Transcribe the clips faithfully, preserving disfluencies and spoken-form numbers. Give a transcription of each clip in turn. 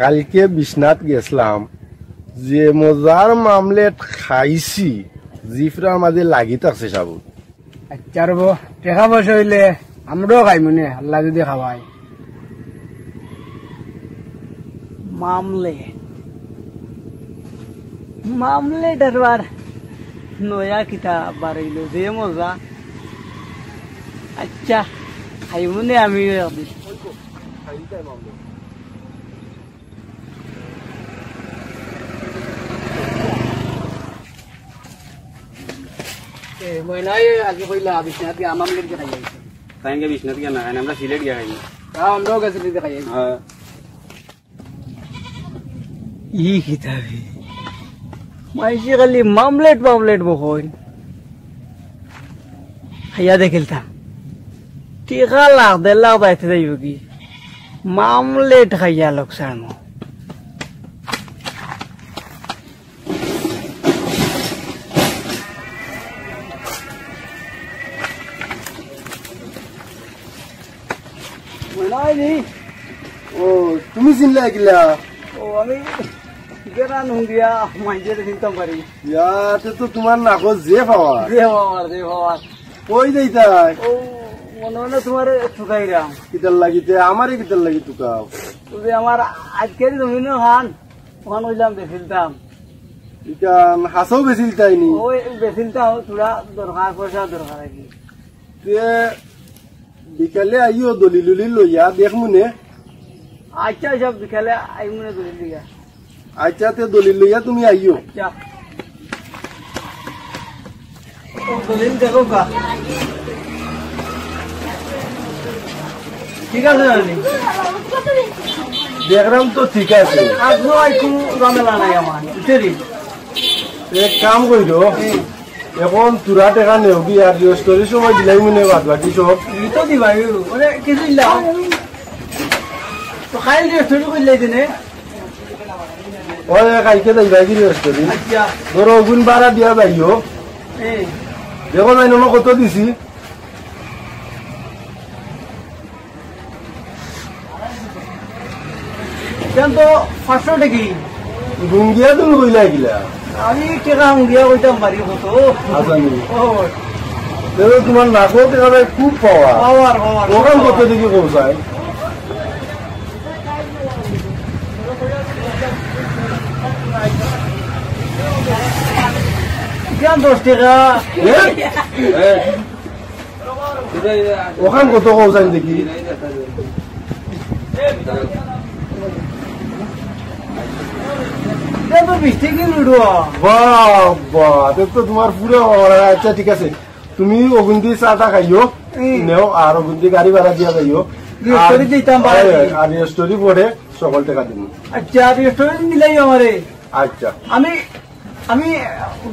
কাইলকে বিশ্বনাথ গেছলাম, যে মজার মামলেট খাইছি, জিফরার মাঝে লাগি থাকছে সাবু। আইচ্ছা রে বা, টেকা পয়সা অইলে আমরাও খাইমু নে, আল্লায় যুদি খাওয়ায়। মামলেট, মামলেট আর বার নয়া কিতা বার অইলো, যে মজা। আইচ্ছা, খাইমু নে আমিও একদিন। এ, ময়নায় আগে কইলা, বিশ্বনাথ গিয়া মামলেট গিয়া খাইয়া আইছে। তাইন গিয়া বিশ্বনাথ গিয়া না খাইন, আমরা সিলেট গিয়া খাইন। হ্যাঁ, আমরাও গেছি সিলেট খাইয়া আইছি। হ্যাঁ। ই কিতা বে? মাইনষে খালি মামলেট, মামলেট বকইন। খাইয়া দেখিলতাম। টেকা লাখ, দেড় লাখ যাইতে যাইবো গি? মামলেট খাইয়া লোকসান। ময়নায় নি? ও, তুমি চিনলা কিলা? ও, আমি গেরান হুনিয়া মাইনষরে চিনতাম পারি। ইয়া, তে তো তুমার নাকো যে পাওয়ার। যে পাওয়ার, যে পাওয়ার। কই যাইতায়? ও, মনে মনে তুমারে তুকাইরাম। কিতার লাগি তে? আমারে কিতার লাগি তুকাও? ও যে আমার আজকের জমিন অখান, অখান কইলাম বেচিলতাম। ইখান হাছাউ বেচিলতায় নি? ওই বেচিলতাম, থুড়া দরকার, পয়সা দরকার আর কি। তে বিকালে আইও দলিল উলিল লইয়া, দেখমু নে। আইচ্ছা, আইচ্ছা, বিকালে আইমু নে দলিল লইয়া। আইচ্ছা, তে দলিল লইয়া তুমি আইও। আইচ্ছা। দলিল দেখো কা। ঠিক আছে না নি? দেখলাম তো ঠিক আছে। আর কোনো ঝামেলা নাই আমার, বুঝছো নি? এক কাম কইরো, হুম। এখন থুড়া টেকা নেও গি আর রেজিস্ট্রির সময় দিলাইমু নে বাদ বাকি সব। ই তো দিবায়, মানে কিছু ইলা। তো কাইল রেজিস্ট্রি করিলাই দিনে। ওই কাইলকে যাইবায় গি রেজিস্ট্রি? আইচ্ছা। ধরো অগুন ভাড়া দিয়া যাইও। এ। দেখো যাই না কত দিছি। ইখান তো পাঁচশো টেকা। হুঙ্গিয়া তুমি কইলা কিলা? আমি টেকা হুঙ্গিয়া কইতাম পারি কত। আচ্ছা নি। ও। দেখো তুমার নাকো টেকা ভাই খুব পাওয়ার। পাওয়ার, পাওয়ার। অখান কত দেখি কম চাই? ইখান দশ টেকা। এ? এ। অখান কত কও চাইন দেখি? ইটা তো বিশ টেকা কিলো উঠবো। বাবা, তে তো তুমার পুরা অরা। আইচ্ছা, ঠিক আছে, তুমি অগুন দি চা টা খাইও, হুম। নেও, আর অগুন দি গাড়ি ভাড়া দিয়া যাইও। রেজিস্ট্রি আর, দিতাম পারি। অয়, আর রেজিস্ট্রি পরে সকল টেকা দিমু। আইচ্ছা, রেজিস্ট্রি দিলাই আমারে। আইচ্ছা। আমি আমি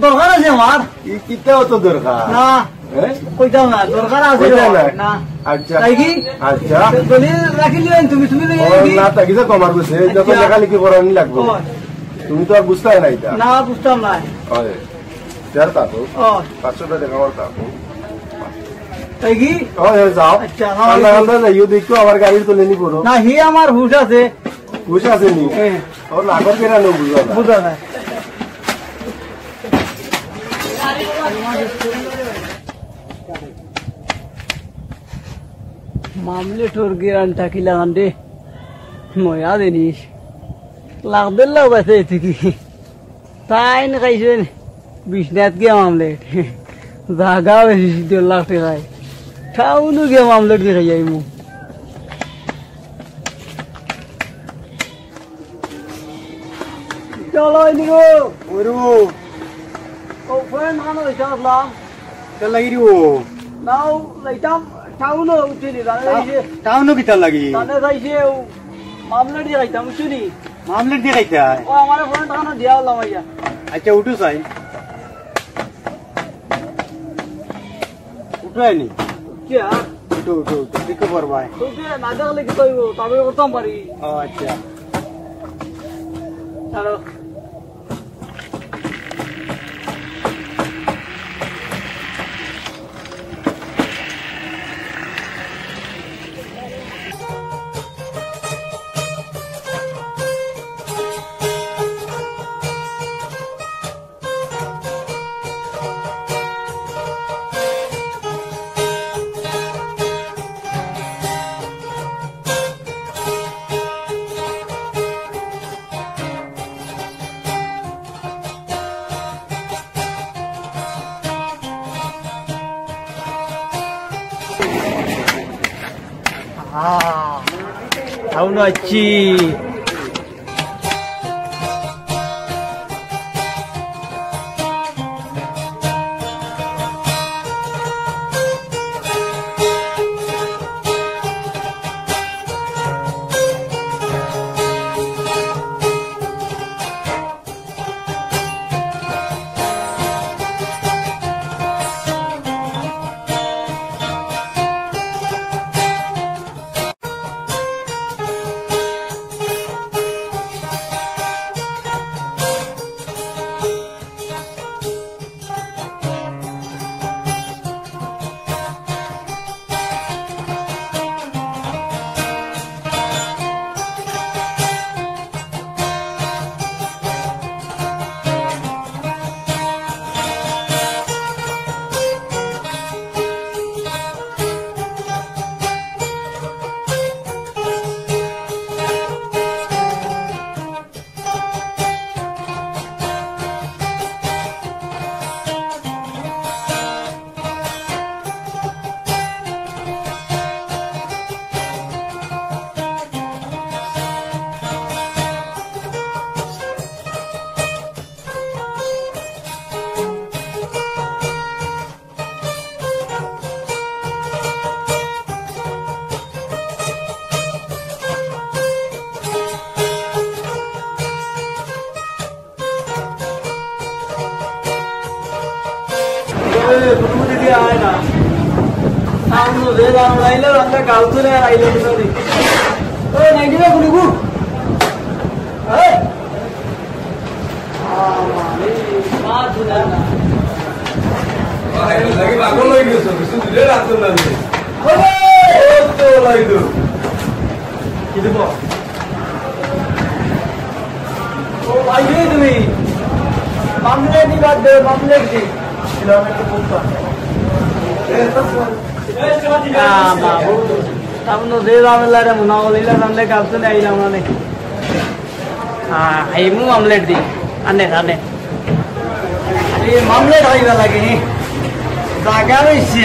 দরকার আছে আমার। ই কিতা অত দরকার? না। হ্যাঁ? কইতাম না, দরকার আছে কইতাম আমার। না। না। আইচ্ছা। তাই কি? আইচ্ছা। দলিল রাখিলিও তুমি, তুমি লই ও, আইবি। না, তাই কিতা কমার গেছে? যত আইচ্ছা। লেখালেখি করানি লাগবো। ও। তুমি তো আর বুঝতায় না ইটা। না, বুঝতাম না। অয়। যার কাকু। ও। পাঁচশো টেকা আমার কাকু। তাই কি? অয়, অয়, যাও। আইচ্ছা, না, কান্দা অয়। কান্দা যাইও, দেখো আমার গাড়ির তলে নি পড়ো। না, হি আমার হুশ আছে। হুশ আছে নি? হ্যাঁ। ওর নাকর কেরা নো বুঝো না। বুঝো না। মামলেটর গিরানটা কিলাখান রে, মজা জিনিস। লাখ দেড় লাখ বেচে এতে কি? তাইন খাইছইন বিশ্বনাথ গিয়া মামলেট। জাগা বেশি দেড় লাখ টেকায়। টাউনো গিয়া মামলেট দি খাই আইমু। চলো, এদিকে। ওরে বাবু। ও, ফোন আনো, এটা আসলাম। এটা লাগি দিব। নাও, লাইতাম, টাউনো উঠে নি, জানে টাউ-, যাইছে। টাউনো কিতার লাগি? জানে যাইছে, ও, মামলেট দি খাইতাম, বুঝছো নি? মামলেট দি খাইতায়? ও, আমারে ফোন টাকানো দিয়া হলাম, আইয়া। আইচ্ছা, উঠো চাই। উঠো আইনি। কিয়া? উঠো, উঠো, উঠো। দেখতে পারবায়। তোকে না দেখলে কিতা অইবো? তবে করতাম পারি। ও, আইচ্ছা। ছাড়ো। আহ, সাউন্ড আইছি। এ, ফুটফুটি দিয়ে আয় না। সামনে যে দাম লাইলে, রাস্তা গাল তুলে আর আইলে না রে। ও, নাইটি না, ফুটফুট। এই। আ, মানে, পা তুলে না। ভাই, লাগি পাগল হয়ে গেছো, কিছু দূরে রাখতে না রে। ওরে! ও তো লাইলো। কি দেবো? ও ভাই রে তুমি, মামলেট দি বাদ দে, মামলেট দি। কিলোমিটার তো কম পায়। না, বাবু, তার মধ্যে যে ঝামেলা রে, মনে হলো, ইলা জানলে কাল তো নেই, আমরা নেই। হ্যাঁ, এই মু মামলেট দি। আনে, আনে। এই মামলেট খাইবার লাগি, জাগা রইছে,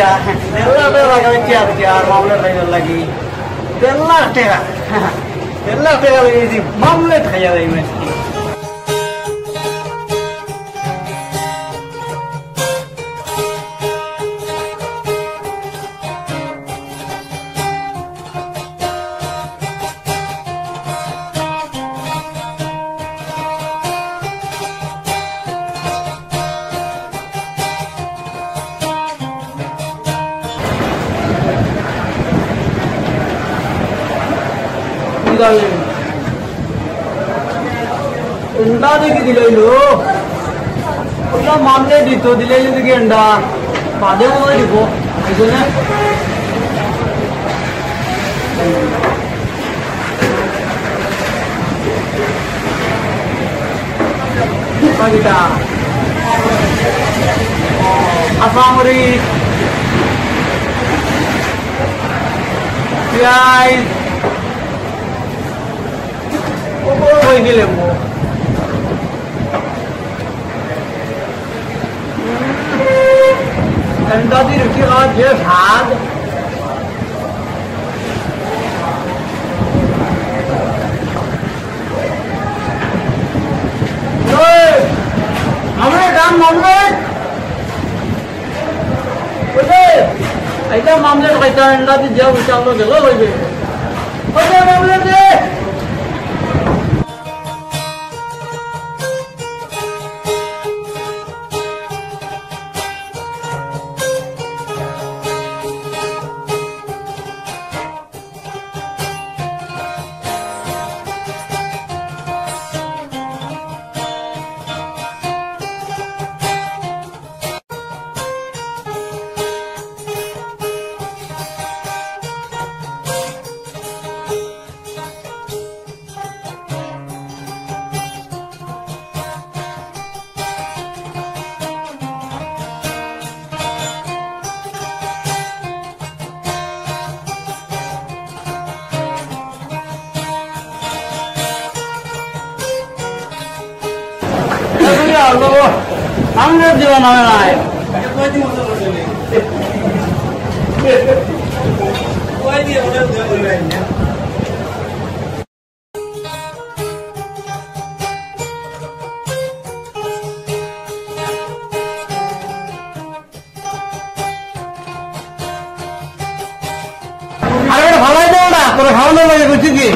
দেড় লাখ টাকা জাগা রইছে আর কি, আর মামলেট খাইবার লাগি। দেড় লাখ টাকা, দেড় লাখ টাকা লাগি এই মামলেট খাইয়া যাই আজকে। এন্ডা দেখি দিলাইলো। ওটা মামলে দিত, দিলাইলো দেখি এন্ডা। বাদে মনে হয় দিব। এই জন্য পাখিটা। কাঁচামরিচ। পিয়াইজ। ওপরে হয়ে গেলে মো। এন্ডা দি রুটি খাওয়ার যে স্বাদ। এই, আমরা গান মামলা। ওই যে, এইটা মামলা খাইতে এন্ডা দি যে উচালো গেল, ওই যে। ওই যে মামলা দে। আমি তো জীবন হবে না। আরে বেটা, ফালাই দে ওটা, তোর খাওয়ানো লাগে, বুঝছিস কি?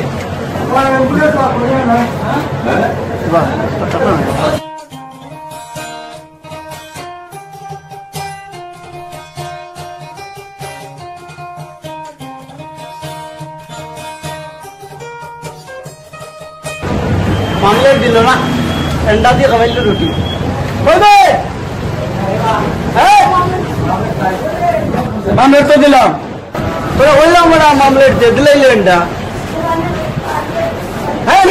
মামলেট দিল না, এন্ডা দিয়ে খাবাইল রুটি। কই বে? হ্যাঁ? মামলেট তো দিলাম। তোরা বললাম ওরা মামলেট দিয়ে দিলাই এন্ডা। হ্যাঁ?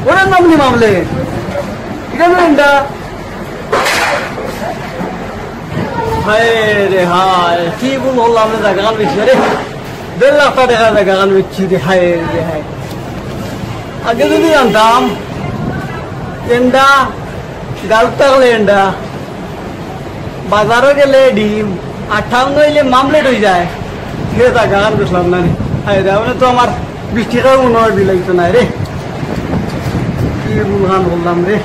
ওরা নাম নি মামলেট। ঠিক আছে এন্ডা? হায় রে হায়, কি ভুল করলাম রে, জাগাখান বেচি রে। দেড় লাখ টেকা জাগাখান বেচি রে, হায় রে হায়। আগে যদি জানতাম, এন্ডা, গাল থাকলে এন্ডা, বাজারো গেলে ডিম, আর টাউন অইলে মামলেট অই যায়, হে জাগাখান বেচলাম না রে। হায় রে, মানে তো আমার বিশ টেকাও মনে হয় বিলাইতো না রে। কি ভুলখান করলাম রে।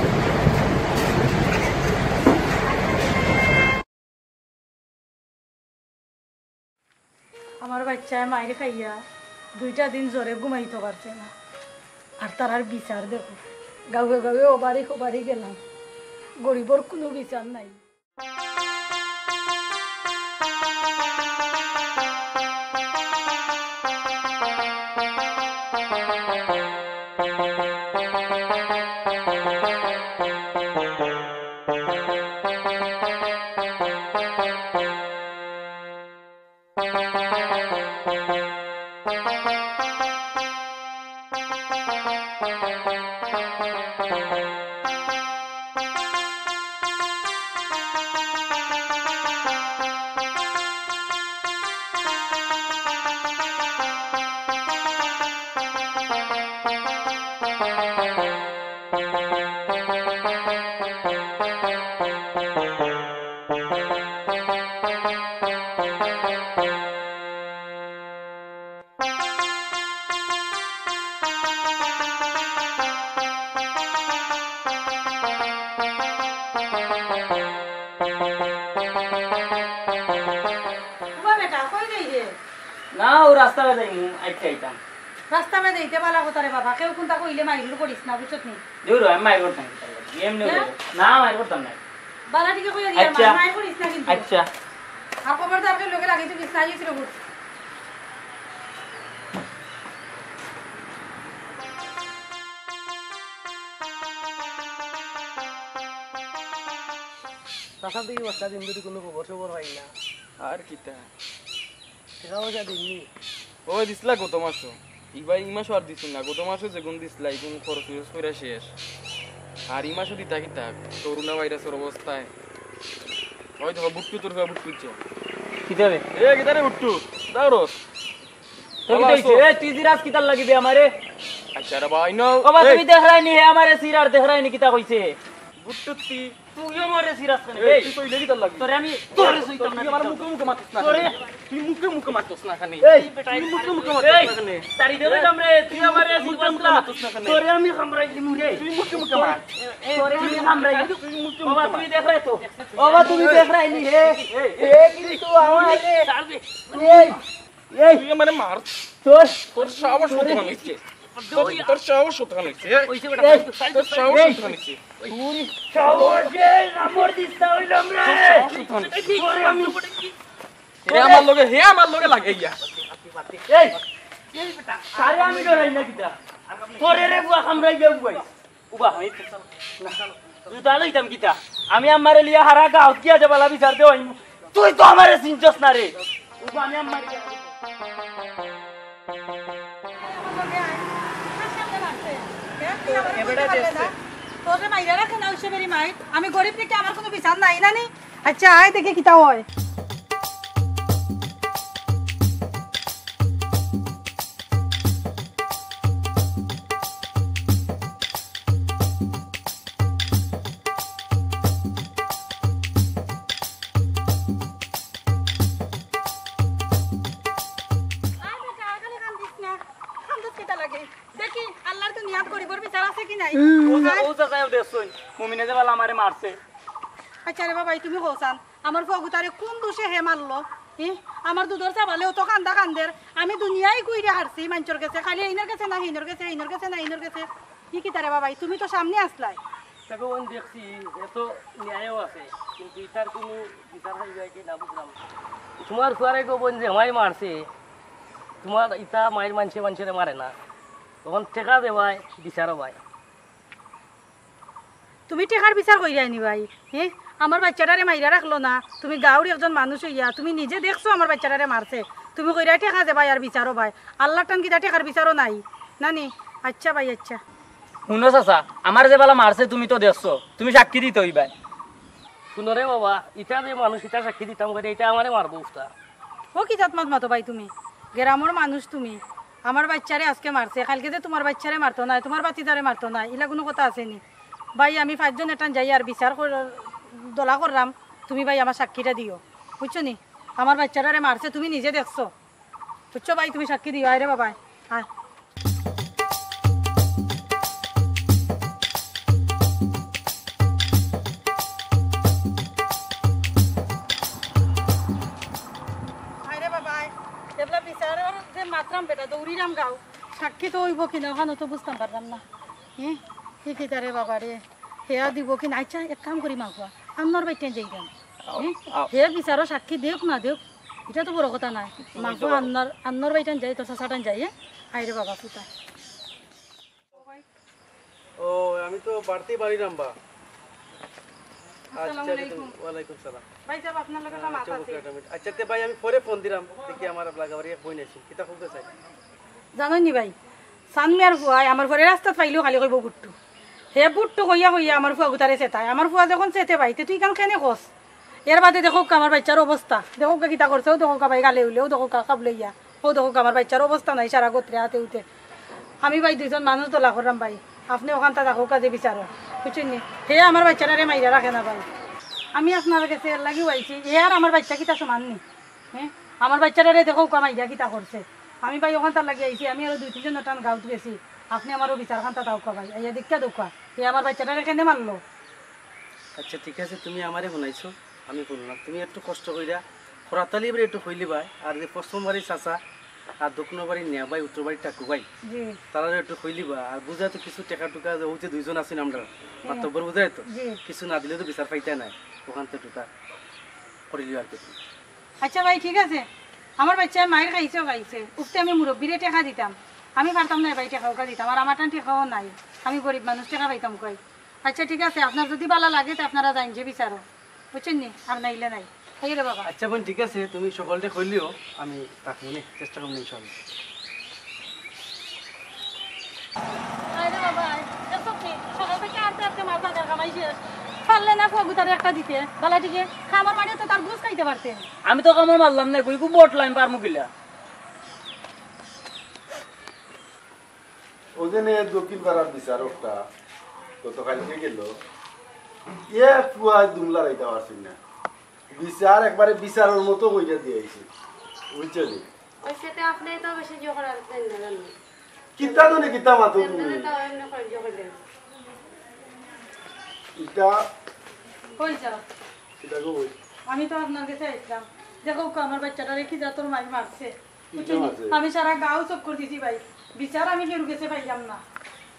আমার বাইচ্চায় মাইর খাইয়া দুইটা দিন জ্বরে ঘুমাইতো পারছে না। আর তারার বিচার দেখো, গাঁওয়ে গাঁওয়ে ওবারি খোবারি গেলাম, গরিবর কুনু বিচার নাই। ওবা বেটা, কই যাইরে? না, ও রাস্তা বায় যাইমু, আইতে আইতাম। রাস্তা বায় যাইতে বালা কথা রে বাবা, কেউ কুনতা কইলে মাইরুর করিস না, বুঝছত নি? দূর হ, আমি মাইর করতাম না। এমনে কেন? বলে। না, মাইর করতাম না। বালা টিকে কইয়া দিয়া, আচ্ছা। মাইর করিস না কিন্তু। আচ্ছা। আর খবরদার কেউ লগে লাগাইতে দিস না, আইস রে বুঝ। চাচার দেখি বস্তা দিন ধরি কুনু খবর সবর পাই না। আর কিতা? টেকা পয়সা দিননি? ওই দিছলা গত মাসো। ইবার ই মাসো আর দিছইন না। গত মাসো যেগুন দিছলা, ইগুন খরচ টরচ কইরা শেষ। আর ই মাসো দিতা কিতা? করোনা ভাইরাসর অবস্থায়। ওই দেখো, বুট্টু তোর পুয়া বুট্টু ইচ্ছে। কিতা রে? এ, কিতা রে বুট্টু? দাও রস। তোর ভালা কিতা আছো? অইছে? এ, তুই জিরাস কিতার লাগি বে আমারে? আচ্ছা রে ভাই, নাও। ওবা, এই। তুমি দেখরায়নি হে আমারে সিরার দেখরায়নি কিতা কইছে? বুট্টু তুই তুই আমারে সিরাস কেনে? এই, এই, তুই কইলে কিতার লাগি? তোরে আমি, তোরে সইতাম না, তুই আমার মুখে মুখে মাতিস না তোরে। কেনে? তুই মুখে মুখে মাতিস না কেনে? এই, বেটা, তুই মুখে মুখে এই, মাতিস না কেনে? তাড়ি দে রে কামড়ে, তুই আমারে মুখে মুখে সিরাস মাতিস না কেনে? তোরে আমি কামড়াই দিমু রে। তুই মুখে মুখে মার। এই, তোরে আমি কামড়াই দিমু। তুই মুখে মুখে মার। ওবা, তুমি দেখরায় তো। ওবা, তুমি দেখরায়নি হে। এই, এই, এ কিন্তু আমারে। ছাড় দে। এই, এই। তুই আমারে মার। তোর, তোর সাহস কত অইছে? তোর, তোর সাহস কত অইছে, হ্যাঁ? ওই যে বেটা, এই, তোর সাহস এই, কত অইছে? তোর সাহসে কামড় দিস না, ওই লমরা। তোর সাহস কত অইছে? তোরে আমি এ আমার লগে, হে আমার লগে লাগে ইয়া। এই, এই বেটা, আরে আমি ডরাই না কিতা? তোরে রে বুয়া কামড়াই গেল বুয়াই। উবা, আমি না। তুই তাহলে ইতাম কিতা? আমি আমারে লিয়া হারা গাঁওত গিয়া যে বালা বিচার দেওয়াইমু। তুই তো আমারে চিনছস না রে। উবা, আমি আমারে এবারে দেখছে। তোরে মাইরা রাখে না, ওই সবেরই মাই। আমি গরিব দেখি আমার কুনু বিচার নাই না নি? আচ্ছা, আয় দেখি কিতা অয়। ও চাচাইও দেখছইন, মুমিনে যে বালা আমারে মারছে। আচ্ছা রে বাবা, এই তুমি কও চাইন, আমার ফুয়াগুতারে কুন দুষে হে মারলো? হি? আমার দুধর চাবালেও তো কান্দা কান্দের। আমি দুনিয়াই ঘুইরা হারছি মানষর গেছে, খালি এইনর গেছে না, হিনর গেছে, হিনর গেছে না, হিনর গেছে। হি কিতা রে বাবা, এই তুমি তো সামনে আছলায়। দেখো, ওন দেখছি, এ তো ন্যায়ও আছে, কিন্তু ইতার কুনু বিচার অইবায় কি না বুঝলাম না। তুমার ফুয়ারে গো বইন যে আমারে মারছে, তুমার ইতা মাইর মানষে মানষরে মারে না, অখন টেকা দেবায়, বিচারও বায়। তুমি টেকার বিচার কইরায় নি ভাই? হে, আমার বাইচ্চাটারে মাইরা রাখলো না, তুমি গাঁওর একজন মানুষ অইয়া তুমি নিজে দেখছো আমার বাইচ্চাটারে মারছে, তুমি কইরায় টেকা দেবায় আর বিচারও বায়। আল্লার টান কিতা টেকার বিচারও নাই? না নি? আচ্ছা ভাই, আচ্ছা। হুনো চাচা, আমারে যে বালা মারছে তুমি তো দেখছো, তুমি সাক্ষী দিতে অইবায়। হুনো রে বাবা, ইতা যে মানুষ, ইতা সাক্ষী দিতাম করি, ইতা আমারে মারবো উস্তা। ও কি জাত মাত মাতো ভাই তুমি? গেরামর মানুষ তুমি। আমার বাইচ্চারে আজকে মারছে, কাইলকে যে তুমার বাইচ্চারে মারতো নায়, তুমার ভাতিজারে মারতো নায়, ইলা কুনু কথা আছে নি? ভাই, আমি পাঁচজন এটান যাই আর বিচার কর-, দলা কররাম, তুমি ভাই আমার সাক্ষীটা দিও, বুঝছো নি? আমার বাইচ্চাটারে মারছে, তুমি নিজে দেখছো, বুঝছো ভাই? তুমি সাক্ষী দিও। আয় রে বাবা, আয়। আয় রে বাবা, আয়। এবলা বিচারর যে মাতরাম বেটা, দৌড়িরাম গাঁও। সাক্ষী তো অইবো কি না, অখানও তো বুঝতাম পারলাম না। হে? হি কিতা রে বাবা রে? হেয়া দিবো কি না? আচ্ছা, এক কাম করি মাগুয়া, আন্নর বাইটাইন যাইরাম। আও, হে? আও। হে বিচারো সাক্ষী দেউক না দেউক, ইটা তো বড় কথা নায়। মাগুয়া আন্নর, আন্নর বাইটাইন যাই, তো চাচাটাইন যাই, হে? আয় রে বাবা, ফুতা। ও, আমি তো বাড়িতেই বাড়িরাম বা। আসসালামু আচ্ছা, আলাইকুম। ওয়ালাইকুম সালাম। ভাই সাহেব, আপনার লগে একটা মাত আছে। আচ্ছা, তে ভাই, আমি পরে ফোন দিরাম। দেখি আমার লাগাবাড়ি এক বইন আইছে। কিতা কইতে চাই? জানো নি ভাই, সান মিয়ার ফুয়ায় আমার ফুয়ারে রাস্তাত পাইলেও খালি কইবো বুট্টু। হে বুট্টু কইয়া কইয়া আমার ফুয়াগুতারে চেতায়। আমার ফুয়া যখন চেতে ভাই, তে তুই ইখান কেনে কস? এর বাদে দেখউক্কা আমার বাইচ্চার অবস্থা। দেখউক্কা কিতা করছে, অউ দেখউক্কা ভাই গালে উলে, অউ দেখউক্কা কাবলাইয়া। অউ দেখউক্কা আমার বাইচ্চার অবস্থা নাই, সারা গতরে আতে উতে। আমি ভাই দুইজন মানুষ দলা কররাম ভাই। আপনে অখানতা দেখউক্কা যে বিচারো। বুঝছইন নি? হে আমার বাইচ্চাটারে মাইরা রাখে না ভাই। আমি আপনার গেছে এর লাগিউ আইছি, হে আর আমার বাইচ্চা কিতা সমান নি? হে? আমার বাইচ্চাটারে দেখউক্কা মাইরা কিতা করছে। আমি ভাই অখানতার লাগি আইছি, আমি আরো দুই তিনজন অটান গাঁওত গেছি। আপনে আমারও বিচারখানতা চাউক্কা ভাই, আইয়া দেখিয়া দেউক্কা। হে আমার বাইচ্চাটারে কেনে মারলো? আচ্ছা, ঠিক আছে, তুমি আমারে হুনাইছো, আমি হুনলাম। তুমি একটু কষ্ট কইরা খরাতালি এবারে একটু কইলিবায়, আর যে পশ্চিম বাড়ির চাচা আর দক্ষিণ বাড়ির নেয়া ভাই, উত্তর বাড়ির টাকু ভাই, জি। তারারে একটু কইলিবা, আর বুঝায় তো কিছু টেকা টুকা যে অউ যে দুইজন আছইন আমরার, জি। মাতব্বর বুঝায় তো, জি। কিছু না দিলে তো বিচার পাইতায় নায়, অখানতে টুকা করিলিও আর কি। আচ্ছা ভাই, ঠিক আছে, আমার বাইচ্চায় মাইর খাইছেও খাইছে, উফতে আমি মুরব্বিরে টেকা দিতাম, আমি পারতাম নায় ভাই টেকা উকা দিতাম, আর আমার টান টেকাও নাই, আমি গরিব মানুষ, টেকা পাইতাম কই। আচ্ছা, ঠিক আছে, আপনার যুদি বালা লাগে, তে আপনারা যাইন যে বিচারো, বুঝছইন নি? আর নাইলে নাই। আইও রে বাবা। আচ্ছা বইন, ঠিক আছে, তুমি সকলরে কইলিও, আমি থাকমু নে, চেষ্টা করমু ইনশাআল্লাহ। আয় রে বাবা, আয়। দেখছো কি? সকাল থাকি আটতে আটতে মার বাজার কামাই শেষ। পারলে না ফুয়াগুতারে একটা দিতে, বালা টিকে। খামার মাঠে তো তার গুছ খাইতে পারতে। আমি তো কামড় মারলাম না, কই খুব বট লাইন পারমু কিলা। অউ যে নে দক্ষিণ পাড়ার বিচারকটা গতকালকে গেল, এ ফুয়ায় দুমলা রাইতা পারছইন না। বিচার একবারে বিচারর মতো কইরা দিয়া আইছে, বুঝছো নি? ওই সাথে আপনি তো বেশি জোর করার না জানো। কিতা তো নে কিতা মাতো তুমি? এমনি তো এমনি করে জোর করে দেন। ইটা কই যাও? ইটা গো বই। আমি তো আপনার গেছে আইছলাম। দেখউক্কা, আমার বাইচ্চাটারে কি জাতর মাইর মারছে। বুঝছইন নি? আমি সারা গাঁও চক্কর দিছি ভাই, বিচার আমি কেউর গেছে পাইলাম না।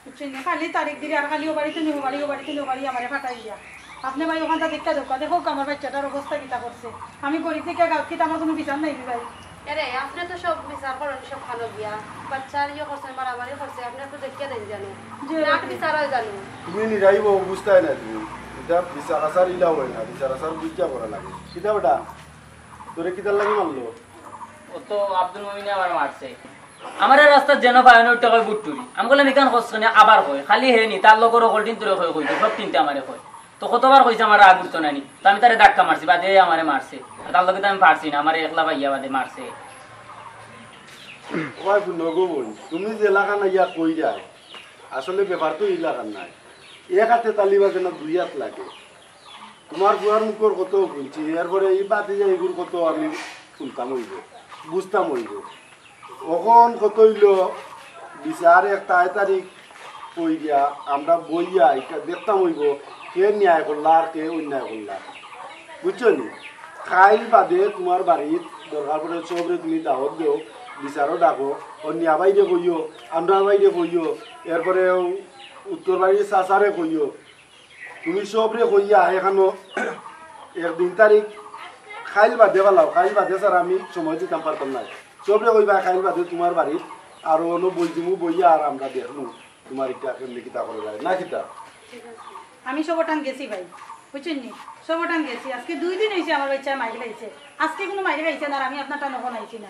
বুঝছইন নি? খালি তারিখ দিলে আর খালি ও বাড়িতে নি, ও বাড়ি, ও বাড়িতে নি, ও বাড়ি আমারে ফাটাই দিয়া। আপনে ভাই অখানতা দেখিয়া দেউক্কা, দেখউক্কা আমার বাইচ্চাটার অবস্থা কিতা করছে। আমি গরিব দেখিয়া গাঁওত কিতা আমার কুনু বিচার নাই নি ভাই। এরে, আপনে তো সব বিচার করইন সব খানো গিয়া। বাইচ্চার ইয়ে করছে, মারামারি করছে, আপনে একটু দেখিয়া দেইন জানো। জি, বিরাট জি। বিচার অয় জানো। তুমি নিরাইব বুঝতায় না তুমি। ইটা বিচার আচার ইলা অয় না, বিচার আচার বুঝিয়া করা লাগে। কিতা বেটা? তোরে কিতার লাগি মারলো? ও তো আব্দুল মমিনে আমারে মারছে। আমারে রাস্তাত যেন পায় অনো উল্টা কয় বুট্টুরি। আমি কইলাম, "ইখান কস কেনে?" আবার কয়, খালি হে নি, তার লগর অকল তিনটারে কয়, কয়, সব তিনটা আমারে কয়। তো কতবার কইছে আমার রাগ উঠতো না নি। তো আমি তারে ধাক্কা মারছি, বাদে আমারে মারছে। আর তার লগে তো আমি পারছি না, আমারে একলা পাইয়া বাদে মারছে। ও ভাই, হুনো গো বইন, তুমি যেলাখান ইয়া কইরায়, আসলে ব্যাপার তো ইলাখান নায়। এক আতে তালি বাজে না, দুই আত লাগে। তুমার ফুয়ার মুখর কত হুনছি, এরপরে ই বাদে যে ইগুর কত আমি হুনতাম অইবো, বুঝতাম অইবো। অখন কত অইলো, বিচার এক তাই তারিখ, কইরা আমরা বইয়া ইটা দেখতাম অইবো কে ন্যায় করলা আর কে অন্যায় করলা, বুঝছো নি? কাইল বাদে তুমার বাড়িত দরকার পড়ে সবরে তুমি দাওয়াত দেও, বিচারো ডাকো, অউ নিয়া ভাইরে কইও, আমরার ভাইরে কইও, এরপরে উত্তর বাড়ির চাচারে কইও, তুমি সবরে কইয়া এখানো একদিন তারিখ কাইল বাদে ফালাও, কাইল বাদে ছাড়া আমি সময় দিতাম পারতাম না। সবরে কইবা কাইল বাদে তুমার বাড়িত, আর অনো বইজিমু বইয়া আর আমরা দেখমু তুমার ইটা কেমনে কিতা করা যায় না কিতা। আমি সবটান গেছি ভাই, বুঝছইন নি? সবটান গেছি। আজকে দুই দিন অইছে আমার বাইচ্চায় মাইর খাইছে, আজকে কুনু মাইর খাইছে না, আর আমি আপনারটা নখন আইছি না।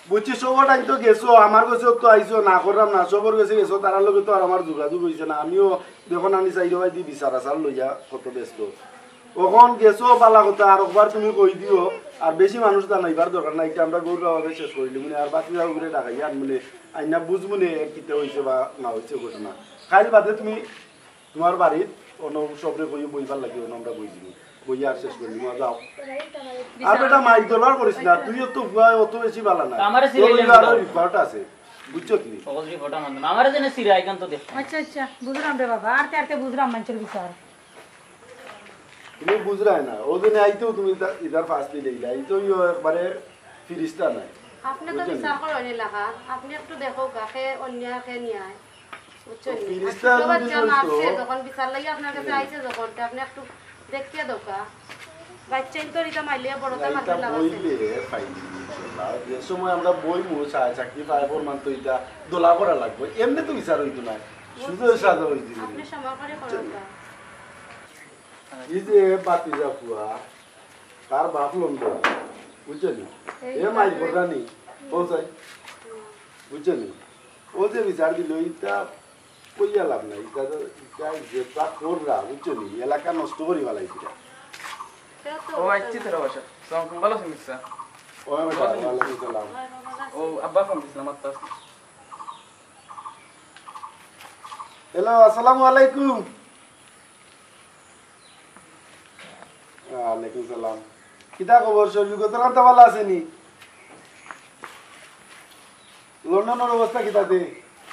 বুঝছি, সবটাইন তো গেছো, আমার গেছেও তো আইছো, না করলাম না, সবর গেছে গেছো, তারার লগে তো আর আমার যোগাযোগ অইছে না। আমিও দেখো নানি চাইরোবায়দি বিচার আচার লইয়া কত ব্যস্ত। অখন গেছো বালা কথা, আর একবার তুমি কই দিও, আর বেশি মানুষ জানাইবার দরকার নাই, ইটা আমরা গৌরভাবে শেষ করিলিমুনে, আর বাকি যাও করে ডাকাইয়া আনমুনে, আইনা বুঝমুনে কিতা অইছে বা না অইছে ঘটনা। কাইল বাদে তুমি তুমার বাড়িত অনো সবরে কইও বইবার লাগি, অনো আমরা বইজিমু, বইয়া আর শেষ করিলিমু, যাও। আর বেটা মাইর দরবার করিস না, তুইও তো ফুয়া অত বেশি বালা না। আমারে তোর সিরিয়াল অইলো আরো দাও। রিপোর্ট আছে, বুঝছো তুমি? অকল রিপোর্ট আমার না, আমারে যেন সিরা এখান তো দেখ। আচ্ছা আচ্ছা, বুঝলাম রে বাবা, আরতে আরতে বুঝলাম মানষর বিচার। তুমি বুঝরায় না, অউ দিনে আইতেও তুমি ইতা-, ইতার ফাঁস দিলে ইলা, এই তো ইয়ো একবারে ফিরিস্তা নাই। আপনে তো বুঝলেন? বিচার করইন এলাকার, আপনে একটু দেখউক্কা, কে অন্যায়, কে ন্যায়। বুঝছইন নি? আর ফিরিস্তা ছোট যদি বাচ্চা মারছে, যখন বিচার লাগি আপনার কাছে আইছে যখন, তে আপনে একটু দেখিয়া দেউক্কা। বাচ্চাইন তো ইতা মারলে বড়তা না, মারলে ইতা লাভ আছে। বইলে ফাইন, ইনশাআল্লাহ। যে সময় আমরা বইমু, চা-, চাকরি পায়, ফরমান তো ইতা দলা করা লাগবো। এমনে তো বিচার অইতো না, সুজা সাজা অইতো না। আপনে সময় করে করউক্কা। এই যে বাতিজা ফুয়া, তার বাপ লন্ডন, বুঝছো নি? এই এ মাই বাবা। ঘটনা নি, পৌঁছাই, বুঝছো নি? ও যে বিচার দিল, ইটা কইয়া লাভ নাই, ইটা তো, ইটা যেটা কররা, বুঝছো নি? এলাকা নষ্ট করি ফালাইছে ইটা। ও আইচ্ছি তোরা বসো। সালাম আলাইকুম, ভালা আছইন মির্জা? ওয়ালাইকুম সালাম। ও আব্বা ফোন দিছিলাম, আত্তা আছইন। হ্যালো, আসসালামু আলাইকুম। ওয়ালাইকুম সালাম। কিতা খবর? শরীর গতরান তো ভালা আছে নি? লন্ডনর অবস্থা কিতাতে?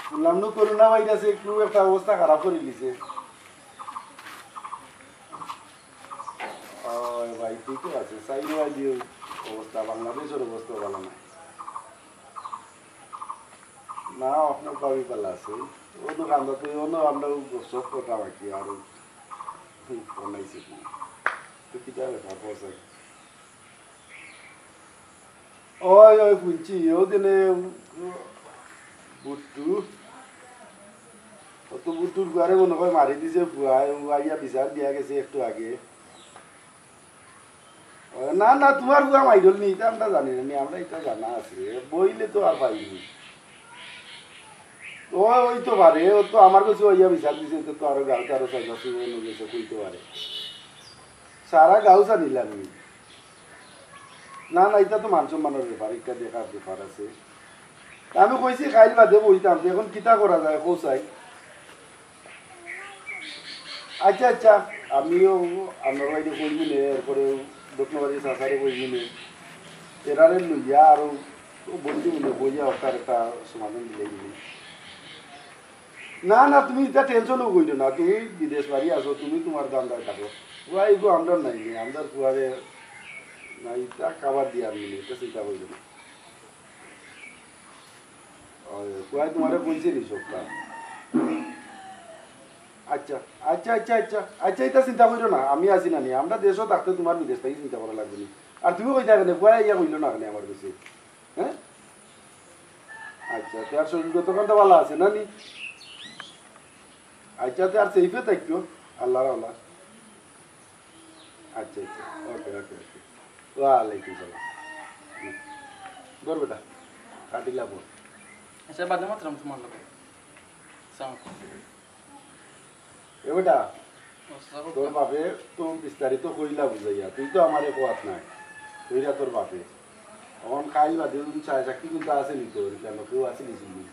শুনলাম নু করোনা ভাইরাসে একটু একটা অবস্থা খারাপ করি দিছে। ওই ভাই, ঠিকই আছে। চাইরোবায়দি অবস্থা, বাংলাদেশর অবস্থা ভালা নায়। না, আপনার ভাবি ভালা আছে। ও দোকানদার তো, ও না, আমরা ও সব কথা বাকি আর ও বানাইছে কি? তো কিতা ব্যাপার, পয়সা? ওই, ওই, শুনছি, ও দিনে বুট্টু, ও তো বুট্টুর ঘরে মনে হয় মারি দিছে ফুয়ায়, ও আইয়া বিচার দিয়া গেছে একটু আগে। ও, না, না, তুমার ফুয়া মাইরল নি, ইটা আমরা জানি না নি, আমরা ইটা জানা আছে, বইলে তো আর পাইনি। ও, অইতো পারে, ও তো আমার কাছে অইয়া বিচার দিছে, তো, তো আরো গাঁও, আরো ছয় মাস অইয়া গেছে, অইতো পারে। সারা গাঁও জানিলাম নি। না, না, ইটা তো মান সম্মানর ব্যাপার, ইটা দেখার ব্যাপার আছে। আমি কইছি কাইল বাদে বইতাম, তে এখন কিতা করা যায়, কও চাই। আচ্ছা, আচ্ছা, আমিও আপনার বাড়িতে কইমু নে, এরপরে দক্ষিণবাড়ির চাচারে কইমু নে, এরারে লইয়া আরো বন্ধু মিলে বইয়া ওটার একটা সমাধান দিলে দিবি। না, না, তুমি ইটা টেনশনও করিও না, তুমি বিদেশ বাড়ি আছো, তুমি তুমার ধান্দায় থাকো। ওই গো, আমরা নাই নি, আমরা ফুয়ারে না, ইটা খাবার দিয়ার মিলে, ইটা চিন্তা করিও না। ওই, ফুয়ায় তুমারে কইছে নি সবটা? আচ্ছা, আচ্ছা, আচ্ছা, আচ্ছা, আচ্ছা, ইটা চিন্তা করিও না, আমি আছি না নি, আমরা দেশো থাকতে তুমার বিদেশ থাকি চিন্তা করা লাগবো নি। আর তুমি কইতা কেনে, ফুয়ায় ইয়া কইলো না কেনে আমার কাছে, হ্যাঁ? আচ্ছা, তে আর শরীর গতকাল তো ভালা আছে না নি? আচ্ছা, তে আর সেফে থাকিও, আল্লাহর আল্লাহ। আচ্ছা, আচ্ছা, ওকে, ওকে, ওকে। ওয়ালাইকুম সালাম। হুম। বল বেটা, কাটিলা বল। আচ্ছা, বাদে মাতরাম তুমার লগে। সালাম। এ বেটা, আসসালামু তোর বাপে তো বিস্তারিত কইলা বুঝাইয়া, তুই তো আমারে কোয়াত নাই, কইরা তোর বাপে। অখন কাইল বাদে যদি চায় চাকরি কিন্তু আছে নি তোর, কেন কেউ আছে নি চিনি?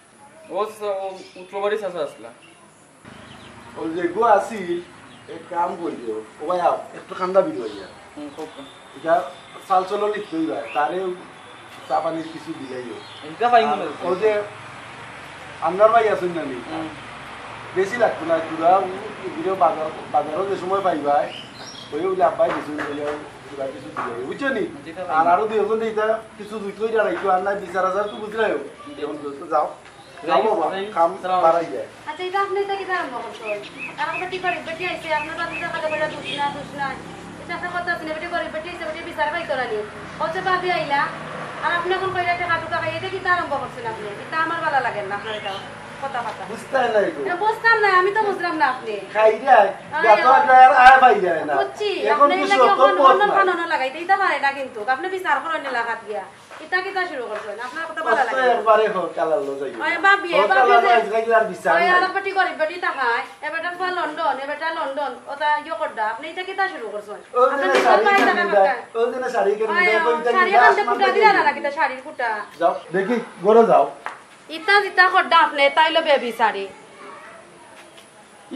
ও স-, ও উত্তরবাড়ি চাচা আসলা। ও যে গো আছিল, এক কাম করিও, ও ভাই আও, একটু ঠান্ডা বিল হইয়া। হুম, খুব। এটা চাল চলন লিখতে হইবা, তারে চা পানির কিছু দিলাইও। এটা পাই আর মনে হচ্ছে। ও যে আন্নার ভাই আছেন না নি? হুম। বেশি লাগতো না, গুড়া, গুড়া বাজার, বাজারও যে সময় পাইবায়, ওই বলে আব্বাই কিছু লইয়া গুড়া কিছু দিলাইও, বুঝছো নি? আর আরো দুই একজন ইতা কিছু দুই কই দাঁড়াইতো, আর নাই বিচার আচার তো বুঝলাইও। এখন তো যাও, যাও বাবা, কাম বাড়াই যায়। আচ্ছা, ইটা আপনে ইটা কিতা আরম্ভ করছইন? আর আমরা কি করি, বেটি আইছে, আপনার বাড়িতে খালি বলে দুষ না, দুষ না। ইটা আপনার কথা আছে না, বেটি গরিব বেটি আইছে, বেটি বিচার পাইতো না নি। অথচ ভাবি আইলা, আর আপনে এখন কইরা একটা কাটুকা খাই, ইটা কিতা আরম্ভ করছইন আপনে? ইটা আমার ভালা লাগে না, আপনার ইটা কথা বার্তা। বুঝতায় না একটু। না, বুঝতাম না, আমি তো বুঝলাম না আপনে। খাই যায়, আয়, গাতো আয়। আটলে আর আয় পাই যায় না। বুঝছি, এখন আপনে কিছু ইটা কি অত অখন পথ অন্য নাই। কানুনও লাগাইতে, ইটা পারে না কিন্তু। আপনে বিচার করইন এলাকাত গিয়া। ইটা কিতা শুরু করছইন? আপনার কথা ভালা অত লাগে না। একবারে হোক, কালার লো যাই। ওই ভাবি, হোক, ভাবি কালার যে লো আজকে আর বিচার ওই নাই। আরো বেটি গরিব বেটি তাকায়, এ বেটার ফুয়া লন্ডন, এ বেটা লন্ডন, ওটা ইয়ে করডা। আপনে ইটা কিতা শুরু করছইন? ওই যে আপনে শাড়ি তো পায়ে কিনে টাকা নিবা, খাটায়। ওই যে শাড়ি কিনে ওই, নিবা, ওই, কইতে শাড়ি নিবা, কানতে আসমান কুটা থেকে দিলা না নিবা। নাকি তা শাড়ির কুটা? যাও, দেখি, ঘরে যাও। ইতা জিতা খদ্দা আপনে, তাইলো বেবি শাড়ি।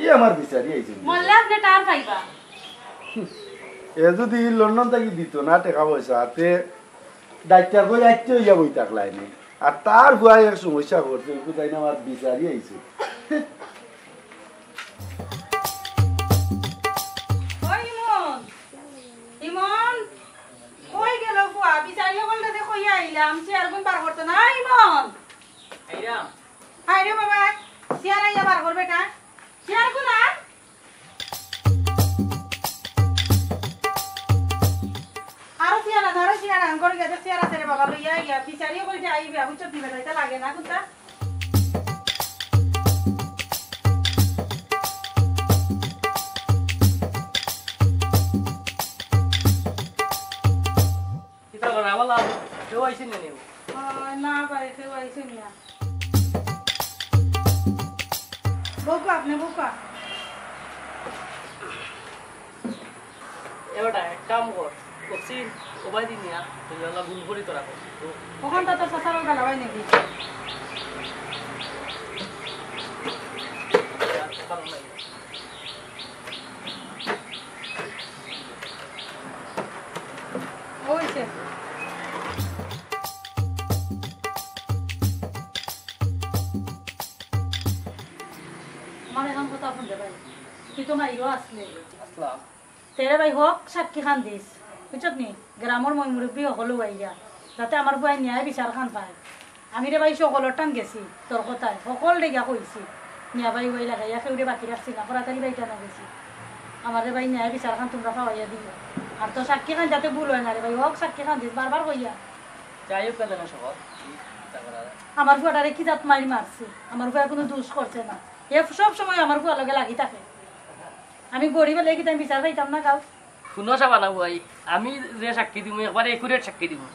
ই আমার বিচারি আইছে। মরলে আপনে টার পাইবা। এ যদি লন্ডন থাকি দিত না টেকা পয়সা, তে ডাক্তার কই আইতে হইয়া বই থাকলাই নি। আর তার ফুয়ায় এক সমস্যা করছে, কোথায় না আমার বিচারি আইছে। ওই ইমন, ইমন, কই গেল ফুয়া? বিচারি হকলরে যে কইয়া আইলাম, চেয়ার গুন বার করতো না, ইমন। আইরাম। হায় রে বাবা, চেয়ার আইয়া বার করবে না। চেয়ার গুন আর। আরো চেয়ার আন, আরো চেয়ার আন, ঘরে গেছে চেয়ার আছে রে বাবা, লইয়া আইয়া। বিচারি হকল যে আইবে, বুঝছো, দিবে, তাইতে লাগে না, কোনটা? কিতা করা, বালা? কেউ আইছে না নি? আহ, না, বাড়িতে কেউ আইছে না। বউকা, আপনে বউকা। এ বেটা, এক কাম কর, কক্সিন ওবায়দি নিয়া, তুই হলা গুল করি তোরা কর। ওখান তো তোর চাচার ওটা লাগাই নাকি? ওই যে। আমার এখন কথা শুনতে ভাই, তুই তো মাইরও আসলে। আসলাম। তেরে ভাই হক সাক্ষী খান দিস, বুঝছত নি? গ্রামর মই মুরব্বী হকলও আইয়া, যাতে আমার ফুয়ায় ন্যায় বিচার খান পায়। আমি রে ভাই সকলর টান গেছি, তোর কথায় হকলরে গিয়া কইছি। মিয়া ভাই ওই লাগাইয়া কেউরে বাকি রাখছি না, করাতালি ভাই টানো গেছি। আমার রে ভাই ন্যায় বিচার খান তোমরা পাওয়াইয়া দিও। আর তো সাক্ষী খান যাতে ভুল হয় না রে ভাই, হক সাক্ষী খান দিস, বারবার কইয়া। যাই হোক না কেন সকল, কি চিন্তা করা যায়? আমার ফুয়াটারে কি জাত মাইর মারছে? আমার ফুয়া কোনো দোষ করছে না। এ সব সময় আমার ফুয়ার লগে লাগি থাকে। আমি গরিব হলে কি তাই বিচার পাইতাম না কাউ? শুনো শাবানা ভাই, আমি যে সাক্ষী দিমু, একবারে accurate সাক্ষী দিমু।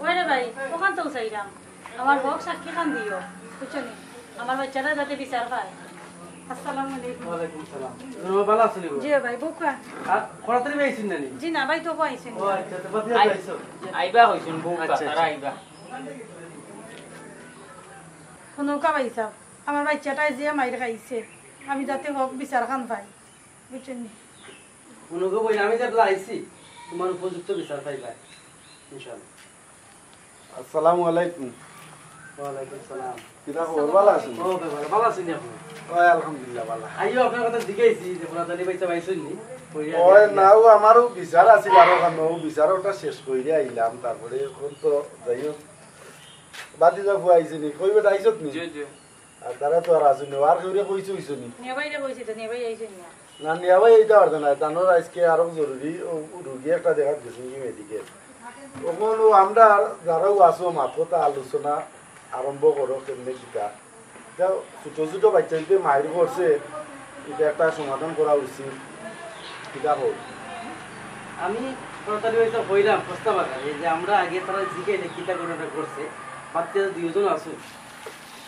ওই রে ভাই, ওখান তো চাইলাম। আমার হক সাক্ষী খান দিও, বুঝছো নি? আমার বাচ্চাটা যাতে বিচার পায়। আসসালামু আলাইকুম। ওয়ালাইকুম সালাম। ও, ভালা আছো নি গো? জি ভাই, বউকা। আর করাতালি ভাই আইছইন না নি? জি না ভাই, তো আইছইন। ও আচ্ছা, তো বাদ দিয়ে আই-, আইছো। আইবা কইছইন বউকা, আচ্ছা, তারা আচ্ছা। আইবা। শুনো কা ভাই সাহেব, আমার বাচ্চাটায় যে মাইর খাইছে, আমি যাতে হক বিচার খান পাই। বুঝছইন নি? মনে করবো, আমি যে আইছি, তোমার উপযুক্ত বিচার পাইবা, ইনশাআল্লাহ। আসসালামু আলাইকুম। ওয়ালাইকুম সালাম। কিতা খবর, ভালা আছইন? ও, ভাই, ভালা, ভালা আছইন নি আপনি? ওই, আলহামদুলিল্লাহ, ভালা। আইও, আপনার কথা জিগাইছি যে, ফোরাত আলী ভাই সাহেব আইছইন নি? কইরা ওই, আইয়া। না, ও আমারও বিচার আছিল আরো খান, ও বিচার ওটা শেষ কইরা আইলাম, তারপরে এখন তো যাই হোক, বাতিজা ফুয়া আইছে নি? কই বেটা, আইছত নি? জি, জি। আর তারা তো আর আছইন না, আর কেউরে কইছো, কইছো নি? নেবাইরে কইছি তো, নেবাই আইছইন না। না, নেবাই আইতা পারতো না, তানোর আজকে আরো জরুরি, ও রুগী একটা দেখাত গেছইন কি মেডিকেল। অখন ও আমরা যারাও আছো, মাত কথা আলোচনা আরম্ভ করো, কেমনে কিতা। ইটা ছোট ছোট বাচ্চাইন্তে মাইর করছে, ইটা একটা সমাধান করা উচিত। কিতা কও? আমি সরকারি হইতে হইলাম প্রস্তাব আকারে যে আমরা আগে তারা জিগাইলে কিতা ঘটনা ঘটছে, বাচ্চা দুইজন আছো।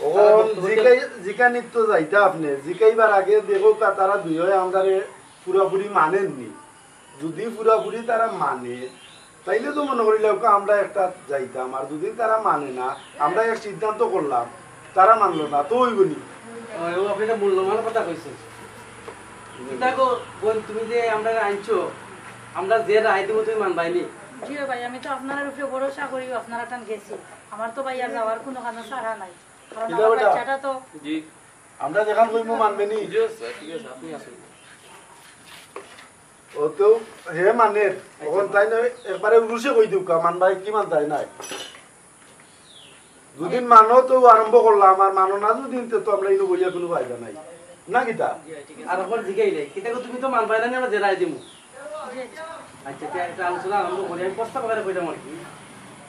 অখন তারা বক্তব্য জিকাই-, জিকানিত তো যাইতা আপনে, জিকাইবার আগে দেখউক্কা তারা দুইওয়ে আমরারে পুরাপুরি মানেন নি। যদি পুরাপুরি তারা মানে, তাইলে তো মনো করিলাউক্কা আমরা একটা যাইতাম। আর যদি তারা মানে না, আমরা এক সিদ্ধান্ত করলাম, তারা মানলো না, তো অইবো নি? ওই, ও আপনি একটা মূল্যবান কথা কইছেন। কিতা গো, বোন, তুমি যে আমরারে আনছো, আমরা যে রায় দিমু তুমি মানবায় নি? জি ভাই, আমি তো আপনার উপরে ভরসা করি, আপনার টান গেছি। আমার তো ভাই আর যাওয়ার কোনো কারণ ছাড়া নাই। কারণ কিতা আমার বেটা? বাচ্চাটা তো জি। আমরা যেখান কইমু মানবে নি। জি স্যার, ঠিক আছে, আপনি আসুন। ও তো হে মানের, অখন তাইন একবারে উরুষে কই দেউক্কা, মানবায় কি মানতায় নায়। যুদি মানো তো আরম্ভ করলাম, আর মানো না যুদি, তে তো আমরা ইনো বইয়া কুনু ফায়দা নাই। না কিতা? আর অখন জিগাইলে, কিতা গো, তুমি তো মানবায় না, আমরা জেরাই দিমু। আচ্ছা, তে একটা আলোচনা আরম্ভ করি। আমি প্রস্তাব আকারে কইলাম আর কি।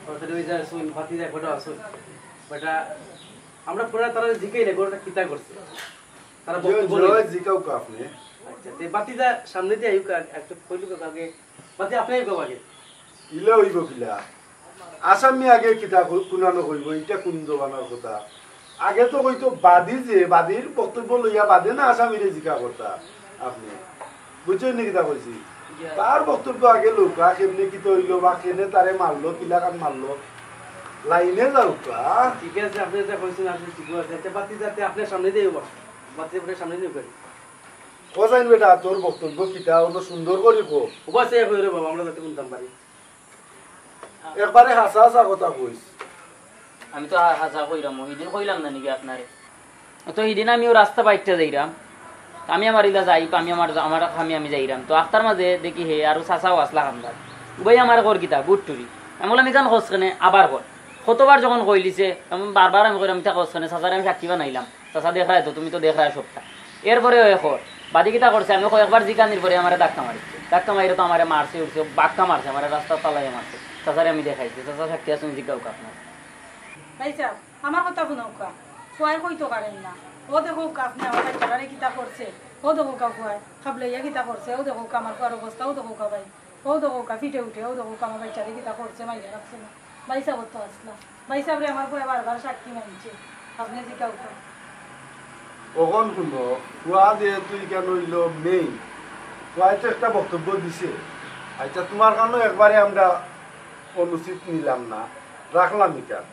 অর্থাৎ ওই যে শুন, বাতি যায়, কটা আসুন। বেটা, আমরা পুরা তারা জিগাইলে, ঘটনা কিতা করছে? তারা জি, বক্তব্য জি, লইল। জিকাউক্কা আপনি। আচ্ছা, তে বাতি যা সামনে দিয়া আইউক্কা, একটু কইলুক্কা আগে। বাতি আপনি আইউক্কা আগে। ইলা অইবো কিলা? আসামি আগে কিতা কু-, কুনানো কইবো? ইটা কুন জমানার কথা? আগে তো কইতো বাদী যে, বাদীর বক্তব্য লইয়া বাদে না আসামিরে জিকা করতা আপনি। বুঝছইন নি কিতা কইছি? জি। তার বক্তব্য আগে লউক্কা, কেমনে কিতা অইলো বা কেনে তারে মারলো, কিলাখান মারলো। লাইনে যাউক্কা। ঠিক আছে, আপনি যা কইছেন আসলে ঠিক আছে। আচ্ছা, বাতি যাতে আপনার সামনে দিয়ে বাতি আপনার সামনে দিয়ে করি। হোসাইন বেটা, তোর বক্তব্য কিতা? অনো সুন্দর করি ক। ও বাস, এ কই রে বাবা, আমরা যাতে শুনতাম পারি। একবারে হাছা হাছা কথা কইস। আমি তো হা-, হাছা কইরাম, হিদিন কইলাম না নিকি আপনারে? তো হিদিন আমিও রাস্তা বাইট্টা যাইরাম, আমি আমার ইলা যাই, আমি আমার, আমার আমি, আমি যাইরাম। তো আখতার মাঝে দেখি হে আরো চাচাও আসলা খান্দার। উবাই আমার কর কিতা, গুড টুরি। আমি বললাম, "ইখান কস কেনে, আবার কর।" কতবার যখন কইলিছে, আমি বারবার আমি কইরাম, "ইতা কস কেনে, চাচারে আমি সাক্ষী বানাইলাম।" চাচা দেখরায় তো, তুমি তো দেখরায় সবটা। এরপরে ওই কর, বাদে কিতা করছে, আমি কয়েকবার জিকানির পরে আমারে ধাক্কা মারছে। ধাক্কা মারিয়া তো আমারে মারছে, উঠছে, বাক্কা মারছে, আমারে রাস্তাত ফালাইয়া মারছে। চাচারে আমি দেখাইছি, চাচা সাক্ষী আছইন, জিকাউক্কা আপনার। ভাইসাব, আমার কথা হুনউক্কা, ফুয়ায় কইতো পারের না। অউ দেখউক্কা আপনে আমার বাইচ্চাটারে কিতা করছে, অউ দেখউক্কা ফুয়ায় খাবলাইয়া কিতা করছে, অউ দেখউক্কা আমার ফুয়ার অবস্থা, অউ দেখউক্কা ভাই। অউ দেখউক্কা, ফিটে উঠে, অউ দেখউক্কা, আমার বাইচ্চারে কিতা করছে, মাইরা রাখছে না। ভাইসাব তো আসলা। ভাইসাবরে আমার ফুয়ায় বারবার সাক্ষী মানছে। আপনে জিকাউক্কা। অখন হুনো, ফুয়া যেহেতু ইখান অইলো মেইন, ফুয়ায় তো একটা বক্তব্য দিছে। আচ্ছা, তুমার কারণে একবারে আমরা অনুচিত নিলাম না, রাখলাম ইখান।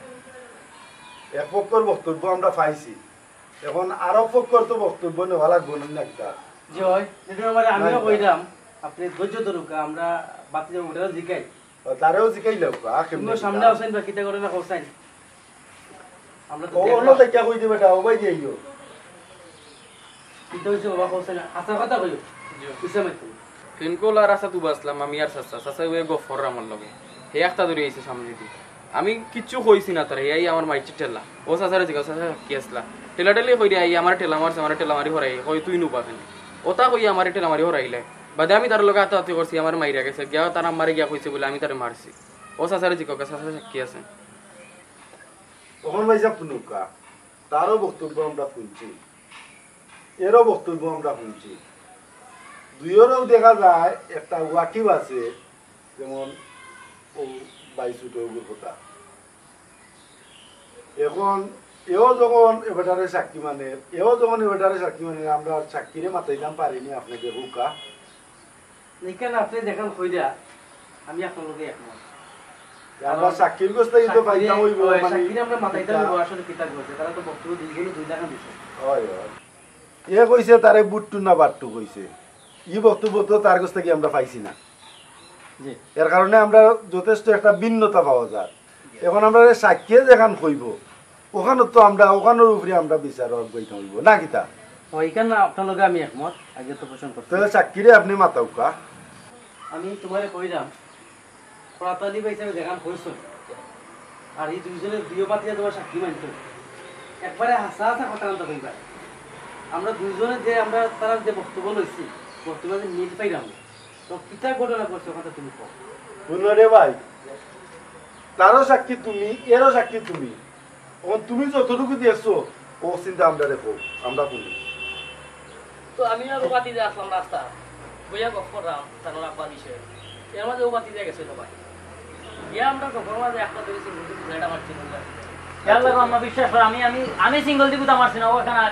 এক পক্ষর বক্তব্য আমরা পাইছি, এখন আরো পক্ষর তো বক্তব্য নেওয়া লাগবো না, না কিতা? জি অয়, এটার মানে আমিও না কিতা? কইলাম, আপনে ধৈর্য ধরউক্কা, আমরা বাতি যাবো, ওটাও জিকাই। ও, তারেও জিকাইলাউক্কা, আ, কেমনে তুমিও সামনে কিতা? আছইন বা কিতা করে না হোসাইন? আমরা তো ও, দেখলাম। অন্য দেখিয়া কই দিবে এটা, ও ভাই দিয়াইও। কিতা অইছে বাবা, কও চাইন না। হাছা কথা কইও। জি। ইসলাম আইতো। ফিনকোলা রাস্তাত উবা আছলাম, আমি আর চাচা। চাচায় অউ গফ কররা আমার লগে। হে একটা ধরি আইছে সামনেদি। আমি কিচ্ছু কইছি না তারে, হে আইয়া আমার মাইরছে ঠেলা। অউ চাচারে জিগাও, চাচা সাক্ষী আছলা। ঠেলাঠেলি করি আইয়া আমারে ঠেলা মারছে, আমারে ঠেলা মারি হরাই, কয়, "তুই নুবা কেনে?" অতা কইয়া আমারে ঠেলা মারি হরাইলায়। বাদে আমি তার লগে হাতাহাতি করছি, আমারে মাইরা গেছে। গিয়া তার আম্মারে গিয়া কইছে বুলে আমি তারে মারছি। অউ চাচারে জিগাও, চাচা সাক্ষী আছে। অখন ভাইসাব হুনউক্কা, তারও বক্তব্য আমরা হুনছি, এরও বক্তব্য আমরা হুনছি। দুইওরও দেখা যায় একটা ওয়াকিফ আছে, যেমন অউ ভাই ছুটো অগুর কথা। এখন এও যখন এ বেটারে সাক্ষী মানের, এও যখন এ বেটারে সাক্ষী মানের, আমরা সাক্ষীরে মাতাইতাম পারি নি, আপনে দেখউক্কা। ইখান আপনে যেখান কইরা, আমি আপনার লগে একমত। আমরা কারণ সাক্ষীর গেছ থাকি তো সাক্ষীরে, পাইতাম অইবো, অয়, মানে, সাক্ষীরে আমরা মাতাইতাম কিতা? অইবো, আসলে কিতা করছে, তারা তো বক্তব্য দুইজনে দুই লাখান দিছে। অয়, অয়। এ কইছে তারে বুট্টু না বাট্টু কইছে। ই বক্তব্য তো তার গেছ থাকি আমরা পাইছি না। জি। এর কারণে আমরা যথেষ্ট একটা ভিন্নতা পাওয়া যায়। এখন আমরা সাক্ষীয়ে যেখান কইবো, অখানো তো আমরা, অখানোর উপরে আমরা বিচার অগ্রহণ অইবো, না কিতা? অয়, ইখান আপনার লগে আমি একমত, আগে তো পোষণ করছি। তাইলে সাক্ষীরে আপনে মাতাউক্কা। আমি তুমারে কইলাম, করাত আলী ভাইসাবে যেখান কইছইন, আর ই দুইজনে দুইও পাতিয়া তুমার সাক্ষী মানতো। একবারে হাছা হাছা কথা আনতা কইবা। আমরা দুইজনে যে, আমরা তারার যে বক্তব্য লইছি, বক্তব্যে যে মিল পাইলাম না। তো কিতা ঘটনা ঘটছে অখানটা তুমি কও। হুনো রে ভাই, তারও সাক্ষী তুমি, এরও সাক্ষী তুমি। অখন তুমি যতটুকু দেখছো, অউ চিন্তা আমরারে কও, আমরা হুনি। তো আমি আর অউ বাতি যে আছলাম রাস্তাত, বইয়া গফ কররাম তান আব্বার বিষয়ে। এর মাঝে অউ বাতি যে গেছে তো ভাই। গিয়া আমরা গফর মাঝে একটা ধরি সিঙ্গেল দি গুতা মারছি বললাম। ইয়াল্লা গো, আম্মা বিশ্বাস করো, আমি, আমি, আমি সিঙ্গেল দি গুতা মারছি না, অউ এখান আর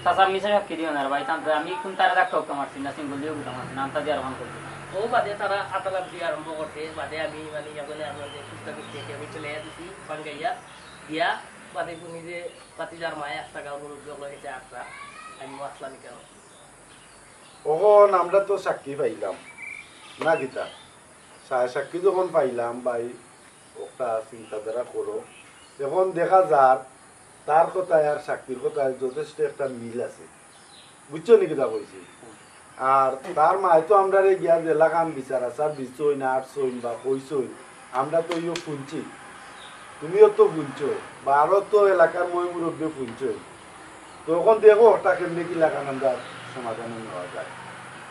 চাচা মিছা সাক্ষী দিও না রে ভাই, তানতে আমি কুন তারে ধাক্কা উক্কা মারছি না, সিঙ্গেল দিও গুতা মারছি না, আন্তা দিয়া আর অখান করছি না। অউ বাদে তারা আতালাত দিয়া আরম্ভ করছে, বাদে আমি মানে ইয়া বলে আপনাদের কুস্তা কুস্তি একে আমি চলে দিছি, বাঙ্গাইয়া দিয়া, বাদে হুনি যে বাতিজার মায়ে একটা গাঁওর মুরব্বি অকলর গেছে আটটা, আমি মাতলাম কেন? অখন আমরা তো সাক্ষী পাইলাম, না কিতা? সা-, সাক্ষী যখন পাইলাম, ভাই, একটা চিন্তাধারা করো। এখন দেখা যার তার কথায় আর সাক্ষীর কথায় যথেষ্ট একটা মিল আছে, বুঝছো নি কিতা কইছি? আর তার মায় তো আমরারে গিয়া যেলাখান বিচার আচার দিছইন, আটছইন বা কইছইন, আমরা তো ইও শুনছি, তুমিও তো শুনছো, বা আরো তো এলাকার ময় মুরব্বী শুনছো। তো অখন দেখো ওটা কেমনে কিলাখান আমরা সমাধান নেওয়া যায়।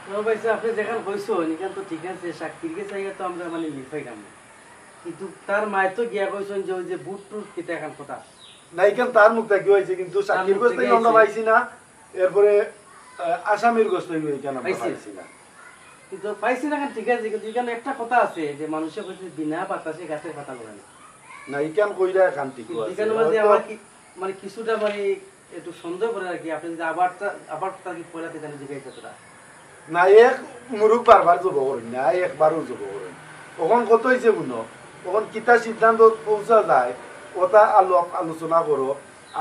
না ভাই সাহেব, আপনি যেখান কইছইন, এখান তো ঠিক আছে, সাক্ষীর গেছে আইয়া তো আমরা মানে মিল পাইলাম না। কিন্তু তার মায় তো গিয়া কইছইন যে ওই যে বুট টুট কিতা এখান কথা। না, এখান তার মুখ থাকি অইছে, কিন্তু তার সাক্ষীর মুখ গেছে থাকি আমরা অইছে। পাইছি না। এরপরে, আহ, আসামির গেছে অইছে, এখান আমরা পাইছি। পাইছি না। কিন্তু পাইছি না, এখান ঠিক আছে, কিন্তু এখানে একটা কথা আছে যে মানুষে কইছে বিনা বাতাসে গাছের পাতা লড়ে না। না, এখান কইরা এখান ঠিক কিন্তু আছে। এখানে মাঝে হয়তো আমার কি, মানে কিছুটা মানে একটু সন্দেহ করে আর কি, আপনি যদি আবার তা-, আবার তার কি পয়লা থেকে জিজ্ঞাসা করা। না, এক মুরুখ বারবার জব করইন না, একবারও জব করইন। অখন কত অইছে গুণ, অখন কিতা সিদ্ধান্ত পৌঁছা যায়, ওটা আলো-, আলোচনা করো,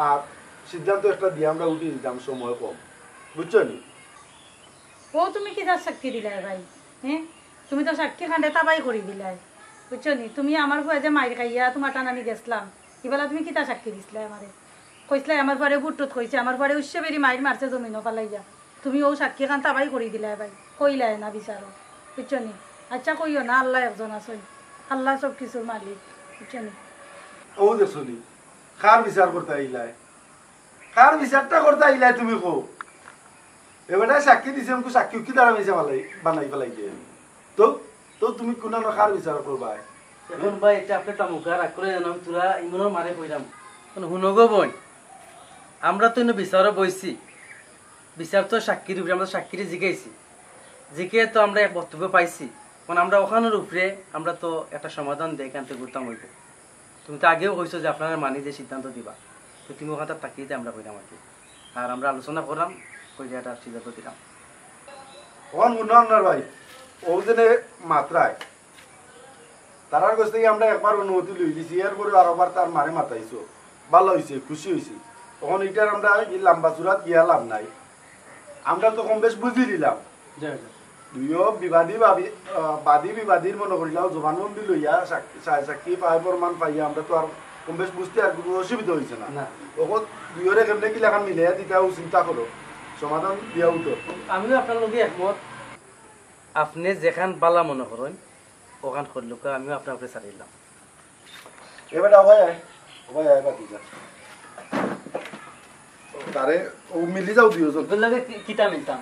আর সিদ্ধান্ত একটা দিয়া আমরা উঠি দিতাম, সময় কম, বুঝছো নি? ও তুমি কিতা সাক্ষী দিলায় ভাই? হ্যাঁ, তুমি তো সাক্ষী খান্ডে তাবাই করি দিলায়, বুঝছো নি? তুমি আমার ফুয়া যে মাইর খাইয়া তোমার টান আমি গেছলাম, ইবেলা তুমি কিতা সাক্ষী দিছলায় আমারে? কইছলায় আমার ফুয়ারে বুট টুট কইছে, আমার ফুয়ারে উৎসে বেরি মাইর মারছে জমিনো ফালাইয়া। তুমি ও সাক্ষী খান তাবাই করি দিলায় ভাই, কইলায় না বিচারো, বুঝছো নি? আচ্ছা কইও না, আল্লাহ একজন আছইন, আল্লাহ সব কিছুর মালিক, বুঝছো নি? ও দেখছো নি, কার বিচার করতে আইলায়? কার বিচারটা করতে আইলায় তুমি কও? এবারে সাক্ষী দিছে, আমাকে সাক্ষী কি দ্বারা মিছা বানাই, বানাই ফেলাই দিয়ে। তো, তো তুমি কোন কার বিচার করবায়? এখন ভাই, এটা আপনি তামুকা রাগ করে জানো, আমি তোরা ইমনর মারে কইরাম। এখন হুনো গো বোন, আমরা তো ইনো বিচারো বইছি, বিচার তো সাক্ষীর উপরে, আমরা তো সাক্ষীরে জিগাইছি, জিগে তো আমরা এক বক্তব্য পাইছি। এখন আমরা ওখানোর উপরে আমরা তো একটা সমাধান দেই, এখান থেকে ঘুরতাম হইব। তুমি তো আগেও কইছো যে আপনারা মানি যে সিদ্ধান্ত দিবা, তো তুমি ওখানটা তাকিয়ে দিয়ে আমরা কইলাম আর কি। আর আমরা আলোচনা করলাম, কই যে একটা সিদ্ধান্ত দিলাম। ওখান হুনো আপনার ভাই, ও যেনে মাত্রায় তারার কাছ থেকে আমরা একবার অনুমতি লই দিছি, এরপরে আরোবার তার মারে মাতাইছো, ভালো হইছে, খুশি হইছি। তখন এটার আমরা এই লম্বা চূড়াত গিয়া লাভ নাই, আমরা তো কম বেশ বুঝি নিলাম। দুইও বিবাদী ভাবি, আহ, বাদী বিবাদীর মনে করিলাও জবানবন্দি লইয়া সাক-, সায় সাক্ষী পায় প্রমাণ পাইয়া আমরা তো আর কম বেশ বুঝতে আর কোনো অসুবিধা হইছে না। না। তখন দুইওরে কেমনে কি লেখান মিলাইয়া দিতে হবে চিন্তা করো, সমাধান দিয়া উঠো। আমিও আপনার লগে একমত, আপনি যেখান বালা মনে করেন ওখান করলুকা, আমিও আপনার উপরে ছাড়িলাম। এ বেটা, ওবায় আয়, ওবায় আয়, বাকি যা। তারে, ও মিলি যাও দুইজন। ওগুলোকে কি-, কিতা মিলতাম?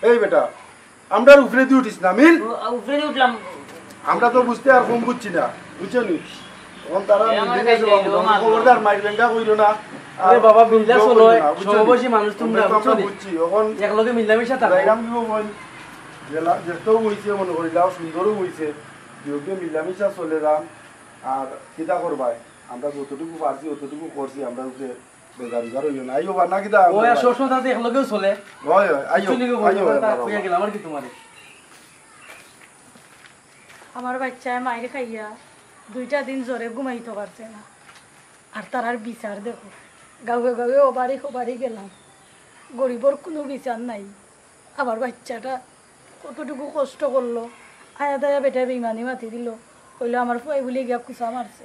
এই বেটা, আমরার উপরে দিয়ে উঠিস না, মিল। উ-, উপরে দিয়ে উঠলাম। আমরা তো বুঝতে আর কম বুঝছি না, বুঝছো নি? এখন তারা এ, আমার মিলি গেছে, কাছে এলো, বাবু, মারলো। খবরদার মাইর বেঙ্গা কইলো না। আরে আর বাবা, বিন্দাস কেউ হলো, কইলো না, বুঝছো নি? সমবয়সী মানুষ তোমরা, আমরা তো বুঝছো নি? বুঝছি, এখন একলগে মিলামিশা থাকো। যাইরাম কি বলবো? যেলা-, যেটাও হইছে মনে করি, লাও সুন্দরও হইছে, যোগ্য মিলামিশা চলে যান। আর কিতা করবায়, আমরা যতটুকু পারছি, অতটুকু করছি, আমরা উপরে বেজার উজার হইও না। আইও বা না কিতা? ও, আর সবসময় তাতে একলগেও চলে। হয়, হয়, আইও, চলে গো, আইও, বন্ধু, আইও, কথা বাবা। কইয়া গেলাম আর কি তোমারে। আমার বাচ্চায় মাইর খাইয়া দুইটা দিন জোরে ঘুমাইতে পারছে না। আর তারার বিচার দেখো, গাঁওয়ে গাঁওয়ে ওবারি খোবারি গেলাম, গরিবর কোনো বিচার নাই। আমার বাচ্চাটা কতটুকু কষ্ট করলো, আয়া দায়া বেটায় বেইমানি মাতি দিল, কইলো আমার ফুয়ায় বুলি গিয়া কুচা মারছে।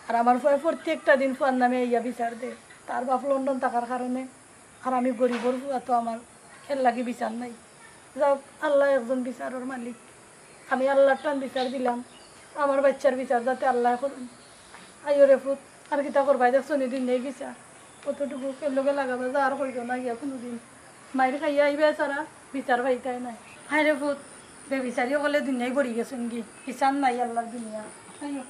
আর আমার ফুয়ায় প্রত্যেকটা দিন ফুয়ার নামে আইয়া বিচার দে, তার বাপ লন্ডন থাকার কারণে। আর আমি গরিবর ফুয়া তো আমার এর লাগি বিচার নাই। যাক, আল্লাহ একজন বিচারর মালিক, আমি আল্লাহর টান বিচার দিলাম, আমার বাচ্চার বিচার যাতে আল্লাহ করুন। আইও রে ফুত, আর কিতা করবায়, দেখছো নি দুনিয়ার বিচার কতটুকু, কেউ লগে লাগাবা যা আর কইতো না গিয়া কোনোদিন। মাইর খাইয়া আইবা ছাড়া বিচার পাইতায় নায়। হায় রে ফুত, বেবিচারি অকলে দুনিয়ায় ভরি গেছইন গি, বিচার নাই আল্লাহর দুনিয়া। আইও।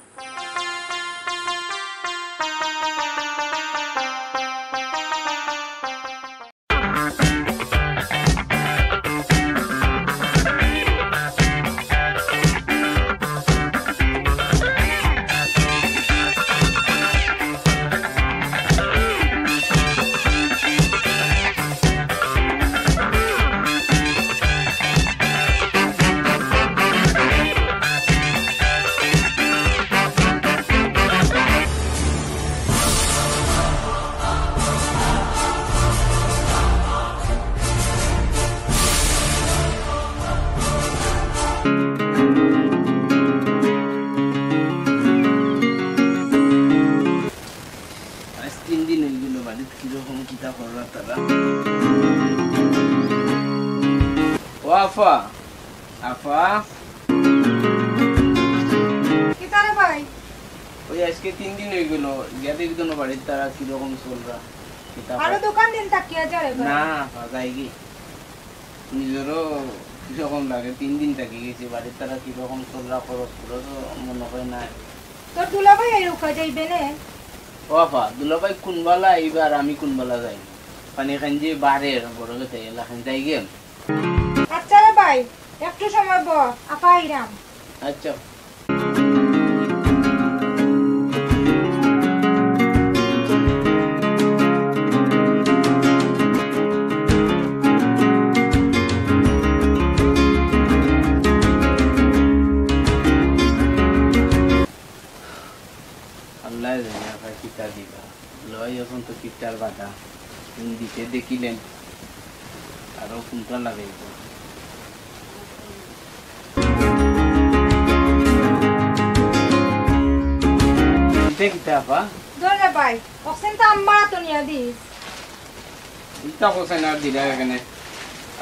আজ তিন দিন হইল। এরকম কিতা কররা তারা? ও আফা, আফা। কিতা রে ভাই? ওই আজকে তিন দিন অইগেলো, গিয়া দেখি তো না বাড়ির তারা কিরকম চলরা, কিতা আরো করে। দোকান দিন থাকিয়া যা রে ভাই। না, আফা, যাইগি। নিজেরও কিরকম লাগে, তিন দিন থাকি গেছি, বাড়ির তারা কিরকম চলরা, খরচ খরচও মনে হয় না। তোর দুলাভাই আইরুকা যাইবে নে? ও আফা, দুলাভাই কুনবালা আইবা আর আমি কুনবালা যাই? পানি খান যে বাড়ের বড় গেছে এলাকান যাইগি। আচ্ছা রে ভাই, একটু সময় ব, আফা আইরাম। আচ্ছা। আল্লায় জানে আফায় কিতা দিবা। লই, অখন তো কিপটার বাধা। তুমি দিতে দেখিলেন, আরো কুনটা লাগাইব। ইটা কিতা আফা? ধর রে ভাই, অক্সিজেন তো আম্মা তো নিয়া দিস। ইটা অক্সিজেন আর দিলা এখানে।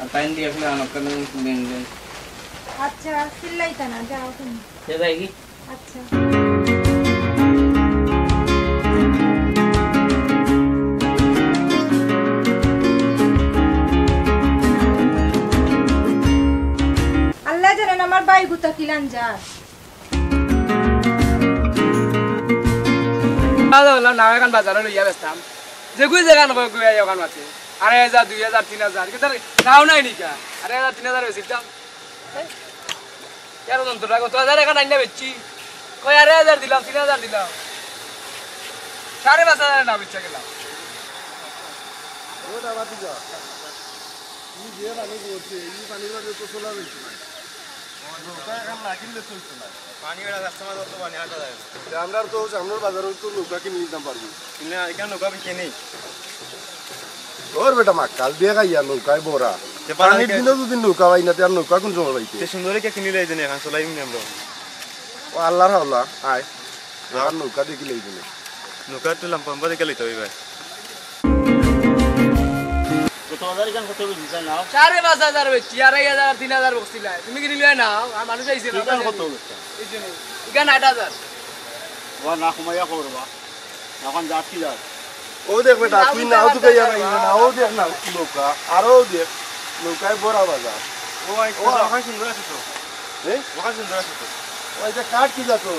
আর তাইন দিয়ে আসলে আনকালে লেনদেন। আচ্ছা, চিল্লাইতা না, যাও তুমি। সে যাই কি? আচ্ছা। আল্লায় জানইন আমার ভাই গুতা কিলান যার। আরে বললাম, নাও এখান বাজারো লইয়া বেচতাম। যেগুই যেখান কয়, গুই আই ওখান মাতে। আড়াই হাজার, দুই হাজার, তিন হাজার। কিন্তু তার নাও নাই নিকা। আড়াই হাজার, তিন হাজার বেচিতাম। হ্যাঁ? তেরো জন তো রাখো, তো হাজার এখান আইনা বেচছি। কয় আড়াই হাজার দিলাম, তিন হাজার দিলাম। সাড়ে পাঁচ হাজার না বেচা গেলাম। ও দাদা, তুই যা। তুই যে পানি করছে, এই পানির মাঝে তো চলা যাইছে না। নৌকা এখন না কিনলে চলছে না। পানি বেড়া কাস্টমার তো পানি হাঁটা যায় না। তে আমরা তো সামনের বাজারে তো নৌকা কিনে নিতাম পারবো। কিনে এখানে নৌকা আমি কিনি। ওর বেটা মাক্কাল দিয়ে খাইয়া নৌকায় ভরা। তে পানির পানি দিনও যদি নৌকা পাই না, তে আর নৌকা কোন সময় পাইতে? তে সুন্দরী কে কিনিলে এই দিনে এখন চলাই এমনি আমরা। ও আল্লাহর হাওলা, আয়। আর নৌকা দেখিলে এই দিনে। নৌকা তো লাম্পা লাম্পা দেখে লইতে হবে ভাই। কত হাজার এখান কত বেশি চাই নাও? সাড়ে পাঁচ হাজার বেচছি, আড়াই হাজার, তিন হাজার বকছিলা। তুমি কি নিলে নাও? আর মানুষ আইছে না। এখান কত বেচতা? এই জন্য। এখান আট হাজার। ওয়া না কমাইয়া খবর বা। এখন যাচ্ছি যার। ও দেখ বেটা, তুই নাও তো গইয়া নাই না, ও দেখ না নৌকা, আরো দেখ, নৌকায় ভরা বাজার। ও ভাই, ও। ওখানে সুন্দর আছে তো। এ? ওখানে সুন্দর আছে তো। ওই যে কাঠ কি যা তোর?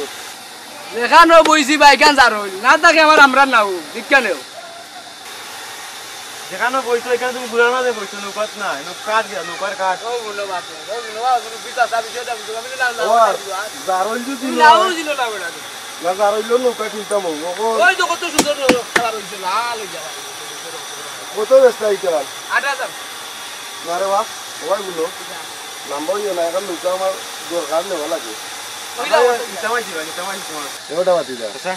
যেখানো বইছি ভাই, কেন যার হইল? না থাকে আমার আমরা নাও, দীক্ষা নেও। যেখানো বইছো, এখানে তুমি ঘুরার মাঝে বইছো, নৌকাত না, নৌকার গিয়া, নৌকার কাঠ। ও মনো বাপ, ও মনো বাপ, তুমি পিতা সাহেব বিষয়টা বুঝো, আমি না, না, ও, না, না, যার হইল যদি তুমি নাও নয়। দিল না বেটা। না, যার হইল নৌকা কিনতাম হবো। ও, ওই তো কত সুন্দর নৌকা খাবার হইছে, লাল হইছে আবার। কত বেচতা এটা? আট হাজার। না রে বাপ, সবাই বললো। লম্বা হইও না, এখন নৌকা আমার দরকার নেওয়া লাগে। ওই দাও, ওই দাও। নিতাম আইছি ভাই, নিতাম আইছি তোমার। এ বেটা বাতি দা। আচ্ছা।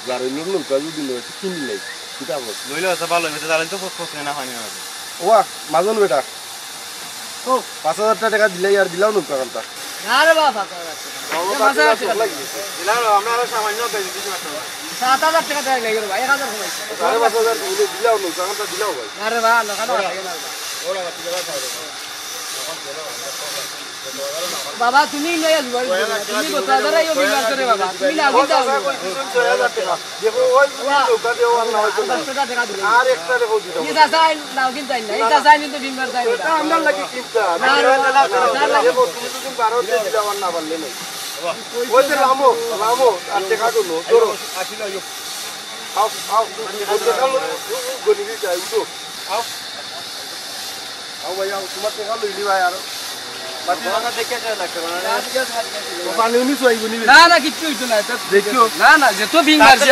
যার হইল নৌকা যদি নয়, তো কিনি নাই। কিতা বল? লইলে আচ্ছা ভালো হইবে, তাহলে তো ফোস ফোস না পানি না। ওয়া, মাজন বেটা। ও। পাঁচ হাজার টেকা দিলাই আর দিলাও নৌকা কান্তা। না রে বাবা, পাঁচ হাজার টেকা। বাবা, এ, পাঁচ হাজার টেকা। দিলাম, আমরা আরো সামান্য বেশি কিছু রাখতাম না। সাত হাজার টেকা দেয় লাগে রে ভাই, এক হাজার কমাই। সাড়ে পাঁচ হাজার দিলে দিলাও নৌকা কান্তা দিলাও ভাই। না রে বাবা, নৌকা না লাগে না রে বাবা। ওরা বাকি যারা খাওয়া দাওয়া। বাবা, তুমি লইয়া লুয়ার দিও না। তুমি গত হাজার আইও বিল মারছো রে বাবা। তুমি না ও দিতা চাচা, কই দিছুন ছয় হাজার টেকা। দেখো, ওই তুমি নৌকা দেও আর না হয়তো না। পাঁচশো টেকা দিলে। আর একটা রেখো দিতাম। এই চাচা আইন নাও কিন্তু আইন না। এই চাচা আইন কিন্তু বিল মারছে আইন না। এটা আমরা লাগি চিন্তা। না, না, না, না, না। দেখো, তুমি যদি বারো দিয়ে দিলে আমার না পারলে নাই। ওই যে রামো, রামো, আর টেকা গুলো, ধরো। আও, আও, ওই যে রামো, গরিবি চাই, উঠো। আও। আও ভাই, আও, তোমার টেকা লইলি ভাই, আর বাকি কথা দেখে আসা লাগছে, মানে, ও পানি উনি চুয়াইব নি? না, না, কিচ্ছু হইতো না, এটা দেখিও। না, না, যে তো বিং মারছে,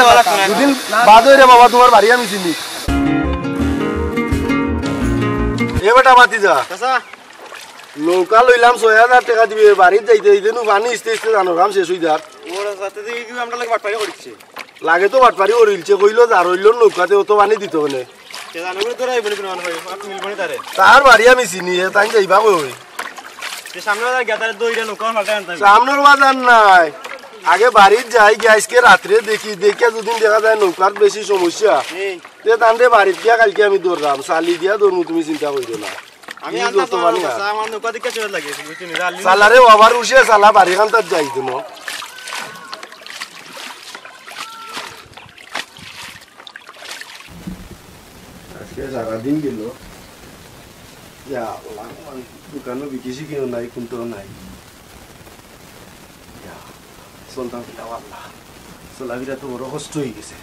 দুদিন না। বাদ হইরে বাবা, তোমার বাড়ি আমি চিনি। এ বেটা, মাতি যা। চাচা। নৌকা লইলাম, ছয় হাজার টেকা দিবে, বাড়িত যাইতে যাইতে নু পানি ইস্তে ইস্তে জানো, কাম শেষ হই যার। ওরা সাথে দিয়ে কিন্তু আমরা লাগে বাটপারি করিচ্ছে। লাগে তো বাটপারি করিলছে, কইলো যার হইল নৌকাতে অত পানি দিত কেনে? কে জানে, ওগুলো তোরা আইবো নি কোনো মানুষ, আপনি মিলবো নি তারে। তার বাড়ি আমি চিনি, এ তাই যাইবা কই? যে সামনে বাজার গেতারে দইরা নৌকা পাল্টা আনতে হবে। সামনের বাজার নাই, আগে বাড়িত যাই গিয়া, আইজকে রাত্রে দেখি, দেখিয়া যদি দেখা যায় নৌকার বেশি সমস্যা, তে তানরে বাড়িত গিয়া কাইলকে আমি ধররাম, চালি দিয়া ধরমু, তুমি চিন্তা করিও না। আমি ই আন্দাজ যত পানি আর। আমার নৌকা দেখে চলে লাগে, বুঝছো নি? চালারে বাবার উঠে চালা বাড়ি কান্তার যাই দিন। আইজকে সারাদিন গেল। ইয়া আল্লাহ, দোকানো বিকিছি কিনো নাই, কুন্তাও নাই। ইয়া, চলতাম কিলা আল্লাহ। চলাফিরা তো বড় কষ্ট অই গেছে।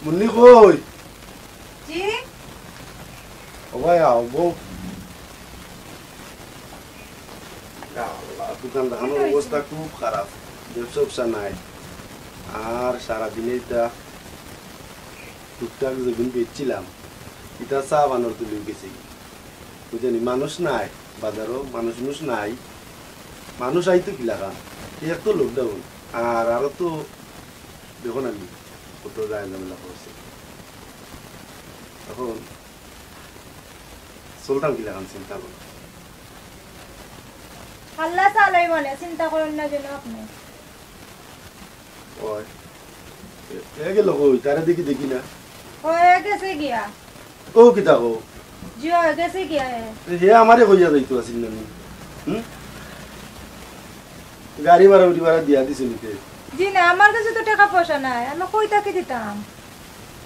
মুন্নি কই? জি? ও ভাই, আও বউ। ইয়া আল্লাহ, দোকান দেখানোর অবস্থা খুব খারাপ, ব্যবসা উবসা নাই। আর সারাদিনে ইতা টুকটাক যেগুন বেচছিলাম, ইতা চা বানর তুলি গেছে। বুঝছনি, মানুষ নাই, বাজারো মানুষ মানুষ নাই। মানুষ আইতো কিলাখান, এক তো lockdown, আর আরো তো দেখো না নি, কত যায় ঝামেলা করছে। এখন চলতাম কিলাখান চিন্তা করো। আল্লাহ চালাই মানে, চিন্তা করেন না যেন আপনি। ওই, এ, এ গেল কই? তারে দেখি, দেখি না। ও, এ গেছে গিয়া। ও, কিতা কও? জি, ও গেছে গিয়া এ। এ, হে আমারে কইয়া যাইতো আছিল না নি? হুম? গাড়ি ভাড়া, উড়ি ভাড়া দিয়া দিছে নিতে। জি না, আমার কাছে তো টাকা পয়সা নাই, আমি কই থাকি দিতাম?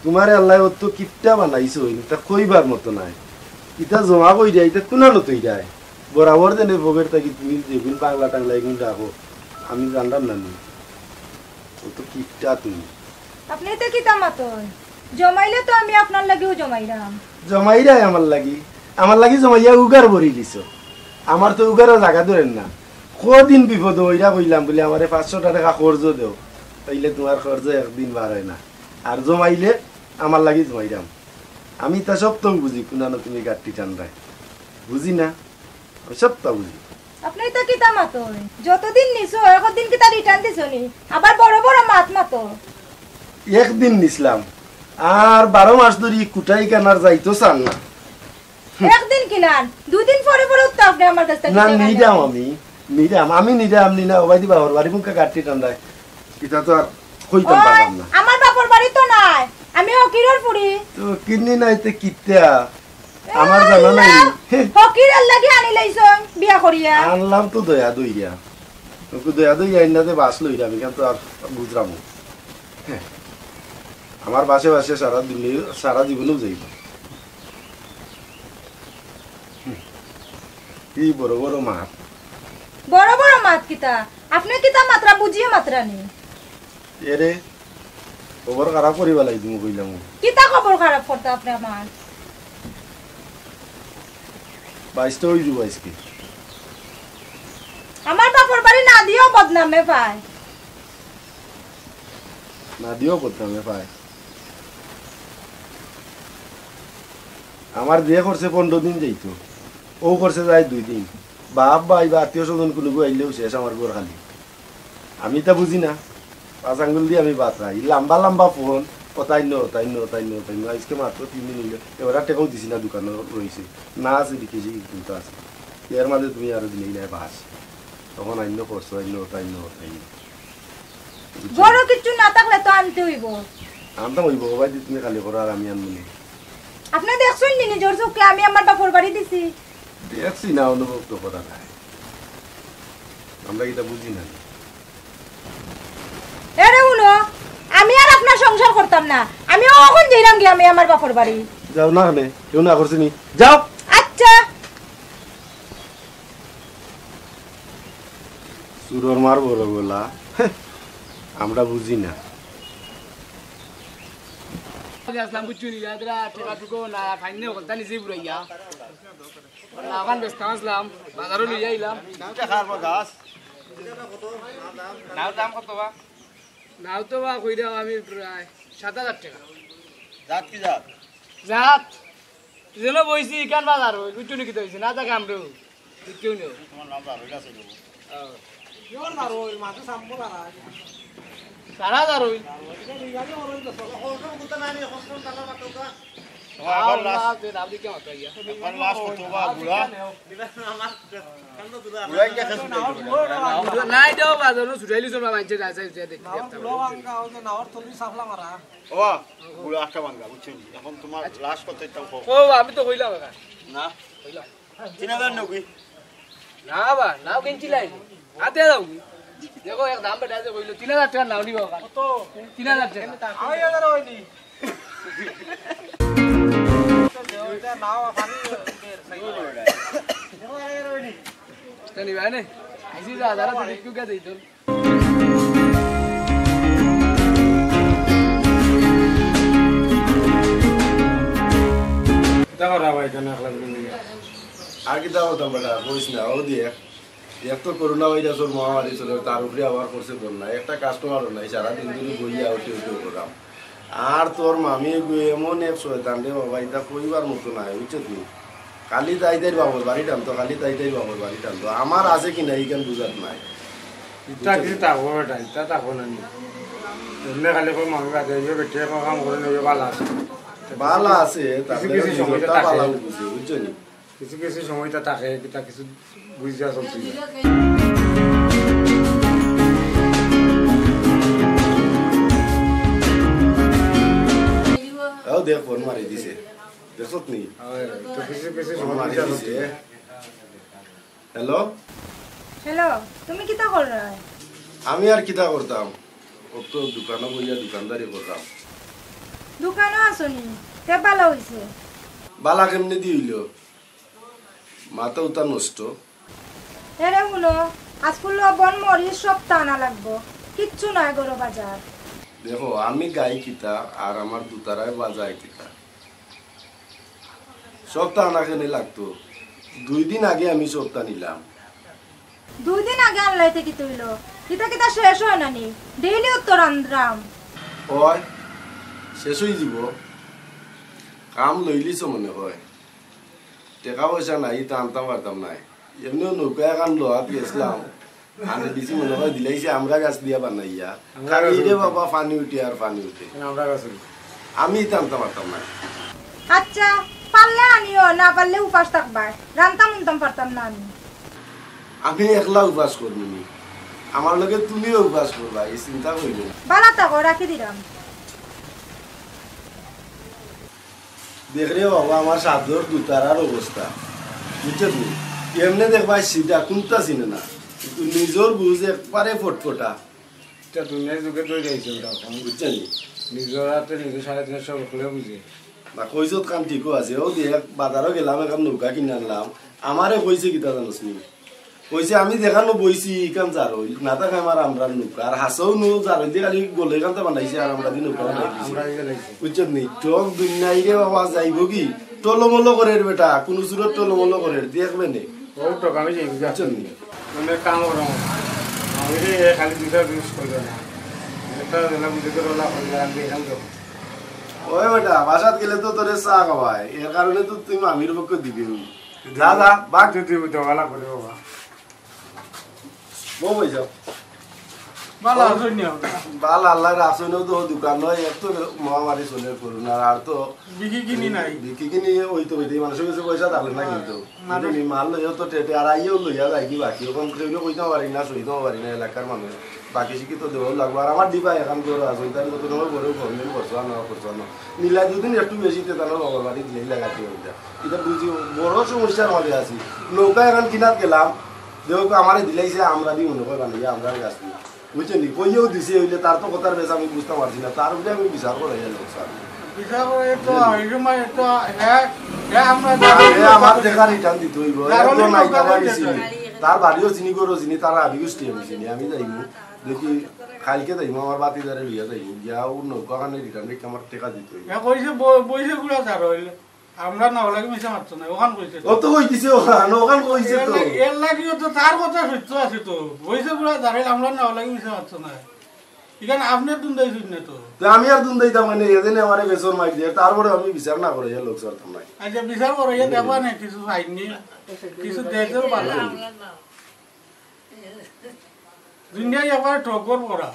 তোমারে আল্লাহ অত কিপটা বানাইছইন, ইতা কইবার মতো নায়। ইতা জমা কইরা, ইতা কুনানো থইরায়। বরাবর যেন পকেট থাকি তুমি যেগুন বাংলা টাংলা এগুন রাখো, আমি জানলাম না নি। অত কিপটা তুমি। আপনি ইতা কিতা মাতইন? জমাইলে তো আমি আপনার লাগিও জমাইরাম। জমাইরায় আমার লাগি? আমার লাগি জমাইয়া উগার ভরি দিছো। আমার তো উগারও জাগা ধরের না। কদিন বিপদ অইরা কইলাম বুলি আমারে পাঁচশো টেকা কর্জ দেও, তাইলে তোমার কর্জ একদিন বার অয় না। আর জমাইলে আমার লাগি জমাইরাম। আমি তা সব তো বুঝি, কুনানো তুমি গাট্টি টানরায়। বুঝি না? আমি সব তা বুঝি। আপনি ইতা কিতা মাতইন? যতদিন নিছো, একদিন কিতা return দিছো নি? আবার বড় বড় মাত মাতো। একদিন নিছলাম, আর বারো মাস ধরি কুটাই কানার যাইতো চার না। একদিন কিলান, দুই দিন পরে পরে উঠতো আপনি আমার কাছ থাকি না, টাকা নিরাম নেন। আমি, নিরাম, আমি নিরাম, নি না, ওবায়দি বাবার বাড়ি মুখে গাট্টি টানরায়। ইতা তো আর কইতাম ওই, পারলাম না। আমার বাপর বাড়ি তো নাই, আমি ফকিরর ফুড়ি। তো কিন্নি নাই তে কিতা? আমার জানা নাই। হে। ফকিরর লাগি আনি লাইছইন বিয়া করিয়া। আনলাম তো দয়া দইয়া। একটু দয়া দইয়া আইন না যে বাস লইরা, আমি কিন্তু আর বুঝলাম না। হে। আমার বাসে বাসে সারা দিনে, সারা জীবনেও যাইব। হুম। কি বড় বড় মাত। বড় বড় মাত কিতা? আপনি কিতা মাতরা বুঝিয়া মাতরা নি? এরে, খবর খারাপ করিবা লাগি তুমি কইলাম। কিতা খবর খারাপ করতা আপনি আমার? বাইশটা অই যাইব আইজকে। আমার বাপর বাড়ি না দিও বদনামে পায়। না দিও বদনামে পায়। আমার যে করছে পনেরো দিন যাইতো, ও করছে যায় দুই দিন। বাপ ভাই বা আত্মীয় স্বজন কুনুগু আইলেও শেষ আমার ঘর খালি। আমি তা বুঝি না, পাঁচ আঙ্গুল দি আমি বাতরাই। ই লাম্বা লাম্বা ফোন, ওতাইন, ওতাইন, ওতাইন, ওতাইন। আইজকে মাত্র তিন দিন অইলো, এবার আর টেকাও দিছি না, দোকানো রইছে। না আছে বিকেছি, কিন্তু আছে। এর মাঝে তুমি আরো দিলেই নাই বাস। তখন আইন খরচ, আইন, ওতাইন, ওতাইন। বড় কিচ্ছু না থাকলে তো আনতে অইব। আনতাম অইব, ওবায়দি তুমি খালি করো আর আমি আনমু নি। আপনি দেখছইন নি নিজর চোখে আমি আমার বাপর বাড়ি দিছি? দেখছি না, অনুভব তো করা যায়। আমরা ইতা বুঝি না। এরে হুনো, আমি আর আপনার সংসার করতাম না। আমি অখন যাইরাম গিয়া আমি আমার বাপর বাড়ি। যাও না কেনে, কেউ না করছে নি? যাও। আচ্ছা। চুরর মার বড় গলা, আমরা বুঝি না। আসলাম বুঝছো নি, যারা টেকা টুকো না, ফাইন নিয়ে কথা নিজেই বুড়াইয়া। না, ওখান ব্যস্ত আসলাম, বাজারও লইয়া আইলাম। নাওর দাম কত বা? নাও তো বা কইরাম আমি প্রায় সাত হাজার টেকা। জাত কি জাত? জাত? যেন বইছি ইখান বাজার অইল, বুঝছো নি কিতা অইছে? না থাকে আমরাও। বুঝছো নি? তোমার নাম জারইল আছে গো। হ্যাঁ। ইয়র জারইল, মাঝে সাম্বল আর আগে। সারা জারইল। এটা দুই গাড়ি ওর অইল তো। খরচ করতে নাই নি, খরচ করতে নাই নি, খরচ করতে নাই নি। আবার লাশ, আবার লাশ কত বা বুড়া? বুড়া ইটা খেয়ে ছুটাই দিল। না, এটাও বাজানো ছুটাইলি চলবা, মানছে না, চাই, চাই, দেখি, দেখি। ও, বুড়া আটটা ভাঙ্গা, বুঝছো নি? এখন তোমার লাশ কত একটা হোক। ও, আমি তো কইলাম এখন। না? কইলাম। তিন হাজার নব্বই। না বা, নাও কিনছি লাই। আতে দাও। দেখো, এক দাম বেটা আছে, কইলো, তিন হাজার টাকা নাও নিবা। কত? তিন হাজার টাকা। আড়াই হাজার হয়নি। ওইটা নাও, পানি দের, সাইকেল। ওইটা নিবা নে? আইসি যা, যারা তো দেখতে গেছে, এই তো। কিতা করা ভাই, কেন একলা করে নিয়ে? আর কিতা করতাম বেটা, কইস না, ও দিয়ে। এক তো করোনা ভাইরাসর মহামারী চলে, তার উপরে আবার করছে বন্যা। একটা কাস্টমারও নাই, সারা দিন ধরে বইয়া উঠে উঠে করলাম। আর তোর মামি গো এমন এক শয়তান রে বাবা, ইতা কইবার মতো নাই, বুঝছো তুই? খালি তাই তাইর বাবর বাড়ি টানতো, খালি তাই তাইর বাবর বাড়ি টানতো। আমার আছে কি নাই, ইখান বুঝাত নাই। ইতা কিছু থাকবো বেটা, ইতা থাকবো না নি। এমনি খালি কই মামি বাদে, ইয়ে বেটি এখন কাম করে নিয়ে ভালো আছে। ভালো আছে, তাতে কিছু সময় নিজরটা থাকে। ভালো বুঝে, বুঝছো নি? কিছু কিছু সময় তো থাকে, কিতা কিছু বুঝা চলতে না। ও দেখ, ফোন মারি দিছে। দেখছত নি? হয়, তো কিছু কিছু ফোন সময় মারি বুঝা দিছে। চলতে না। হ্যালো? হ্যালো, তুমি কিতা কররায়? আমি আর কিতা করতাম? ও তো দোকানো বইয়া দোকানদারি করতাম। দোকানো আছো নি? তে ভালা অইছে। ভালা কেমনে দি অইলো? মাথা উতা নষ্ট। এরে হুনো, আজকুর লবণ মরিচ সবতা আনা লাগবো, কিচ্ছু নাই ঘরো বাজার। দেখো, আমি গাই কিতা আর আমার দুতারায় বাজায় কিতা? সবতা আনা কেনে লাগতো? দুই দিন আগে আমি সবতা নিলাম। দুই দিন আগে আনলাইতে কিতা অইলো? ইতা কিতা শেষ অয় না নি? ডেইলি উত্তর আনরাম। অয়, শেষ অইযিবো। কাম লইলিছো মনে অয়। টেকা পয়সা নাই, ইতা আনতাম পারতাম নায়। এমনেও নৌকা এখান লওয়াত গেছলাম। আনে দিছি মনে অয় দিলাইছে আমড়া গাছ দিয়া বানাইয়া। আমড়া খালি গাছ রে উঠে। বাবা পানি উঠে আর পানি উঠে। কেন আমড়া গাছ উঠে? আমি ইতা আনতাম পারতাম নায়। আচ্ছা, পারলে আনিও, না পারলে উপাস থাকবায়। রানতাম উনতাম পারতাম না আমি। আমি একলা উপাস করমু নি। আমার লগে তুমিও উপাস করবায়, ই চিন্তা করিও না। ভালা থাকো, রাখি দিলাম। দেখ রে বাবা, আমার সাবদর দুতারার অবস্থা, বুঝছো তুমি? এমনে দেখবায় সিধা, কুন্তা চিনে না, কিন্তু নিজর বুঝ একবারে ফটফটা। ইটা দুনিয়ার যুগে তো যাইছে ওটা এখন। বুঝছো নি? নিজর হাতে নিজে সাড়ে তিনশো বকলে বুঝে। না, কইছত খান ঠিকও আছে। ও দেখ, বাজারো গেলাম, এখান নৌকা কিনে আনলাম। আমারে কইছে কিতা জানোস নি? কইছে, "আমি যেখানো বইছি, ইখান জারইল, না থাকে আমার আমরার নৌকা। আর হাছাউ নু জারইল দি খালি গলে কান্তা বানাইছে, আর আমরা দি নৌকা বানাই দিছে।" বুঝছত নি? টক দুনিয়াই রে বাবা, যাইবো কি? টলমলো করের বেটা, কুনু সুরত টলমলো করের, দেখবে নে। ও টক আমি যাই, বুঝছত নি? তুমি এক কাম করো, আমি রে খালি দুইটা জিনিস কইবে না। একটা দিলাম, দুইটা রোলা কইবে, আমি এখান যাবো। ওই বেটা, বাসাত গেলে তো তোরে চা খাওয়ায়, এর কারণে তো তুই মামির পক্ষ দিবি। যা, যা, বাঘ। তুই, তুই, তুই, ওলা করে বাবা। বউ হয়ে যাও। ভালা আছইন নি আপনারা? ভালা আল্লাহর রাসুলেও তো দোকান নয়, এক তো মহামারী চলে করোনা, আর তো বিকি কিনি নাই। বিকি কিনি ওই তো ওইটাই মানুষের কাছে পয়সা থাকে না কিন্তু। না, না। কিন্তু মাল লইও তো টেটে, আর আইও লইয়া যায় কি বাকি, ওখান কেউ কইতেও পারি না, সইতেও পারি না এলাকার মানুষ। বাকি শিক্ষিত দেওয়াও লাগবো। আর আমার ডিবা এখন গরু আছে, তাই কত সময় গরু গভর্নমেন্ট করছো আর না করছো আর না। মিলাই দুদিন একটু বেশি তে তাহলে বাবার বাড়ি দিলেই লাগাতে হবে। এটা বুঝি বড় সমস্যার মাঝে আছি। নৌকা এখন কিনাত গেলাম, দেখো আমারে দিলাইছে, আমরা দি মনে কয় বানাইয়া আমরা গাছ দি। বুঝছেন নি? কইয়েও দিছে, হইলে তার তো কথার বেশ আমি বুঝতে পারছি না, তার উপরে আমি বিচার করাই লোক স্যার। বিচার করে তো এই সময় তো হ্যাঁ, হ্যাঁ, আমরা আরে আমার দেখা রিটার্ন দিতে হইব। তার একজন অনেক নাই, লোক তার আছে। বাড়ি চিনি, তার বাড়িও চিনি, গরু চিনি, তার আদি গোষ্ঠী আমি চিনি। আমি যাইমু, দেখি কালকে যাইমু, আমার বাতি ধরে লইয়া যাইমু, গিয়া ও নৌকা খানে রিটার্ন রেখে আমার টেকা দিতে হইব। হ্যাঁ, কইছে ব-, বইছে গুড়া স্যার হইলে। আমরা না ওলাকে মিছা মারতো না, ওখান কইছে তো। ও তো কই দিছে ওখান, ওখান কইছে এর তো। লাগি, এর লাগিও তো তার কথা সত্য আছে তো। কইছে পুরা জারেল, আমরা না ওলাকে মিছা মারতো না। এখানে আপনি দুন্দাই শুন না তো। তো আমি আর দুন্দাইতাম মানে, এদিনে আমারে বেসর মাইর দিয়ে, তারপরে আমি বিচার না করে লোক ছাড়তাম না। আচ্ছা, বিচার করে ইয়ে দেখবা না, কিছু ফাইন নি, কিছু দেয় তো পারলাম। দুনিয়া একবারে ঠগর পড়া।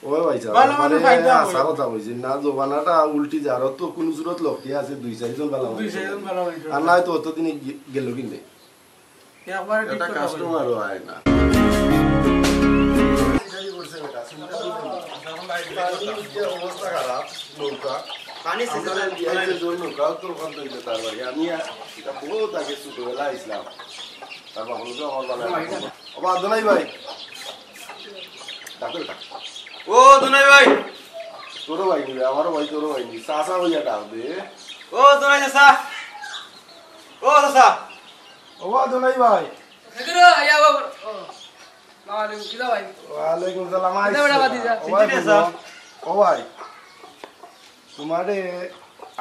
ও ভাই সাহেব, ভালা মানুষ মানে পাইতাম হাছা কথা কইছি না, জমানাটা উল্টি যার, তো কুনু সুরত লক্ষ্যে আছে দুই চাইরজন ভালা মানুষ। দুই চাইরজন ভালা মানুষ। আর নাই তো অতদিনে গে-, গেল কিনে। একবারে ঠিক কথা বলছো। কাস্টমারও আয় না। অবস্থা খারাপ, নৌকা। পানি শেষ আমরা হয়ে যাচ্ছে। বিয়াই যে জোর নৌকা, তো ওখান থেকে তার বাড়ি। আমি আ-, এটা বহুত আগে ছোটবেলা আইছিলাম। তার বাবা বলতো, "আমার বাবা।" ও ভাই, না। বাবা, আদনাই ভাই। ডাকো, ডাকো। ও দুনাই ভাই। তোরও ভাই নিবে, আমারও ভাই, তোরও ভাই নিবে। চাচা ভাইয়া ডাক দে। ও দুনাই চাচা। ও চাচা। ও বা দুনাই ভাই। এদিকে আয়, আয়, আয়, ও। সালাম আলাইকুম, কিতা ভাই? ওয়ালাইকুম সালাম, কিতা বেটা ভাতিজা? ও ভাই, চিনছি না, স্যার। ও ভাই, তোমারে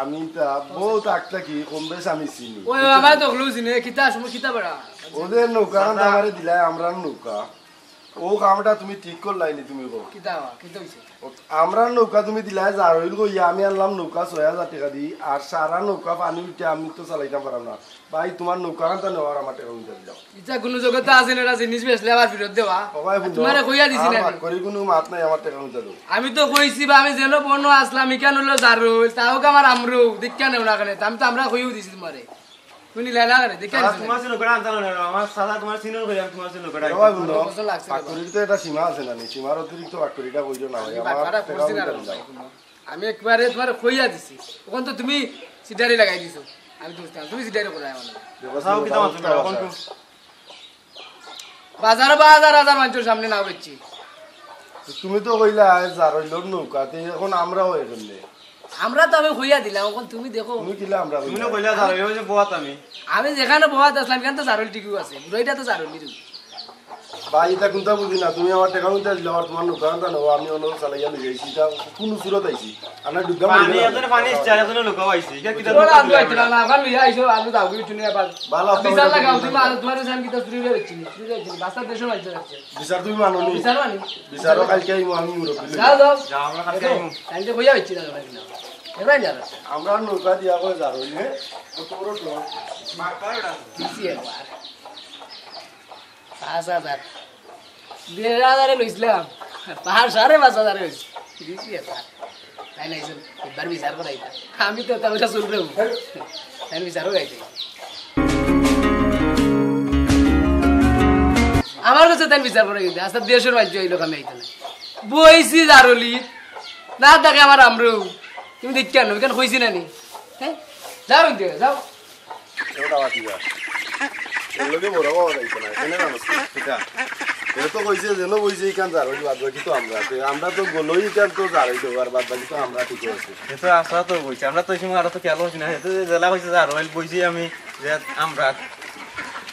আমি তা বহুত আগ থাকি কম বেশ আমি চিনি। ওই, ওই, আমার তো হকলেউ চিনে, কিতা সময় কিতা বেটা? ওদের নৌকা, চাচা। আমারে দিলায়, আমরার নৌকা। ও কামটা তুমি ঠিক করলায় নি, তুমি কও। কিতা, কিতা হইছে? ও, আমরার নৌকা তুমি দিলায়, যার হইল কইয়া আমি আনলাম নৌকা ছয় হাজার টেকা দি, আর সারা নৌকা পানি উঠে আমি তো চালাইতাম পারাম না। ভাই, তোমার নৌকা খানতা নেওয়ার আমার টেকা উঠে দিলাম। ইটা কুনু জগতে আছে না, এটা জিনিস বেচলে আবার ফিরত দেওয়া? ও ভাই, আর তোমারে কইয়া দিছি না আমি? করি কুনু মাত নাই, আমার টেকা উঠে দাও। আমি তো কইছি বা আমি যেন বনো আসলাম, ইখান হইলো যার হইল, তাও কি আমার আমরু, দীক্ষা নেও না কেনে, আমি তো আমরা কইও দিছি তোমারে। তুমি নিলে না রে, দেখে আনিছো না। তোমার ছিল বেড়া আনতে না, আমার সাদা তোমার সিনিয়র হয়ে আমি তোমার ছিল বেড়া। ও ভাই বন্ধু, কত লাগছে রে ভাই? বাক্করির তো একটা সীমা আছে না, নি? সীমার অতিরিক্ত বাক্করিটা কইছো না ভাই, আমি আমার বাটপারা টেকা করছি না উঠে রে দিলাম। ভাই, কোনো। আমি একবারে তোমারে কইয়া দিছি, এখন তো তুমি সিডারি লাগাই দিছো। আমি তো বুঝতাম, তুমি সিডারি করে আমার লগে। দেখো, তাও কি তোমার ব্যবস্থা আছে। বাজারো বাজার হাজার মানুষের সামনে নাও বেচছি। তুমি তো কইলা, "আয় যার হইল নৌকাতে", এখন আমরাও এখানে। আমরা তো আমি কইয়া দিলাম, এখন তুমি দেখো। তুমি কিলা আমরা তুমি কইলা? না কইলা যার হইল, ওই যে বওয়াত আমি। আমি যেখানে বওয়াত আসলাম, এখানে তো যার হইল ঠিকই আছে, বুড়াইটা তো যার হইল। ভাই, এটা কোনটা বুঝি না, তুমি আমার টেকা উঠে দিলে, আমার তোমার নৌকা আনতা নেবো, আমি অন্য চালাইয়া লই যাইছি, এটা কোন সুরত আইছি? আমরা ডুবলাম পানি, এজন্য পানি ইচ্ছা, এজন্য নৌকা আইছি। এটা কিতা ওরা আনতে পারতে না, এখন লইয়া আইছো, আনতে দাও, কিছু নিয়ে আবার। ভালো, বিচার লাগাও, তুমি আর তোমার সামনে কিতা চুরি হয়ে যাচ্ছে, চুরি হয়ে যাচ্ছে, বাস্তার দেশে মাইতে যাচ্ছে। বিচার তুমি মানো নি? বিচার মানি। বিচারও কালকে আইমু আমি মুরব্বি লই। যাও, যাও। যাও, আমরা কালকে দেখো, আইমু। কালকে কইয়া হচ্ছে না, না, না। এবার না। আমরা নৌকা দিয়া কই যার হইলে, ও তোরও তো। দিছি একবার। পাঁচ হাজার। দেড় হাজারে লইছিলাম। পাঁচ, সাড়ে পাঁচ হাজারে হইছে। দিছি একবার। তাই না, একবার বিচার করাইতা। আমি তো তাহলে চলবে। তাই বিচারও গাইতে। আমার কাছে তাই বিচার করে গেছে, আস্তা দেড়শোর মাঝে এই লোক আমি আইতে না। বইছি জারলি, না থাকে আমার আমরু। তুমি দেখ কেন, এখানে কইছি না নি? হ্যাঁ? যাও এখান থেকে, যাও। ওটা বাকি যা। এর লগে বড় বাবা যাইতো না, এখানে মানুষ। এটা। এ তো কইছে, যেন কইছে, এখান যার, ওই বাদ বাকি তো আমরা। তে আমরা তো গলই এখান তো যার, ওই তো আর বাদ বাকি তো আমরা ঠিক আছে। এ তো আশা তো কইছে, আমরা তো এই সময় আরো তো খেয়াল করছি না। এ তো জেলা কইছে যার, ওই বইছি আমি। যে আমরা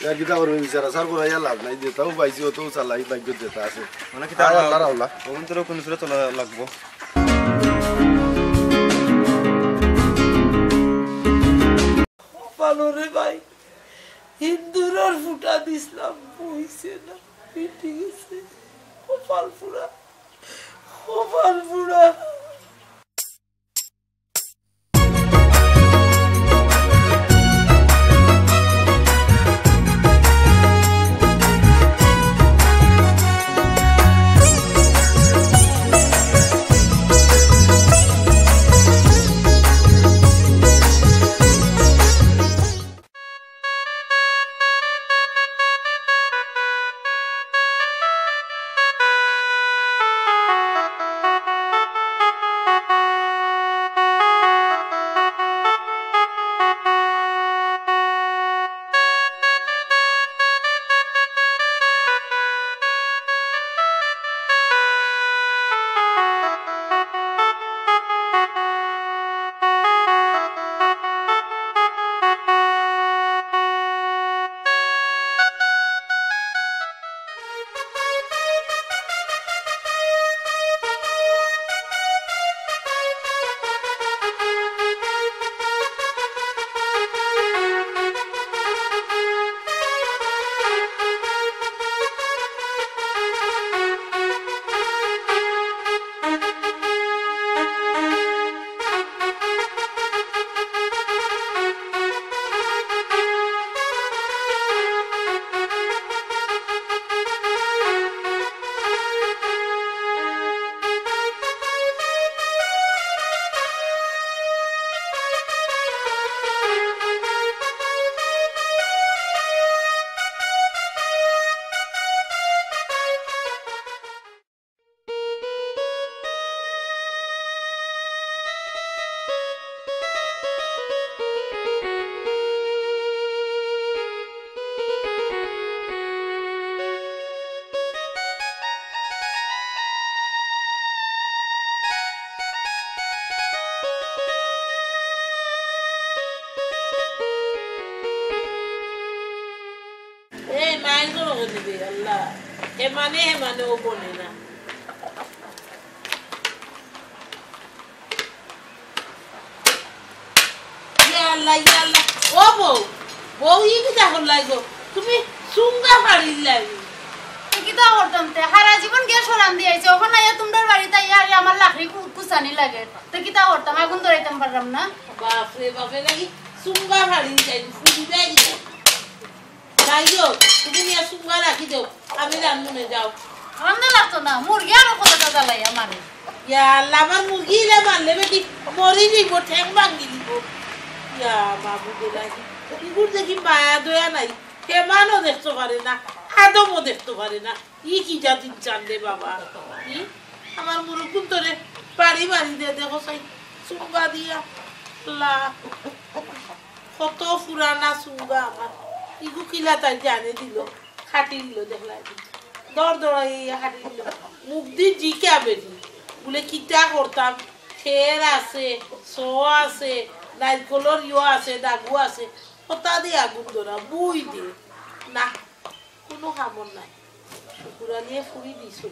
ইয়া কিতা করবে বিচারা, স্যার, করাইয়া লাভ নাই, যেটাও পাইছি, অতও চালাই, ভাগ্য যেটা আছে। মানে কিতা আয় আল্লাহ, আল্লাহ। ওখান তোর কোন সুরে চলা লাগবো? কপাল রে ভাই, হিন্দুরর ফুটা দিছলাম, বইছে না, মিটি গেছে। কপাল পুরা, কপাল পুরা। এ মায়ের ঘরো কই দিবে আল্লাহ। হে মানে, হে মানে ও বনে না। ইয়া আল্লাহ, ইয়া আল্লাহ। ও বউ, বউ, ই কিতা করলাই গো? তুমি চুঙ্গা ফাড়িলাই। তে কিতা করতাম তে? হারা জীবন গ্যাস রান্ধি আইছি, অখন আইয়া তুমরার বাড়িত আইয়া আর আমার লাকড়ি কু-, কুচানি লাগে। তে কিতা করতাম? আগুন ধরাইতাম পারলাম না। বাপ রে বাপ, এর লাগি চুঙ্গা ফাড়িলাই, ফুড়ি দেয় কিতা? যাই হোক, তুমি নিয়া চুঙ্গা রাখি দেও, আমি রান্ধমুনে, যাও। রান্ধা লাগতো না, মুরগি আরো কতটা জ্বালাই আমারে। ইয়া আল্লাহ, আমার মুরগি ইলা মারলে বেটি মরি যাইব, ঠ্যাং ভাঙি দিব। ইয়া মাবুদ এলাহি, ইগুর দেখি মায়া দয়া নাই, হেমানও দেখতো পারে না, আদমও দেখতো পারে না। ই কিতা দিন চান রে বাবা। ই আমার মুরুব্বুন তোরে বাড়ি বাড়ি দে, দেখো চাই চুঙ্গা দিয়া। আল্লাহ, কত পুরানা চুঙ্গা আমার। ইগু কিলা তাই জানে দিল, খাটি দিল, দেখলাই দিল। দর দরাই খাটি দিল। মুখ দি জিকা বেটি। বলে কিতা করতাম, খের আছে, সো আছে, নারকলর ইয়ো আছে, ডাগু আছে। হতা দি আগুন ধরা, বুই দে। না, কোনো কামর নাই। শুকুর আলিয়ে ফুরি দিছো।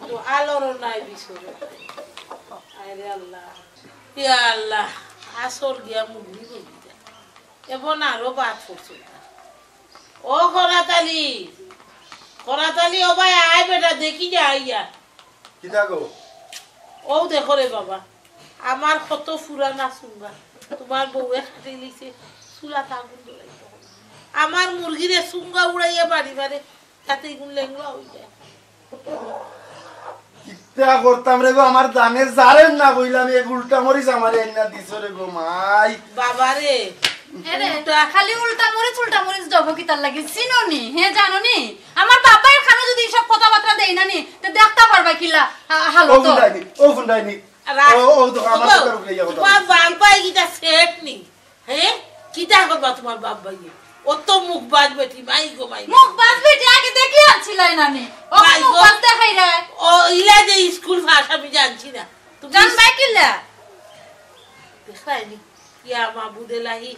তো আলোরও নাই, বিছরও নাই। আয় রে আল্লাহ। ইয়া আল্লাহ, আসর গিয়া মুগনি বলি দে। এবং আরো বাদ পড়ছে না। ও করাতালি, করাতালি, ও ভাই, আয় বেটা, দেখি যা আইয়া। কিতা গো? ও দেখো রে বাবা, আমার কত পুরানা চুঙ্গা, তোমার বউয়ে খাটি লিছে, চুলাত আগুন ধরাইতো। আমার মুরগিরে চুঙ্গা উড়াইয়া বাড়ি মারে, তাতে ইগুন লেংলা হই যায়। কিতা করতাম রে গো, আমার জানে জারের না কইলাম, এক উল্টা মরিচ আমারে আইনা দিছো রে গো মাই। বাবা রে, এরে, উল্টা। খালি উল্টা মরিচ, উল্টা মরিচ দেবো কিতার লাগি? চিনো নি? হে, জানো নি? আমার বাবা এর খানো যদি এইসব কথাবার্তা দেই না নি, তে দেখতা পারবা কিলা হা-, ও হালত। ফুন্ডাইনি, ও ফুন্ডাইনি। রা-, ও, ও তো আমার ও, কথার উপরে ইয়া কথা তোমার বলছে। বাবা ইটা সেট নি। হে? কিতা করবা তোমার বাপ ভাইয়ে? ও তো মুখ বাজ বেটি, মাই গো মাই। মুখ বাজ বেটি আগে দেখি আনছিলাই না নি। ও মাই মুখ গো। বাজ দেখাই রে। ও ইলা যে স্কুল ফাঁস আমি জানছি না। তুমি জান ভাই কিলা? দেখলায়নি? ইয়া মাবুদ এলাহি,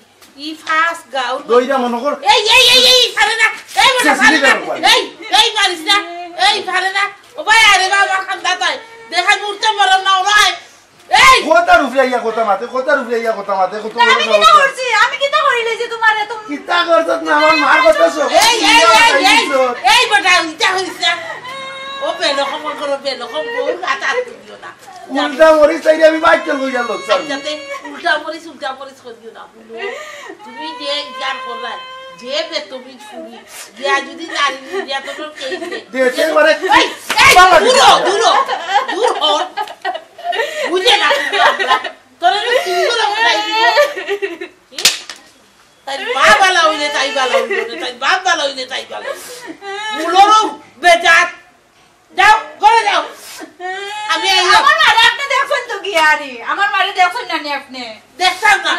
ই ফাঁস গাউর দইরা মনে কর। এই, এই, এই, এই, ফারে না। এই, মনে শেষ ফারে না। দিকে আর পারে। এই, এই, মারিস না। এই, ফারে না। ও ভাই, আরে বাবা, খান্দা তাই। দেখা মুহূর্তে মরণ না, ওরাই। এই! কথার উপরে আইয়া কথা মাতে, কথার উপরে আইয়া কথা মাতে, কত তা আমি বড় কিতা কথা। করছি? আমি কিতা করিলে যে তোমারে তুমি কিতা করছত না? আমার মার কথা সব। এই, এই, এই, এই, এই, এই, এই বেটা, ইটা হইছে। ও বেলকম করো, বেলকম বউ, হাত হাত দিও না। উল্টা মরিচ চাইলে আমি বাইক চল কইয়া লোক চাল। যাতে উল্টা মরিচ, উল্টা মরিচ করিও না, বুলো। তুমি যে ইজার করলাই, যে বেতমিজ ফুরি, দিয়া যদি নারী নির্যাতনের কেস দেয়, দেশে মানে এই, এই, বাবা দূর হ, দূর হ, দূর হ। বুঝে না, তোরা তো সিঙ্গল অবস্থায় দিব। কি? তাই মা বালা হইলে তাই বালা হইল না, তাই বাপ বালা হইলে তাই বালা হইল। মুলোরও বেজাত। যাও, ঘরে যাও। আমি আইলাম। আমার মারে আপনি দেখছেন তো কি আরে? আমার মারে দেখছেন না নি আপনি? দেখতাম না।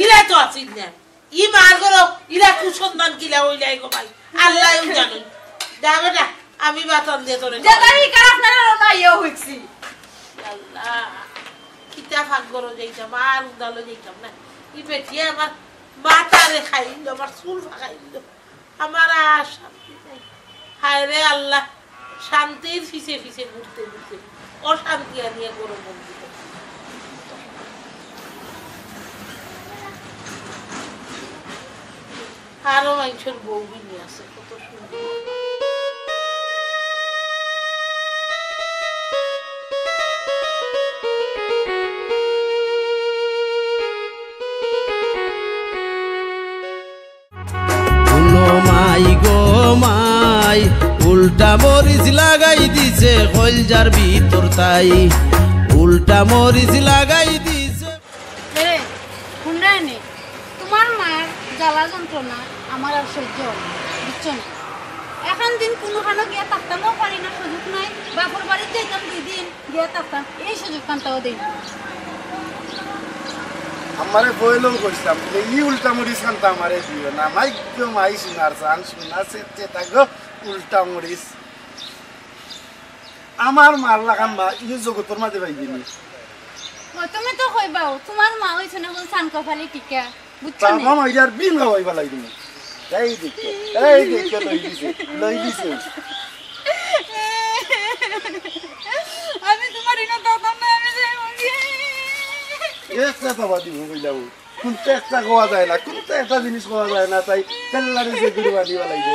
ইলা তো আছিস না। ই মার ঘরো ইলা কুসন্তান কিলা হইলাই গো ভাই। আল্লাহ জানেন। যা বেটা, আমি বাতন দিয়ে তোরে যে তার ইকার আপনারা রওনা ইয়ে হইছি। আল্লাহ, কিতা ফাঁক ঘরো যাইতাম, আর উদালো যাইতাম না। ই বেটিয়ে আমার মাথারে খাইল, আমার চুল ফাঁকাইল। আমার আর শান্তি নাই। হায় রে আল্লাহ, শান্তির পিছে পিছে ঘুরতে ঘুরতে অশান্তি আনিয়া গরম অবস্থা। আরো মানুষের বউ বিনি আছে, কত সুন্দর। হুনো মাই গো মাই, উল্টা মরিচ লাগাই দিছে কইলজার ভিতর তাই, উল্টা মরিচ লাগাই দিছে। এরে, হুনরায়নি, তোমার মার জ্বালা যন্ত্রণা আমার আর সহ্য হয় না, বুঝছো নি? এখান দিন কুনুখানো গিয়া থাকতামও পারি না, সুযোগ নাই। বাপর বাড়িত যাইতাম দুই দিন, গিয়া থাকতাম, এই সুযোগ কান্তাও দেই না। আমারে বইলেও কইছিলাম, বলে, "ই উল্টা মরিচ খান্তা আমারে দিও না, মাই গো মাই সোনার চান, সোনা সেতে থাকো উল্টা মরিচ।" আমার মার লাখান মা, ই জগতর মাঝে পাইবে নি। ও, তুমি তো কইবাও, তোমার মা হইছে না কোন সান কপালি টিকা, বুঝছো নি? বাবা মাইরে আর বিন খাওয়াইবা লাগবে না। এই দেখো, এই দেখো, লই দিছে, লই দিছে। আমি তোমার ঋণ দাদা না, আমি যাই মুখে। একটা বাবা দিব কইলাম। কোনটা একটা কওয়া যায় না, কোনটা একটা জিনিস কওয়া যায় না, তাই তেল্লারে যে গুরু বানিয়ে বানাইবে।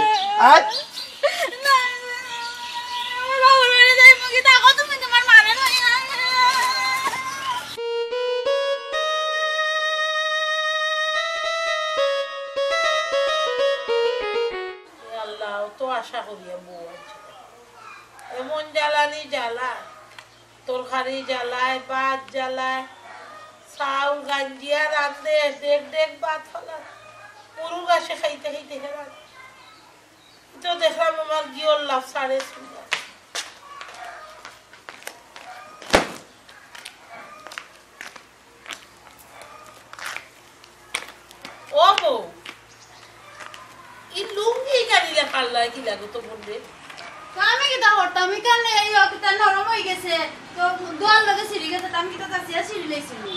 আর না, আমার বাবার বাড়ি যাই মুখে, দেখো তুমি তোমার মারে লইয়া। এ আল্লাহ, অত আশা করিয়া বউ আনছে। এমন জ্বালানি জ্বালা, তরকারি জ্বালায়, ভাত জ্বালায়, চাউল গাঞ্জিয়া রান্ধে, ডেক ডেক ভাত ফালা, গরু ঘাসে খাইতে খাইতে হেরান। তো দেখলাম আমার গিয়র লাভ সারে সুন্দর। ও বউ, ই লুঙ্গি কানিলা পাল্লা কি লাগো তো বললে? তো আমি কিতা করতাম? ইখান এই অকিতা নরম হই গেছে, তো দোয়ার লগে ছিঁড়ি গেছে, তো আমি কিতা চাচিয়া ছিঁড়ি লাইছি নি?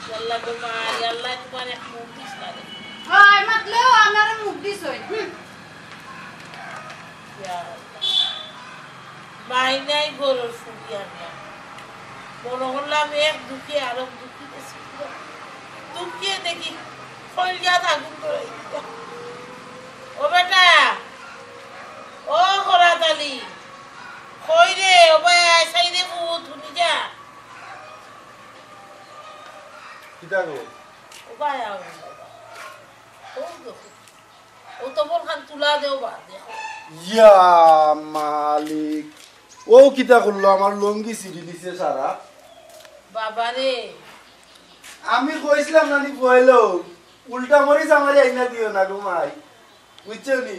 ইয়াল্লা গো মা, ইয়াল্লা তোমার এক মুখ দিস না রে। হয়, মাতলেও আমার মুখ দিস হয়। হুম। ইয়া আল্লাহ। মাই নাই ঘরর ফুড়ি আনিয়া। মনে করলাম এক দুঃখে আরো দুঃখী গেছি। দুঃখে দেখি কইলজাত আগুন ধরাই দিল। ও বেটা, ও করাত আলী, কই রে, ও ভাই আয়, সাইডে ফুত, হুনি যা। কিতা গো? ও ভাই আও রে বাবা। ও দেখো। ও তো মন খান তুলা দেও বা, দেখো। ইয়া মালিক, ও কিতা করলো? আমার লুঙ্গি ছিঁড়ি দিছে সারা। বাবা রে। আমি কইছিলাম না নি পয়লো, উল্টা মরিচ আমারে আইনা দিও না গো মাই, বুঝছো নি?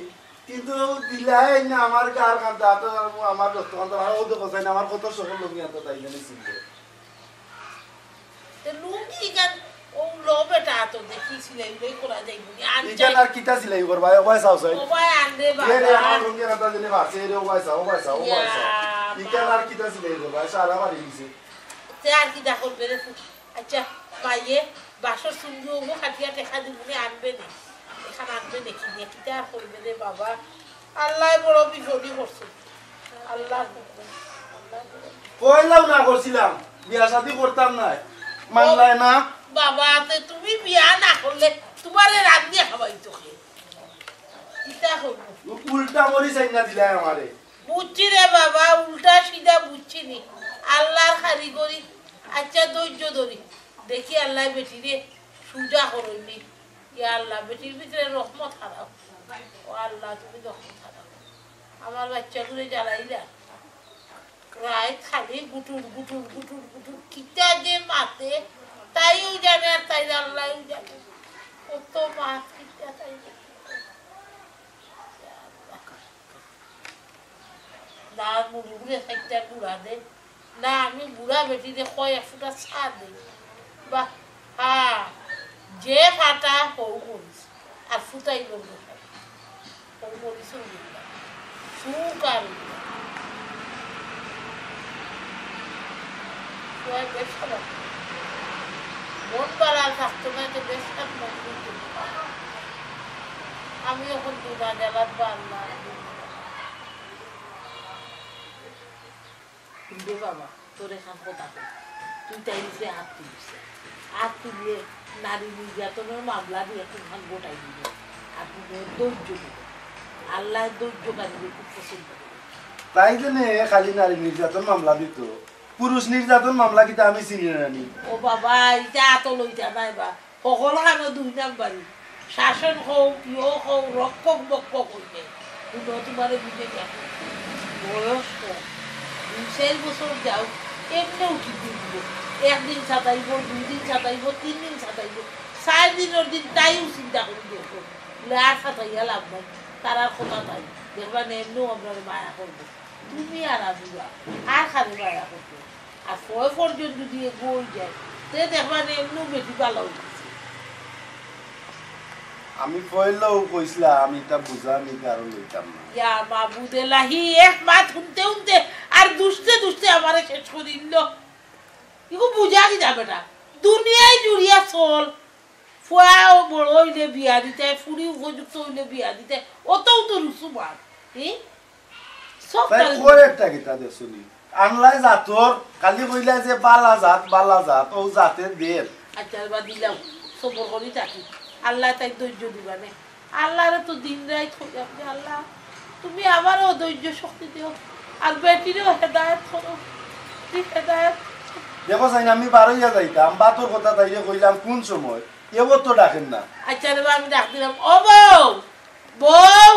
কিন্তু ও দিলাই আইনা আমার গার কান্তা, তো আমার দোস্ত কান্তা, ও তো কোথায় না, আমার কত সকল লুঙ্গি আনতো তাই জানি ছিঁড়লো। তে লুঙ্গি ইখান, ও লো বেটা, তো দেখি সিলাই উলাই করা যাইব নি? আন ইখান যাই। আর কিতা সিলাই করবা? ও ভাই চাও চাই। ও ভাই, আন রে এ রে, বাবা। আমার লুঙ্গি আনতা দিলে মারছে, এ রে, ও ভাই চাও, ও ভাই চাও, ও ভাই চাও। ইয়া ইখান বাবা। আর কিতা সিলাই করবা? এ সারা বাড়ি দিছে। তে আর কিতা করবে রে তুই? আচ্ছা, মাইয়ে, বাসর সুন্দর হবো, কাটিয়া টেকা দিব নি, আনবে নি। এখান আনবে নি, কি নিয়ে কিতা আর করবে রে বাবা? আল্লাহ বড় বিপদই করছে। আল্লাহ হুকুম, আল্লাহ বড়। কইলাম না করছিলাম, বিয়া শাদি করতাম না, মানলায় না। বাবা, তে তুমি বিয়া না করলে তোমারে রান্ধিয়া খাওয়াইতো কে? ইতা হইব। উল্টা মরিচ আইনা দিলায় আমারে। বুঝছি রে বাবা, উল্টা সিধা বুঝছি নি। আল্লাহর কারিগরি। আচ্ছা, ধৈর্য ধরি। দেখি আল্লাহ বেটিরে সুজা করইন নি। ইয়া আল্লাহ, বেটির ভিতরে রহমত হারাও। ও আল্লাহ, তুমি রহমত হারাও। আমার বাচ্চাগুলো জ্বালাইলা। রাইত খালি গুটুর গুটুর গুটুর গুটুর কিতা যে মাতে, তাইও জানে আর তাই আল্লাহও জানে। কত মাত কিতা তাই জানে। না মুরুগুরে চাইরটা গুড়া দে, না আমি বুড়া বেটিরে কয় এক ফুটা চা দে। বাহ, হ্যাঁ, যে ফাটা হউ করিস, আর ফুটাই লোক দেখাই। ও মরিচও উঠল না। সুখ আর উঠল না। সবাই বেশ খারাপ। মন বাড়া থাকতো না, তো বেশ খারাপ মন করতো। আমি এখন দুটা গেলাম বা আল্লাহ। কিন্তু বাবা, তোর এখান কথা কই, তুই তাই নিচে হাত তুলিস। হাত তুলিয়ে নারী নির্যাতনের মামলা দিয়ে কোনখান গোটাই দিবি। আর তুই ধৈর্য ধরে। আল্লাহ ধৈর্যকারীদের খুব পছন্দ করে। তাই জন্য খালি নারী নির্যাতন মামলা দিত, পুরুষ নির্যাতন মামলা কিতা আমি চিনি না নি। ও বাবা, এটা আত লইতা নাই বা। হকল খানো দুই নাম্বারি। শাসন কও, ইয়ো কও, রক্ষক বক্ষক অইবে। হুনো তোমারে বুঝে গেল। বয়স কম। দুই চাইর বছর যাও, এমনে উঠি দিব। একদিন সাতাইব, দুই দিন সাতাইব, তিন দিন সাতাইব। চাইর দিনর দিন তাইও চিন্তা করি দেখো। বলে, আর সাতাইয়া লাভ নাই। তারার কথা তাই। দেখবা না, এমনেও আমরারে মায়া করবো। তুমি আর আমি বা, আর কারে মায়া করবো? আর ছয় পর্যন্ত যদি এগু অই যায়, তে দেখবা নে এমনেও বেটি বালা অই গেছে। আমি পয়লাও কইছিলাম, আমি ইটা বুঝা আমি কারো লইতাম না। ইয়া মাবুদ এলাহি, এক মাত হুনতে হুনতে আর দুষতে দুষতে আমারে শেষ করি দিল। ইগু বুঝা কি যাবে না? দুনিয়ায় জুড়িয়া চল, ফুয়াও বড় অইলে বিয়া দিতে, ফুড়ি উপযুক্ত অইলে বিয়া দিতে, অতও তো রুসুম আর, হি? সব তাই তার কয় একটা কিতা দেখছনি? আনলাই জাতর, খালি কইলা যে বালা জাত, বালা জাত, অউ জাতে দের। আচ্ছা, এবার দিলাম, সবর করি থাকি। আল্লায় তাইর ধৈর্য দিবা নে। আল্লারে তো দিন রাইত কইলাম যে, "আল্লাহ, তুমি আমারেও ধৈর্য শক্তি দিও, আর বেটিরেও হেদায়েত করো, ঠিক হেদায়েত।" দেখো চাইন, আমি বারইয়া যাইতাম, বাতর কথা তাইরে কইলাম কুন সময়, এবার তো ডাকের না। আচ্ছা রে বা, আমি ডাক দিলাম, "ও বউ, বউ,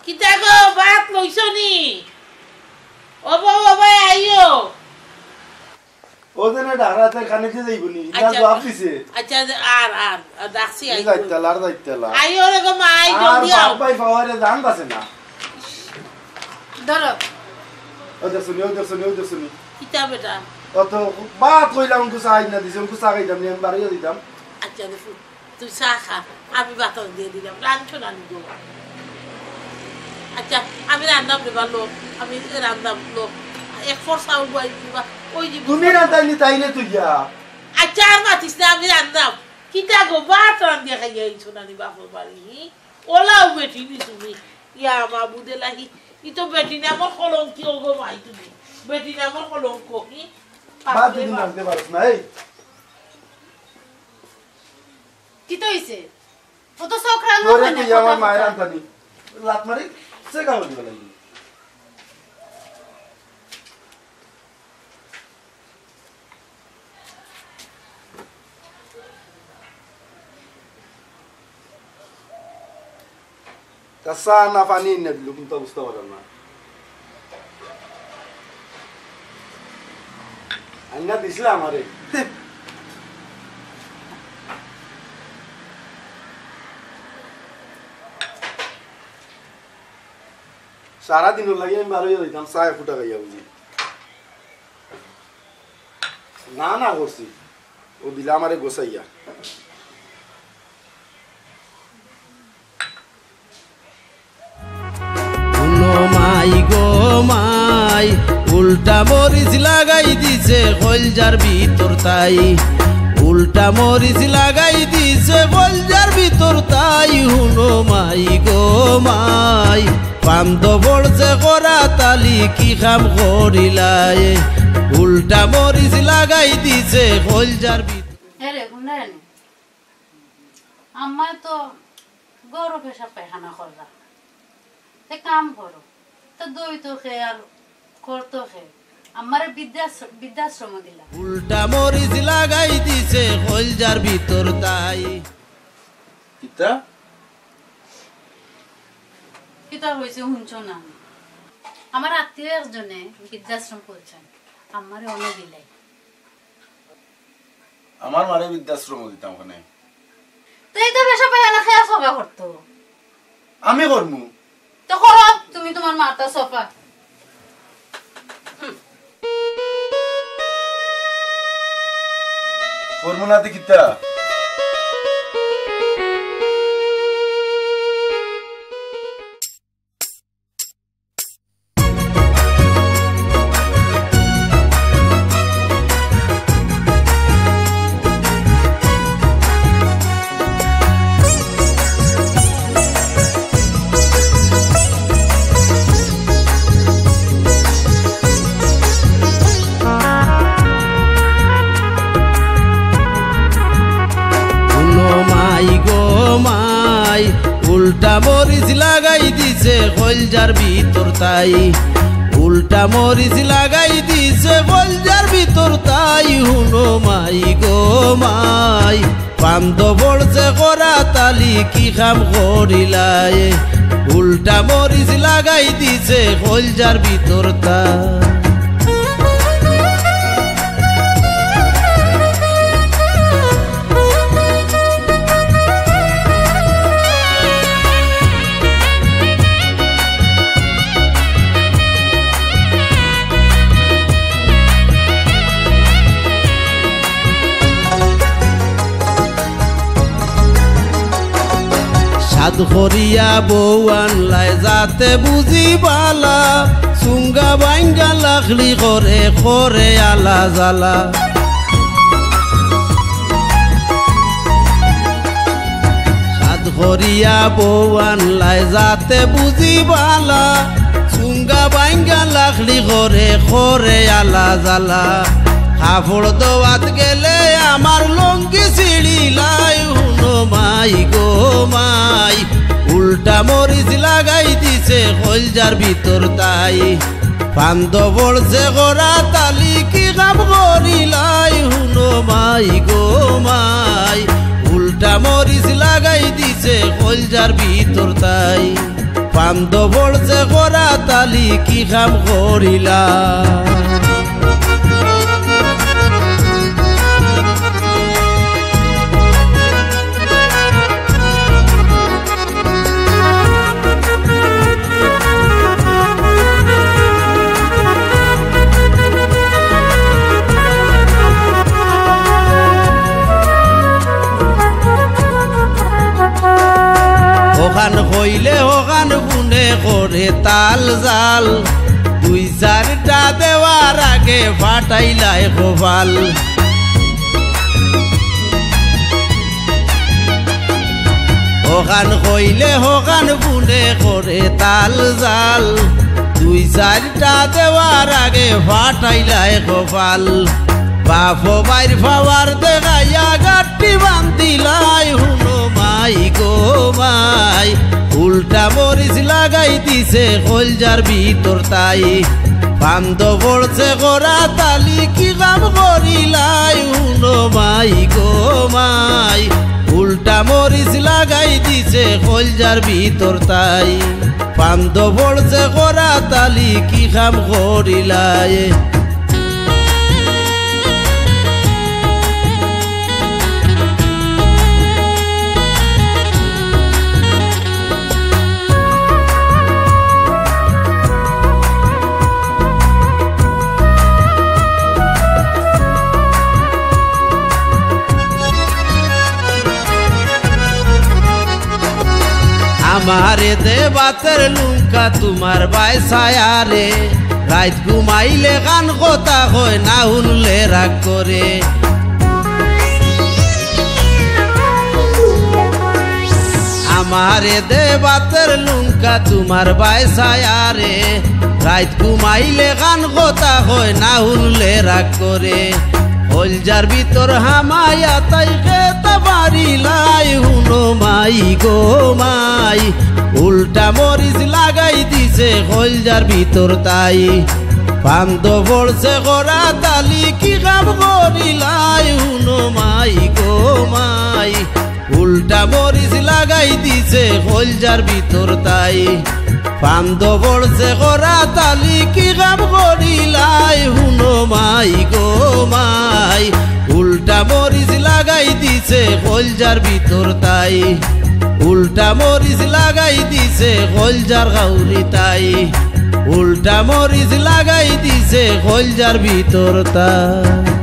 কিতা গো, বাত লইছো নি? ও বউ, ও ভাই, আইও।" ও যেন ডাকরা তাই খানিকে যাইব নি, ইলা আচ্ছা। জবাব দিছে। আচ্ছা, আর, আর, আর রাখছি, এই আইও। যাইতালা, আর যাইতালা। আইও রে গো মা, আই আর জলদি আও। বাপ ভাই পাওয়ারে জান বাঁচে না। ধরো। ও দেখছনি, ও দেখছনি, ও দেখছনি। কিতা বেটা? অত বাত কইলাম, উনকু চা আইনা দিছে, উনকু চা খাইতাম নি, আমি বারইয়া দিতাম। আচ্ছা, দেখো। তুই চা খা, আমি বাতাস দিয়া দিলাম, রানছো না নি গো? আচ্ছা, আমি রান্দাম রে বা, লো, আমি রান্দাম, লো। এক ফর চাউল বয়াই দিবা, ওই যে তুমি রান্দাই নি তাইলে তুই যা। আচ্ছা, আর মাতিস না, আমি রান্দাম। কিতা গো, বাত রান্দিয়া খাইয়া আইছো না নি বাপর বাড়ি, হি? ওলাও বেটি নি তুমি। ইয়া মাবুদে লাহি, ই তো বেটি নামর কলঙ্কি, ও গো মাই তুমি। বেটি নামর কলঙ্ক, হি? বাদ দিন রানতে পারছ না, এই। কিতা অইছে? ও তো চোখ রাঙা তোরে হয় না, তুই আমার কথা মায়ের কথা। আনতানি। লাত মারি, সে কামড় দিবা লাগি। তা চা না পানি আইনা দিল, কিন্তু বুঝতে পারলাম না। আইনা দিছিলা আমারে। সারাদিন লাগি আমি বারইয়া যাইতাম, চা এক ফুটা খাইয়া বুঝি। না, না করছি। ও দিলা আমারে গোসাইয়া। হুনো মাই গো মাই, উল্টা মরিচ লাগাই দিছে কইলজার ভিতর তাই। উল্টা মরিচ লাগাই দিছে কইলজার ভিতর তাই। হুনো মাই গো মাই, পান্দ পড়ছে করা তালি কি কাম করিলায়। উল্টা মরিচ লাগাই দিছে কইলজার ভিতর। হ্যাঁ রে, ঘুম নাই নি? আম্মায় তো গরু পেশাব পায়খানা কররা। তে কাম করো। তো দই তো খে আর খর তো খে। আমারে বৃদ্ধাশ্র-, বৃদ্ধাশ্রম দিলা। উল্টা মরিচ লাগাই দিছে কইলজার ভিতর তাই। কিতা? কিতা হইছে হুনছো না? আমার আত্মীয় একজনে বৃদ্ধাশ্রম খুলছইন। আমারে অনো দিলাই। আমার মারে বৃদ্ধাশ্রম দিতাম কেনে? তো এই তো পেশাব পায়খানা খেয়া সবা করতো। আমি করমু। তো করো, তুমি তুমার মাতা সফা। করমু না তে কিতা? হুনো মাই গো মাই, উল্টা মরিচ লাগাই দিছে কইলজার ভিতর তাই। উল্টা মরিচ লাগাই দিছে কইলজার ভিতর তাই। হুনো মাই গো মাই, পান্দ পড়ছে করা তালি কি কাম করিলায়। উল্টা মরিচ লাগাই দিছে কইলজার ভিতর তাই। সাদ করিয়া বউ আনলায় যাতে বুঝি বালা, চুঙ্গা বাইঙ্গা লাখলি করে করে আলা জ্বালা। করিয়া বউ আনলায় যাতে বুঝি বালা, সুঙ্গা বাইঙ্গা লাকড়ি করে করে আলা জ্বালা। কাপড় ধোয়াত গেলে আমার লুঙ্গি ছিঁড়িলায়, হুনো মাই গো মাই, উল্টা মরিচ লাগাই দিছে কইলজার ভিতর তাই। ফান্দ পড়ছে করা তালি কি কাম করিলাই, হুনো মাই গো মাই, উল্টা মরিচ লাগাই দিছে কইলজার ভিতর তাই। ফান্দ পড়ছে করা তালি কি কাম করিলা। অখান কইলে অখান বুনে করে তাল জাল, দুই চাইরটা দেওয়ার আগে ফাটাইলায় কপাল। অখান কইলে অখান বুনে করে তাল জাল, দুই চাইরটা দেওয়ার আগে ফাটাইলায় কপাল। বাফ বাইর পাওয়ার দেখাইয়া গাট্টি বান্ধিলায়, হুনো মাই গো মাই, উল্টা মরিচ লাগাই দিছে কইলজার ভিতর তাই। ফান্দ পড়ছে করা তালি কি কাম করিলাই, হুনো মাই গো মাই, উল্টা মরিচ লাগাই দিছে কইলজার ভিতর তাই। ফান্দ পড়ছে করা তালি কি কাম করিলাই। আমারে দে বাতের লুঙ্কা তুমার বায় ছায়ারে, রাইত ঘুমাইলে কান কথা কয়, না হুনলে রাগ করে। আমারে দে বাতের লুঙ্কা তুমার বায় ছায়ারে, রাইত ঘুমাইলে কান কথা কয়, না হুনলে রাগ করে। কইলজার ভিতর হামাইয়া তাই খেতা বাড়িলাই, হুনো মাই গো মাই, উল্টা মরিচ লাগাই দিছে কইলজার ভিতর তাই। ফান্দ পড়ছে করা তালি কি কাম করিলাই, হুনো মাই গো মাই, উল্টা মরিচ লাগাই দিছে কইলজার ভিতর তাই। ফান্দ পড়ছে করা তালি কি কাম করিলাই, হুনো মাই গো মাই, উল্টা মরিচ লাগাই দিছে কইলজার ভিতর তাই। উল্টা মরিচ লাগাই দিছে কইলজার গাউরি তাই। উল্টা মরিচ লাগাই দিছে কইলজার ভিতর তাই।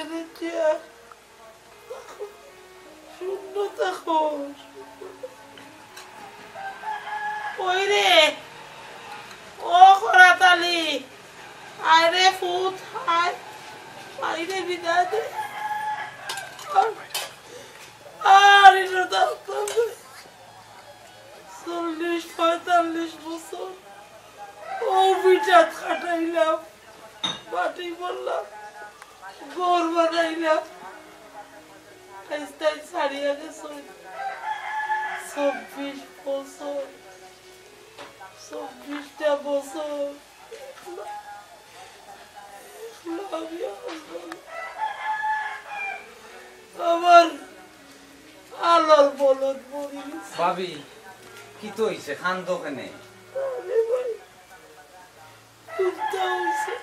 আরে টিয়া, শূন্য থাকো। ওই রে, ও করাতালি, আয় রে ফুত, আয়, আয় রে বিদায় দে। আর, আর এটা থাকতাম না। চল্লিশ পঁয়তাল্লিশ বছর ও ভিটাত খাটাইলাম, মাটি করলাম, ঘর বানাইলাম। আইজ তাই ছাড়িয়া গেছে চব্বিশ বছর, চব্বিশটা বছর। আমার আলার বলদ মরি গেছে। ভাবি, কিতা অইছে? কান্দো কেনে? আরে ভাই, কুন্তা অইছে?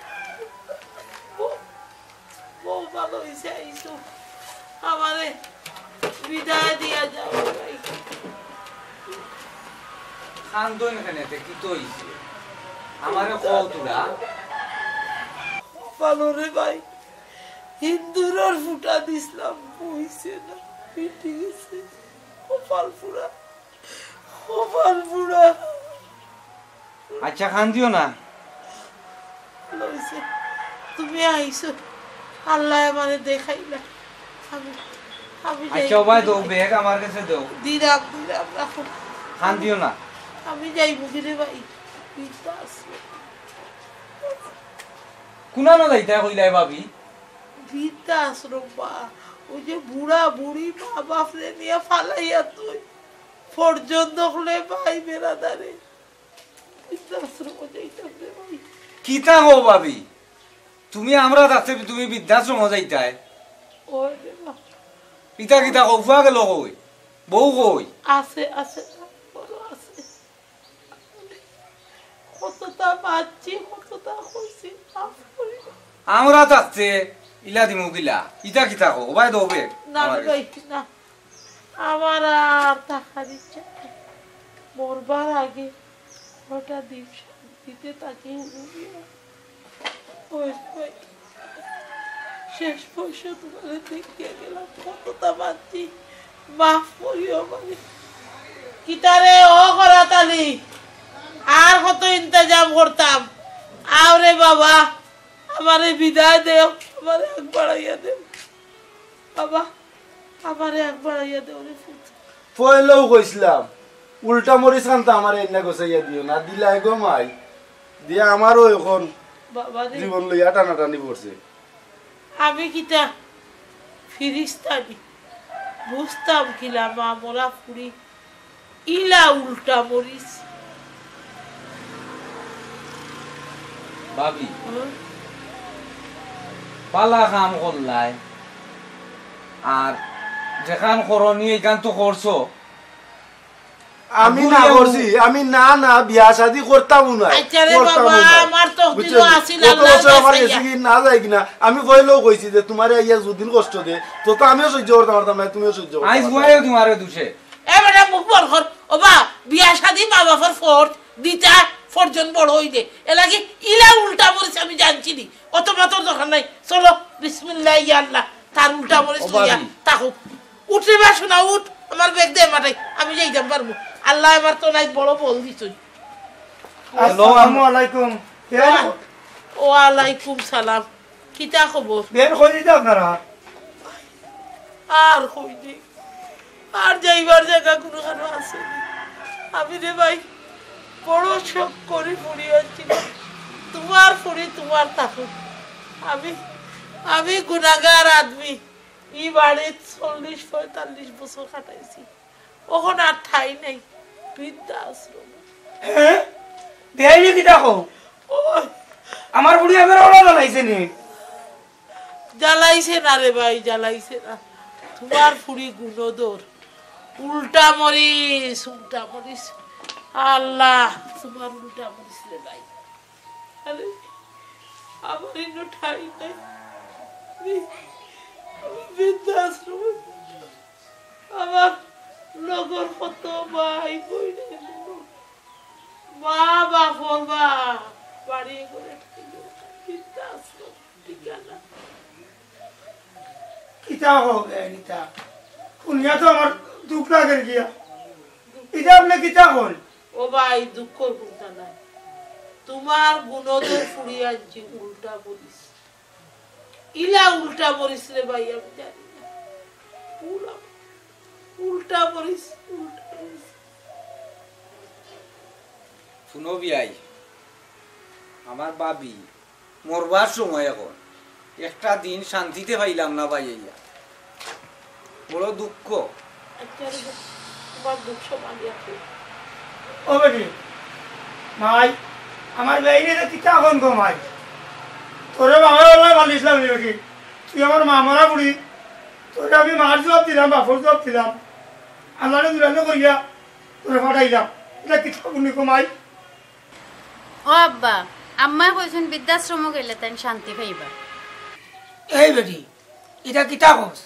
বউ, বউ ভালা অইছে, আইছো। আমারে বিদায় দিয়া যাও ভাই। কান্দইন কেনে তে, কিতা অইছে? আমারে কও তোরা। কপাল রে ভাই, হিন্দুরর ফুটা দিছলাম, বইছে না, পিটি গেছে। কপাল পুড়া, কপাল পুড়া। আচ্ছা, কান্দিও না। লইছে। তুমি আইছো, আল্লায় আমারে দেখাইলা। আমি, আমি যাই আচ্ছা, ওবায় দেও, ব্যাগ আমার কাছে দেও। দিরাম, দিরাম, রাখো। কান্দিও না। আমি যাইমুগি রে ভাই, বৃদ্ধাশ্রম। কুনানো যাইতায় কইলায় ভাবি? বৃদ্ধাশ্রম বা, ওই যে বুড়া বুড়ি মা বাপরে নিয়া ফালাইয়া থই, ফরজন দখলে ভাই বেরাদারে। বৃদ্ধাশ্রমো যাইতাম রে ভাই। কিতা কও ভাবি? তুমি আমরা থাকতে তুমি বৃদ্ধাশ্রমো যাইতায়? ওই রে বাবা। ইতা কিতা কও, ফুয়া গেল কই? বউ কই? আছে, আছে, বড় আছে। কততা মাতছি, কততা কইছি, মাফ করি দাও। আমরা থাকতে ইলা দিমু কিলা? ইতা কিতা কও? ওবায় দেও ব্যাগ। না রে ভাই, না। আমার আর থাকার ইচ্ছা নাই। মরবার আগে কয়টা দিন শান্তিতে থাকি হুরু মিয়া। ওই, ওই, শেষ পয়সা তুমারে দেখিয়া গেলাম, কততা মাতছি, মাফ করিও আমারে। কিতারে ও করাত আলী, আর কত ইন্তেজাম করতাম? আও রে বাবা, আমারে বিদায় দেও, আমারে আগ বাড়াইয়া দেও। বাবা, আমারে আগ বাড়াইয়া দেও রে পুত। পয়লাউ কইছলাম, উল্টা মরিচ খানতা আমারে এন্না গছাইয়া দিও না, দিলায় গো মাই। দিয়া আমারও এখন বাবা রে। জীবন লইয়া টানাটানি পড়ছে। আমি কিতা ফিরিস্তা নি? বুঝতাম কিলা মা মরা ফুড়ি ইলা উল্টা মরিচ। ভাবি, হুম? বালা কাম করলায়, আর যেখান করণীয় ইখান তো করছো। আমি না করছি, আমি না, না, বিয়া শাদি করতামও না, আচ্ছা রে বাবা, আমার তকদিরও আছিল, আল্লাহর কাছে গেছে কি না যায় কিনা। আমি পয়লাউ কইছি যে তুমারে আইয়া যুদিন কষ্ট দে, তো, তো আমিও সহ্য করতাম পারতাম না, তুমিও সহ্য করতাম পারতাম না। আইজ বুয়াইও তুমারে দুষে। এ বেটা, মুখ বন্ধ কর। ও বা, বিয়া শাদি মা বাপর ফরজ, দিতা ফরজন বড় অইলে। এলাগি ইলা উল্টা মরিচ আমি জানছি নি। অত মাতর দরকার নাই। চলো, বিসমিল্লাহ, ইয়া আল্লাহ। তার উল্টা মরিচ ও লইয়া ভাবি। থাকো। উঠে বা শোনা, উঠ। আমার ব্যাগ দে মাথায়। আমি যাইতাম পারমু। আল্লায় আমার তো নাই বড় বল দিছই। আসসালামু আলাইকুম। কে? ওয়ালাইকুম সালাম। কিতা খবর? বের করি দিতা আপনারা। আর কই দি। আর যাইবার জাগা কুনুখানো আছে নি। আমি রে ভাই, বড় শখ করি ফুড়ি আনছি। তুমার ফুড়ি তুমার থাকুক। আমি, আমি গুনাগার আদমি। ই বাড়িত চল্লিশ পঁয়তাল্লিশ বছর কাটাইছি। অখন আর ঠাই নাই। বৃদ্ধাশ্রম। হ্যাঁ? বেআইনি কিতা কও? ও। আমার ফুড়ি আমার ওরা জ্বালাইছে নি? জ্বালাইছে না রে ভাই, জ্বালাইছে না। তুমার ফুড়ি গুণধর। উল্টা মরিচ, উল্টা মরিচ। আল্লাহ, তুমার উল্টা মরিচ রে ভাই। আরে, আমার ইনো ঠাই নাই। আমি, আমি বৃদ্ধাশ্রমে। আমার লগর কত ভাই বইন, মা বাপর বা বাড়ি করে বৃদ্ধাশ্রম ঠিকানা। কিতা হোক, এ, কিতা? শুনিয়া তো আমার দুখ লাগে গিয়া। ইটা আপনে কিতা কইন? ও ভাই, দুঃখর কথা নাই। তুমার গুণধর ফুড়ি আনছি উল্টা মরিচ। ইলা উল্টা মরিচ রে ভাই, আমি জানি না। উলা-, উল্টা মরিচ, উল্টা মরিচ। হুনো বিয়াই, আমার ভাবি মরবার সময় অখন, একটা দিন শান্তিতে পাইলাম না ভাই, আইয়া বড় দুঃখ। আচ্ছা রে, তুমার দুঃখ সমাধি আছে। ও বেটি, মাই, আমার বেইনে তো কিতা অখন গো মাই। তোরে বাবা ওলা বালিশলাম রে বেটি। তুই আমার মা মরা বুড়ি। তোরে আমি মার জবাব দিলাম, বাপর জবাব দিলাম। আল্লাহরে দুলানো করিয়া তোরে পাঠাইলাম। ইটা কিতা বুনি গো মাই? ও আব্বা, আম্মায় কইছইন বৃদ্ধাশ্রমো গেলে তাইন শান্তি পাইবা। এই বেটি, ইটা কিতা কস?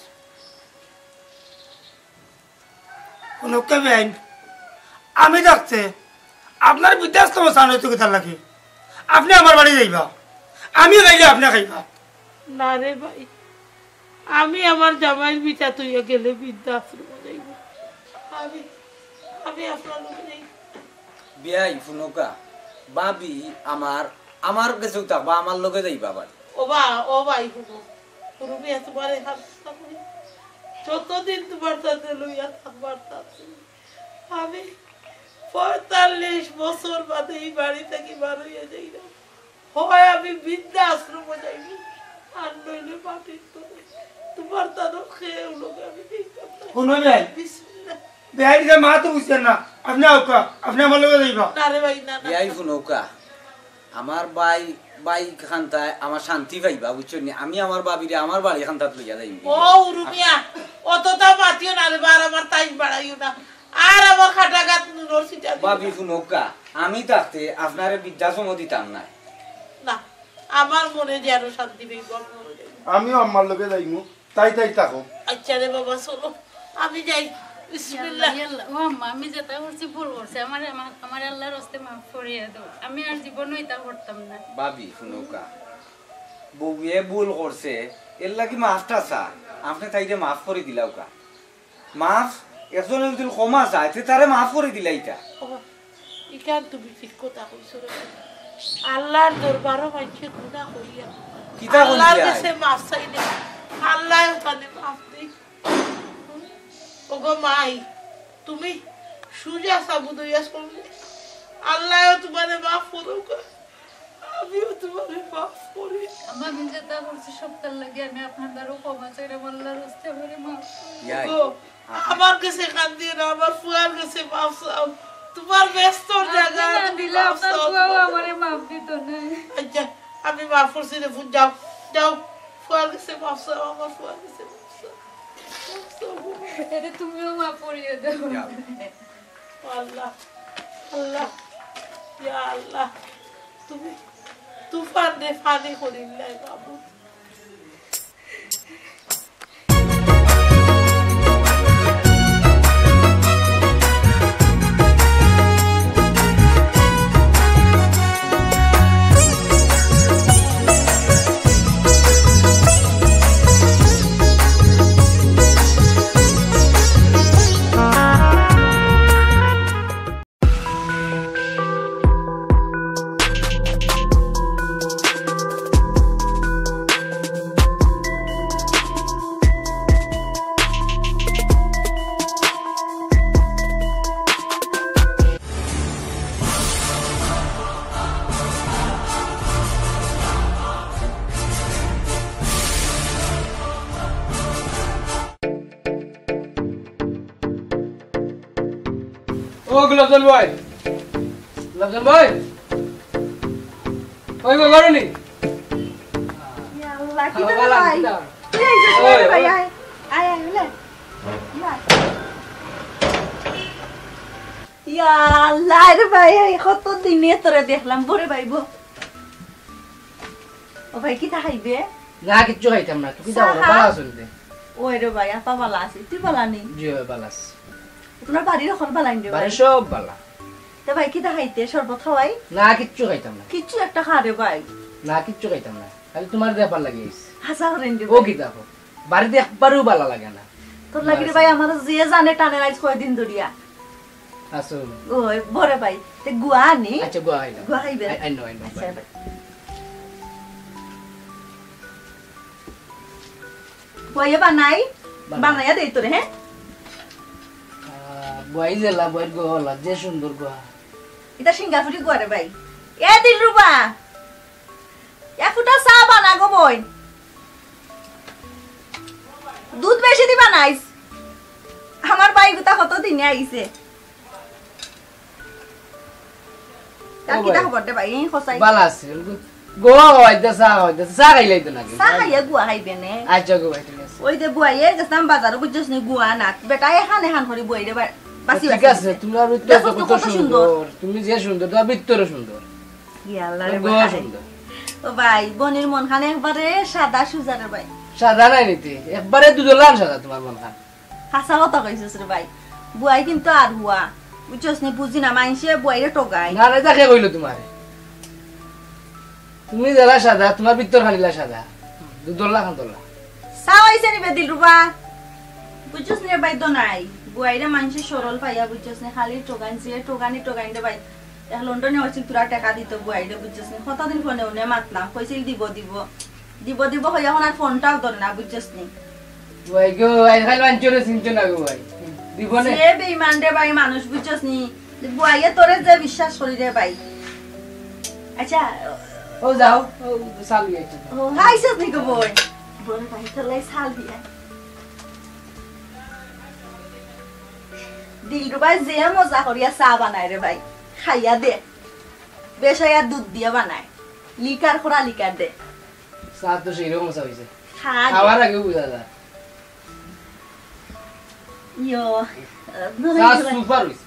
হুনউক্কা বেআইন, আমি থাকতে আপনার বৃদ্ধাশ্রম চান অইতো কিতার লাগি? আপনে আমার বাড়ি যাইবা, আমি খাইলে আপনে খাইবা। না রে ভাই, আমি আমার জামাইর ভিটা থইয়া গেলে বৃদ্ধাশ্রমো যাইমু। আমি, আমি আপনার লগে যাইমু। বিয়াই, হুনউক্কা, ভাবি আমার, আমার গেছেউ থাকবা, আমার লগে যাইবা আবার। ও বা, ও ভাই, হুনো, হুনো মিয়া, তুমারে হাত কথা কই, যতদিন তুমার তাতে লইয়া থাকবার তাতে, আমি পঁয়তাল্লিশ বছর বাদে ই বাড়ি থাকি বার অইয়া যাইরাম। হয় আমি বৃদ্ধাশ্রমো যাইমু, আর নইলে মাটির তলে। তুমার তাতে কেউ লগে আমি যাইতাম না। হুনো ভাই, বিসমিল্লাহ। বিয়াই যে মা তো বুঝছেন না, আপনে আউক্কা, আপনে আমার লগে যাইবা। না রে ভাই, না, না। বিয়াই হুনউক্কা, আমার ভাই, ভাই খান্তায় আমার শান্তি পাইবা, বুঝছো নি? আমি আমার ভাবিরে আমার বাড়ি খান্তাত লইয়া যাইমু। ও উরুমিয়া, অততা মাতিও না রে বা, আর আমার টাইম বাড়াইও না। আর আমার খাটাঘাত নুনর ছিটা দিও না। ভাবি হুনউক্কা, আমি থাকতে আপনারে বৃদ্ধাশ্রমো দিতাম না। না, আমার মনে যে আরো শান্তি পাইবো, আমি মনে যাইমু। আমিও আম্মার লগে যাইমু। তাই তাই থাকো। আচ্ছা রে বাবা, চলো, আমি যাই। বিসমিল্লাহ। ইয়া আল্লাহ, ইয়া আল্লাহ। ও আম্মা, আমি যেটা করছি ভুল করছি, আমার, আমার, আমার আল্লাহর হস্তে মাফ করিয়া দাও, আমি আর জীবনও এটা করতাম না। ভাবি, হুনউক্কা, বউয়ে ভুল করছে, এর লাগি মাফটা চা, আপনে তাইরে মাফ করি দিলাউক্কা। মাফ, একজনে যদি ক্ষমা চায়, তে তারে মাফ করি দিলাইতা। ও, ইখান তুমি ঠিক কথা কইছো রে ভাই। আল্লাহর দরবারো মানষে গুনা করিয়া, কিতা আল্লাহর করিয়া? গেছে মাফ চাইলে, আল্লাহও তানে মাফ দেই। ওগো মাই, তুমি সুজা সাবুদ অইয়া চললে, আল্লাহও তুমারে মাফ করউক্কা। আমিও তুমারে মাফ করি। আম্মা, আমি যেটা করছি সবটার লাগি আমি আপনার দ্বারাও ক্ষমা চাইরাম, আল্লাহর হস্তে আমারে মাফ করো। ইয়াই, ও, আপনি আমার গেছে কান্দিও না, আমার ফুয়ার গেছে মাফ চাও। তুমার ব্যস্তর জাগা, না তুমি দিলে মাফ আপনার চাও, ফুয়াও তুমার আমারে মাফ দিত না। আচ্ছা, আমি মাফ করছি রে ফুত, যাও, যাও, ফুয়ার গেছে মাফ চাও, আমার ফুয়ার গেছে মাফ চাও। মাফ চাও। এরে তুমিও মাফ করিয়া দাও। যাও। আল্লাহ, আল্লাহ, ইয়া আল্লাহ, তুমি তুফান রে ফানি করিল্লাই মাবুদ। ও গোলাপজান ভাই, গোলাপজান ভাই, ওই গো, ঘরো নি? ইয়া আল্লাহ, কি ভালো ভাই? লাগছে না? এই যে ওই, ভাই, ওই। আয়, আয়, আয়, লে। ইয়া। ইয়া আল্লাহ রে ভাই, এই কত দিনে তোরে দেখলাম, বরে ভাই, বো। ও ভাই, কিতা খাইবে? না, কিচ্ছু খাইতাম না। তুই কিতা চা করো? খা। ভালা আছো নি? ওই রে ভাই, আপা ভালা আছি, তুই ভালা নি? জি ভাই, ভালা আছি। তুমার বাড়ির হকল ভালা নি রে ভাই? বাড়ির সব ভালা। তে ভাই, কিতা খাইতে? শরবত খাওয়াই? না, কিচ্ছু খাইতাম না। কিচ্ছু একটা খা রে ভাই। না, কিচ্ছু খাইতাম না। খালি তুমার দেখার লাগি আইছি। হাছা করেন রে ও ভাই। কিতা কর? বাড়িত একবারেও ভালা লাগে না। তোর লাগি রে ভাই, আমার যে জানে টানে আইজ কয়দিন ধরিয়া। আসো। ওই, বরে ভাই, তে গুয়া আনি? আচ্ছা, গুয়া আইলাম। গুয়া খাইবে? I, I know, I know, আচ্ছা, ভাই। ভাই। গুয়া ইয়ে বানাই? বানাই। বানাইয়া দেই তোরে, হ্যাঁ? আহ, গুয়াই জেলা, গুয়াই গোলা, যে সুন্দর গুয়া। এটা সিঙ্গাপুরি গুয়া রে ভাই। এ দিলরুবা, এক ফুটা চা বানা গো বইন। দুধ বেশি দিবা নাইস। আমার ভাই গুতা কত দিনে আইছে। তার ও কিতা ভাই। খবর দে ভাই, এই খোসাই। বালা আছে। গো, ওই দে চা, ওই দে চা খাইলাই তো নাকি? চা খাইয়া গুয়া খাইবে নে। আচ্ছা গো ভাই, ঠিক আছে। ওই দে বুয়াইয়ে গেছিলাম বাজারো, বুঝছস নি, গুয়া না। বেটা এখান এখান করি বুয়াইরে বা-, বাসি ঠিক বাসি আছে, দিছে। তুমার ভিতরে দেখো তো তো কত কত সুন্দর। সুন্দর। তুমি যে সুন্দর, তুমার ভিতরে সুন্দর। ইয়া আল্লাহ রে ওই গো ভাই। সুন্দর। ও ভাই, বইনর মন খান একবারে সাদা সুজা রে ভাই। সাদা নাই নিতে, একবারে দুধর লাখান সাদা তুমার মন খান। হাছা কথা কইছস রে ভাই। বুয়াই কিন্তু আর হুয়া। বুঝছস নি, বুঝি না, মাইনষে বুয়াইরে ঠগায়। না, না, ইতা কে কইলো তুমারে? তুমি যেলা সাদা, তুমার ভিতর খানিলা সাদা। দুধর লাখান ধলা। চা অইছে নি বে দিলরুবা? বুঝছস নি রে ভাই, দোনাই। বুয়াইরে মাইনষে সরল পাইয়া, বুঝছস নি, খালি ঠগাইন, যে ঠগানি ঠগাইন রে ভাই। এক লন্ডনে অইছিল, থুড়া টেকা দিতো বুয়াইরে, বুঝছস নি? কতদিন ফোনে উনে মাতলাম, কইছিল দিব, দিব। দিব, দিব কইয়া অখন আর ফোনটাও ধরে না, বুঝছস নি? বুয়াই গো, আইজকাইল মাইনষরে চিনছো না গো বুয়াই। দিব নে? যে বেইমান রে ভাই মানুষ, বুঝছস নি? বুয়াইয়ে তোরে যে বিশ্বাস করি রে ভাই। আচ্ছা। ও যাও, ও চা লই আইছি। ও, আইছস নি গো বইন? বইন ভাই, তোর লাগি চা লই আই। দিলরুবায় যে মজা করিয়া চা বানায় রে ভাই, খাইয়া দে। বেশ অইয়া দুধ দিয়া বানায়, লিকার করা লিকার দে। চা তো সেই রকম চা অইছে। খা দে। খাওয়ার আগে বুঝা যায়। ইয়ো, চা দোনাই রে ভাই। সুপার অইছে।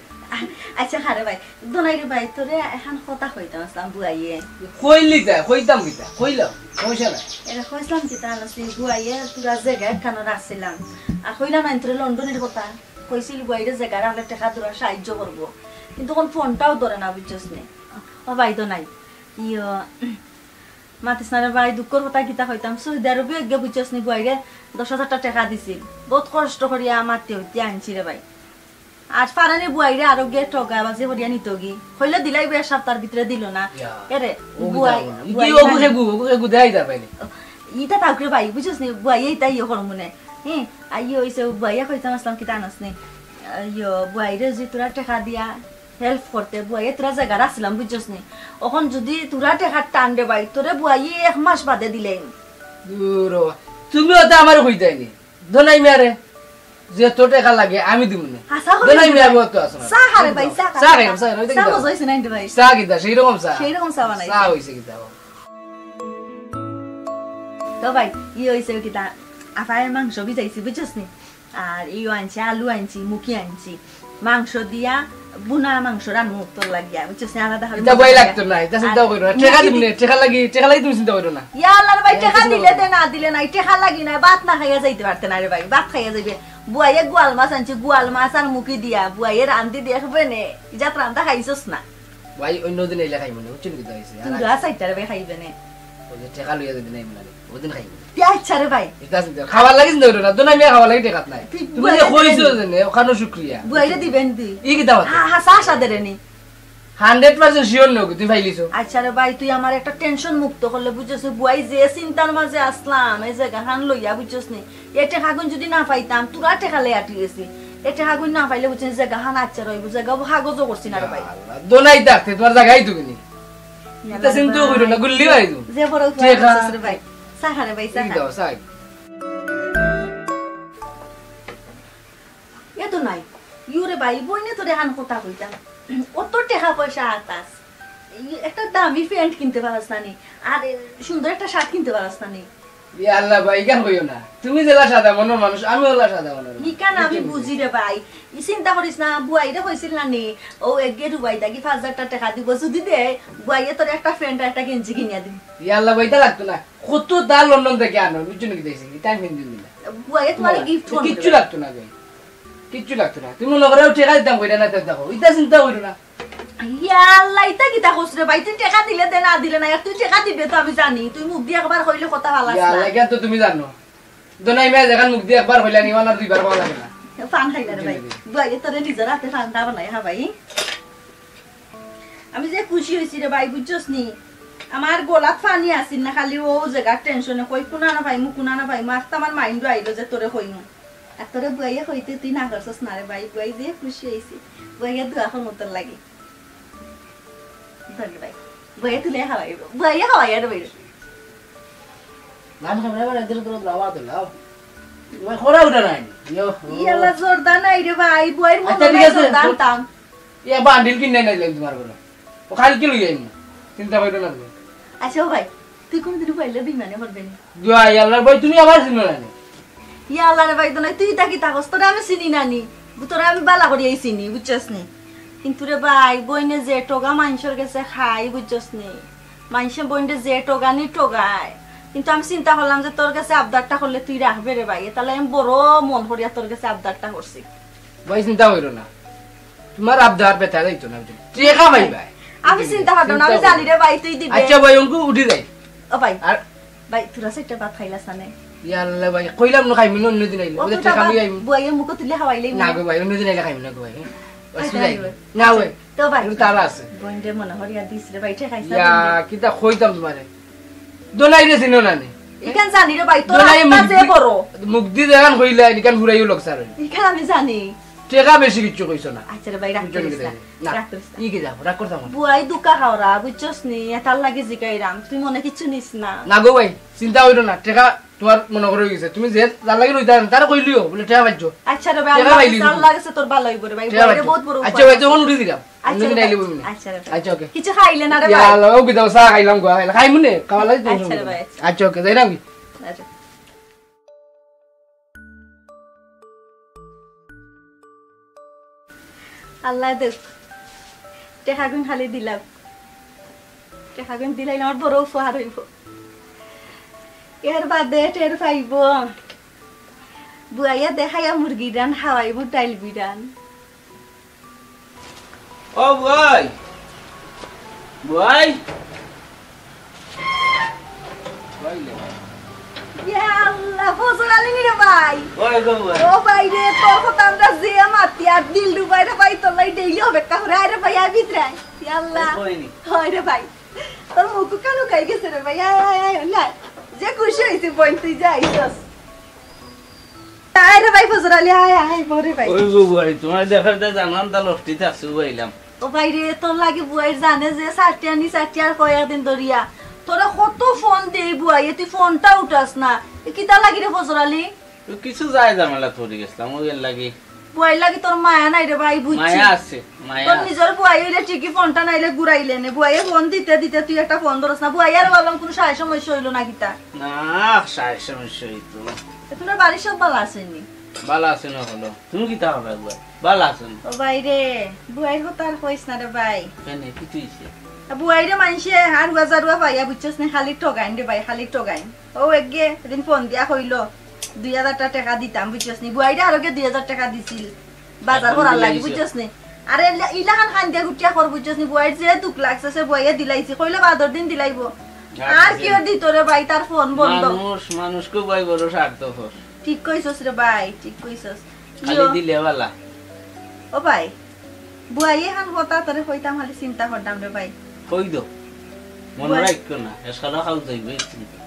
আচ্ছা, খা রে ভাই, দোনাই রে ভাই, তোরে এখান কথা কইতাম আছলাম বুয়াইয়ে। কইলি তা, কইতাম কিতা, কইলাম, সমস্যা নাই। এরে কইছলাম কিতা আনছি, বুয়াইয়ে পুরা জাগা একখানো রাখছিলাম। আর কইলাম না তোরে লন্ডনের কথা, কইছিল বুয়াইরে জাগা রাখলে টেকা দুরা সাহায্য করবো, কিন্তু অখন ফোনটাও ধরে না, বুঝছস নি? ও ভাই দোনাই, ইয়ো, মাতিস না রে ভাই, দুঃখর কথা কিতা কইতাম, সৌদি আরবে গিয়া বুঝছস নি, বুয়াইরে দশ হাজারটা টেকা দিছিল, বউত কষ্ট করিয়া মাতি হইতে আনছি রে ভাই। আর ফারানি বুয়াইরে আরো গিয়া ঠগাবাজি করিয়া নিতোগি, কইলে দিলাই বে, এক সাপ্তার ভিতরে দিল না। ইয়া, এরে, ও কি বুয়াই, যাবো না? বুয়াই কি ওগু মানে হেগু, ওগু হেগু দেয় যাবে নি? ইতা থাক রে ভাই, বুঝছস নি, বুয়াইয়ে ইতা ইয়ে করমু নে। হ্যাঁ, আর ইয়ে অইছে, বুয়াইয়া কইতাম আছলাম কিতা আনস নি? ইয়ো, বুয়াইরে যে তোরা টেকা দিয়া হেল্প করতে, বুয়াইয়ে তোরা জাগা রাখছিলাম, বুঝছস নি? অখন যদি তোরা টেকার টান রে ভাই, তোরে বুয়াইয়ে এক মাস বাদে দিলে। দূর ও, তুমি অতা আমারে কইতায় নি। দোনাই মিয়ারে, যে তো টেকা লাগে, আমি দিমু নে। হাছা করি দোনাই মিয়া, আমি অত আছো না। চা খা রে ভাই, চা খা, চা খাই, চা। চা খাই, ওই দেখি চা দাও। মজা অইছে না রে ভাই? চা কিতা, সেই রকম চা? সেই রকম চা বানাইছে। চা অইছে কিতা? তো ভাই, ই অইছে কিতা? আফায় মাংস ভিজাইছি, বুঝছস নি? আর ইও আনছি, আলু আনছি, মুখি আনছি, মাংস দিয়া ভুনা মাংস রানমু তোর লাগিয়া, বুঝছস নি? আলাদা করে ইতা মজা ভয় লাগে। লাগতো না, ইতা চিন্তা আর করিও না। টেকা মুখি দিমু দি- নে, টেকা লাগি, টেকা লাগি তুমি চিন্তা করিও না। ইয়া আল্লাহ রে ভাই, টেকা দিলে দে, না দিলে নাই, টেকা লাগি না, ভাত না খাইয়া যাইতে পারতে না রে ভাই, ভাত খাইয়া যাইবে। বুয়াইয়ে গোয়াল মাছ আনছি, গোয়াল মাছ আর মুখি দিয়া, বুয়াইয়ে রান্ধি দেখবে নে, ইজাত রান্ধা খাইছস না। ভাই, অন্য দিন আইলে খাইমু নে, বুঝছো নি কিতা অইছে? আর তুই আজ রাস আইতা রে ভাই, খাইবে নে। ওই যে টেকা লইয়া যদি নাই মনে হয়, ওদিন খাইমু নে। তে আচ্ছা রে ভাই। ইতা চিন্তা, খাওয়ার লাগি চিন্তা করিও না, দোনাই মিয়া খাওয়ার লাগি টেকা নাই। তুই তুমি যে বুয়াইরে কইছো দিবেন যে নে, ওখানে শুক্রিয়া। বুয়াইরে দিবেন দি। ই কিতা মাতে? হা, হা, চা, চা দে রে নি। Hundred percent sure নও, তুমি পাইলিছো। আচ্ছা রে ভাই, তুই আমার একটা tension মুক্ত করলে, বুঝছস? বুয়াই যে চিন্তার মাঝে আসলাম, এই জাগাখান লইয়া, বুঝছস নি? এ টেকাগুন যদি না পাইতাম, তোরা টেকা লইয়া আটি গেছি। এ টেকাগুন না পাইলে, বুঝছস, জাগাখান আচ্ছা রইব, জাগা কাগজও করছি না রে ভাই। ইয়া আল্লাহ, দোনাই থাকতে তোমার জাগাই তো কিনি। ইয়া ইতা চিন্তা আল্লাহ। করিও না, গুল্লি ভাই তো। যে বড় উপকার টেকা। করছস রে ভাই। চা খা রে ভাই, চা এই খা। দাও, চা। এ তো নাই। ইউরে ভাই, বইনে তোরে এখান কথা কইতাম। অত টেকা পয়সা আতাস। এই একটা দামি pant কিনতে পারস না নি? আর এ, সুন্দর একটা shirt কিনতে পারস না নি? ইয়া আল্লাহ ভাই, ইখান কইও না। তুমি যেলা সাদা মনর মানুষ, আমি ওলা সাদা মনর মানুষ। ইখান আমি বুঝি রে ভাই। ই চিন্তা করিস না, বুয়াইরে কইছিল না নি? ও এগে রুবাই দাগি পাঁচ হাজার টেকা দিব। যদি দে, বুয়াইয়ে তোরে একটা pant আর একটা গেঞ্জি কিনিয়া দিম। ইয়া আল্লাহ ভাই, ইতা লাগতো না। কত দা লন্ডন থেকে আনো, বুঝছো নাকি দেখছি? Time দিন দিন। বুয়াইয়ে তোমারে gift কিচ্ছু লাগতো না ভাই। কিচ্ছু লাগতো না। তুমি মনে করো টেকা দিতাম কইরা না, তে দেখো। ইতা চিন্তা করিও না। ইয়া আল্লাহ, ইতা কিতা কস রে ভাই? তুই টেকা দিলে দে, না দিলে না। আর তুই টেকা দিবে তো আমি জানি। তুই মুখ দিয়া একবার কইলে কথা ভালাস ইয়া না। আল্লাহ, ইখান তো তুমি জানো। দোনাই মিয়া যেখান মুখ দিয়া একবার কইলা নি, ওনার দুইবার কওয়া লাগে না। পান খাইলা রে ভাই। জি, জি। বুয়াইয়ে তোরে নিজর হাতে পানটা বানাই খাবাই। আমি যে খুশি অইছি রে ভাই, বুঝছস নি? আমার গলাত পানি আছিল না, খালি ও জাগার tension-এ কই কুনা না পাইমু, কুনা না পাইমু। আস্তা আমার mind-ও আইলো যে তোরে কইমু। আর তোরে বুয়াইয়ে কইতে তুই না করছস না রে ভাই, বুয়াই যে খুশি অইছি। বুয়াইয়ে দোয়া করমু তোর লাগি। ধর রে ভাই। বুয়াইয়ে তুলে খাওয়াইবো। বুয়াইয়ে খাওয়াই রে ভাই। নাম খাবে এবার এদের তো লাওয়া তো লাও। তোমার খরা উঠা নাই। ইয়ো। ইয়ালা জর্দা নাই রে ভাই, বুয়াইর মনে আচ্ছা, ঠিক নাই আছে। জর্দা আনতাম। ইয়া বান্ডিল কিনে নাই লাগি তোমার ঘরে। ও কালকে লই আইমু। চিন্তা করিও না তুমি। আচ্ছা ও ভাই, তুই কোনদিন বুয়াইলে বেইমানি করবে নি? দোয়া ইয়াল্লার ভাই, তুমি আমার চিনো না নি? ইয়াল্লা রে ভাই, তো নাই, তুই ইতা কিতা কস? তোরে আমি চিনি না নি? তোরে আমি বালা করিয়াই চিনি, বুঝছস নি? কিন্তু রে ভাই, বইনে যে টোগা মাইনষর গেছে খাই, বুঝছস নি? মাইনষে বইনরে যে টোগানি টোগায়। কিন্তু আমি চিন্তা করলাম যে তোর গেছে আবদারটা করলে তুই রাখবে রে ভাই। এতালে আমি বড় মন করিয়া তোর গেছে আবদারটা করছি। ভাই, চিন্তা করিও না। তুমার আবদার বেটা যাইতো না, বুঝছো? টেকা পাইবায়। আমি চিন্তা করতাম না, আমি জানি রে ভাই, তুই দিবে। আচ্ছা ভাই, অঙ্কু উঠি যাই। ও ভাই, আর ভাই, তোরা সেটা ভাত খাইলাস না নে? ইয়াল্লা ভাই, কইলাম না খাইমু না, অন্যদিন আইলে। বুঝছো, টেকা লই আইমু। বুয়াইয়ে মুখো তুলে খাওয়াইলে না গো ভাই, অন্যদিন আইলে খাইমু না গো ভাই। অসুবিধা নাই। না ভাই। তো ভাই, একটু তাড়া আছে। বইনরে মনে করিয়া দিস রে ভাই, টেকা খাইস না। ইয়া, কিতা কইতাম তুমারে? দোলাই রে চিনো না নি? ইখান জানি রে ভাই, তোর দোলাই আত্মা মুখ যে দি-, বড়। মুখ দি দেখান কইলা, ইখান ফুরাইও লোক সারে। ইখান আমি জানি। টেকা বেশি কিচ্ছু কইছো না। আচ্ছা রে ভাই, রাগ বুঝছো নি করিস না। না। রাগ করিস না। ই কি যাবো? রাগ করতাম না। বুয়াই দুকা খাওরা, বুঝছস নি? এটার লাগি জিকাইরাম। তুই মনে কিচ্ছু নিস না। না গো ভাই, চিন্তা করিও না। টেকা তুমার মনে করো অই গেছে। তুমি যে যার লাগি রইতা না, তারে কইলিও, বুলে টেকা পাইছো। আচ্ছা রে ভাই, টেকা আল্লাহ পাইলি গেছে, তুমি। আল্লাহ গেছে তোর ভালা অইবো রে ভাই। টেকা বুয়াইরে পাইছো। বহুত বড় আচ্ছা উপাকার ভাই, আছে। তখন উঠি দিলাম। আচ্ছা রে অন্যদিন ভাই। আইলে বইমু নে। আচ্ছা রে ভাই। আচ্ছা, ওকে। কিছু খাইলে না রে ইয়া ভাই। আল্লাহ, ও কিতা চা খাইলাম গো, খাইলাম। খাইমু নে, খাওয়া লাগে আচ্ছা রে ভাই। আচ্ছা, ওকে, যাইরাম কি? আচ্ছা। আল্লাহ দেখ, টেকাগুন খালি দিলাম, টেকাগুন দিলাইলে আমার বড় উপকার অইবো। এর বাদে টের পাইবো, বুয়াইয়া দেখাইয়া মুরগি রান খাওয়াইবো, ডাইল বিরান। ও বুয়াই, বুয়াই। ইয়া আল্লাহ, ফজর আলী নি রে ভাই। ওই গো বুয়াই। ও ভাই রে, তোর কথা আমরা যে মাতি আর দিল ডুবাই রে ভাই, তোর লাগি ডেইলি অপেক্ষা করি। আয় রে ভাই, আয় ভিতরে আয়। ইয়া আল্লাহ। ওই কইনি। হয় রে ভাই। তোর মুখ কালো খাই গেছে রে ভাই। আয়, আয়, আয়, না। যে খুশি অইছি বইন, তুই যে আইছস। আয় রে ভাই, ফজর আলী, আয়, আয়, বরে ভাই। ওই গো বুয়াই, তুমার দেখার দে জানান তা লফটিতে আছে, বুয়াইলাম। ও ভাই রে, তোর লাগি বুয়াইর জানে যে চারটি আনি চারটি আর কয়েকদিন ধরিয়া। তোরে কত ফোন দেই বুয়াইয়ে, তুই ফোনটা উঠাস না। এ কিতা লাগি রে ফজর আলী? তো কিছু যায় ঝামেলা পড়ি গেছিলাম, ওই এর লাগি। বুয়াইর লাগি তোর মায়া নাই রে ভাই, বুঝছি। মায়া আছে, মায়া তোর আছে। নিজর বুয়াই অইলে ঠিকই ফোনটা নাইলে ঘুরাইলে নে। বুয়াইয়ে ফোন দিতে দিতে তুই একটা ফোন ধরস না। বুয়াই আর বললাম কোনো সায় সমস্যা অইলো না কিতা? না, সায় সমস্যা অইতো। এ, তোমরা বাড়ির সব ভালা আছইন নি? ভালা আছে না হলো। তুমি কিতা করবা বুয়াই? ভালা আছো নি? ও ভাই রে, বুয়াইর কথা আর কইস না রে ভাই। কেনে, কিতা অইছে? বুয়াইরে মানষে হারুয়া জারুয়া পাইয়া, বুঝছস নি, খালি ঠগাইন রে ভাই, খালি ঠগাইন। ও একগে এদিন ফোন দিয়া কইলো, দুই হাজার টা টেকা দিতাম, বুঝছস নি? বুয়াইরে আরোগে দুই হাজার টেকা দিছিল, বাজার এখন করার লাগি, দিলাইছো। বুঝছস নি? আরে ইলা-, ইলাখান খান দিয়া গুটিয়া কর, বুঝছস নি? বুয়াইর যে দুখ লাগছে, সে বুয়াইয়ে দিলাইছে, কইলো বাদর দিন দিলাইবো। আচ্ছা, আর কি দিন। ওর দিত রে ভাই, তার ফোন বন্ধ। মানুষ, মানুষ খুব ভাই বড় স্বার্থপর। ঠিক কইছস রে ভাই, ঠিক কইছস। খালি ইয়ো। দিলে বালা। ও ভাই, বুয়াই এখান কথা তোরে কইতাম, খালি চিন্তা করতাম রে ভাই। কই দো। মনে বুয়াই রাখো না, এসালা খাও যাইবে চিন্তা।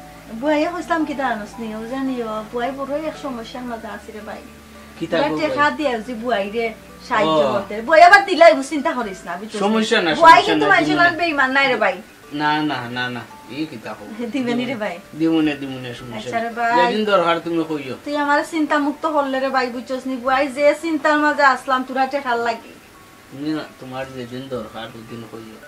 বুয়াইয়ে কইছিলাম কিতা জানোস নি? ও জানি ও, বুয়াই বড় এক সমস্যার মাঝে আছি রে ভাই। কিতা বুয়াই গো টেকা ভাই? দিয়া যে বুয়াইরে সাহায্য ও। করতে। বুয়াই আবার দিলাই, চিন্তা করিস না, বুঝছস নি? সমস্যা না, বুয়াই সমস্যা কিন্তু না, মানষে দিমুনে। বেইমান নাই রে ভাই। না, না, না, না, ই কিতা কও? দিবে নি রে ভাই? দিমুনে, দিমুনে, সমস্যা আচ্ছা রে নাই। ভাই। যেদিন দরকার তুমি কইও। তুই আমারে চিন্তা মুক্ত করলে রে ভাই, বুঝছস নি? বুয়াই যে চিন্তার মাঝে আসলাম, তোরা টেকার লাগি। তুমি না, তোমার যেদিন দরকার, ওদিন কইও।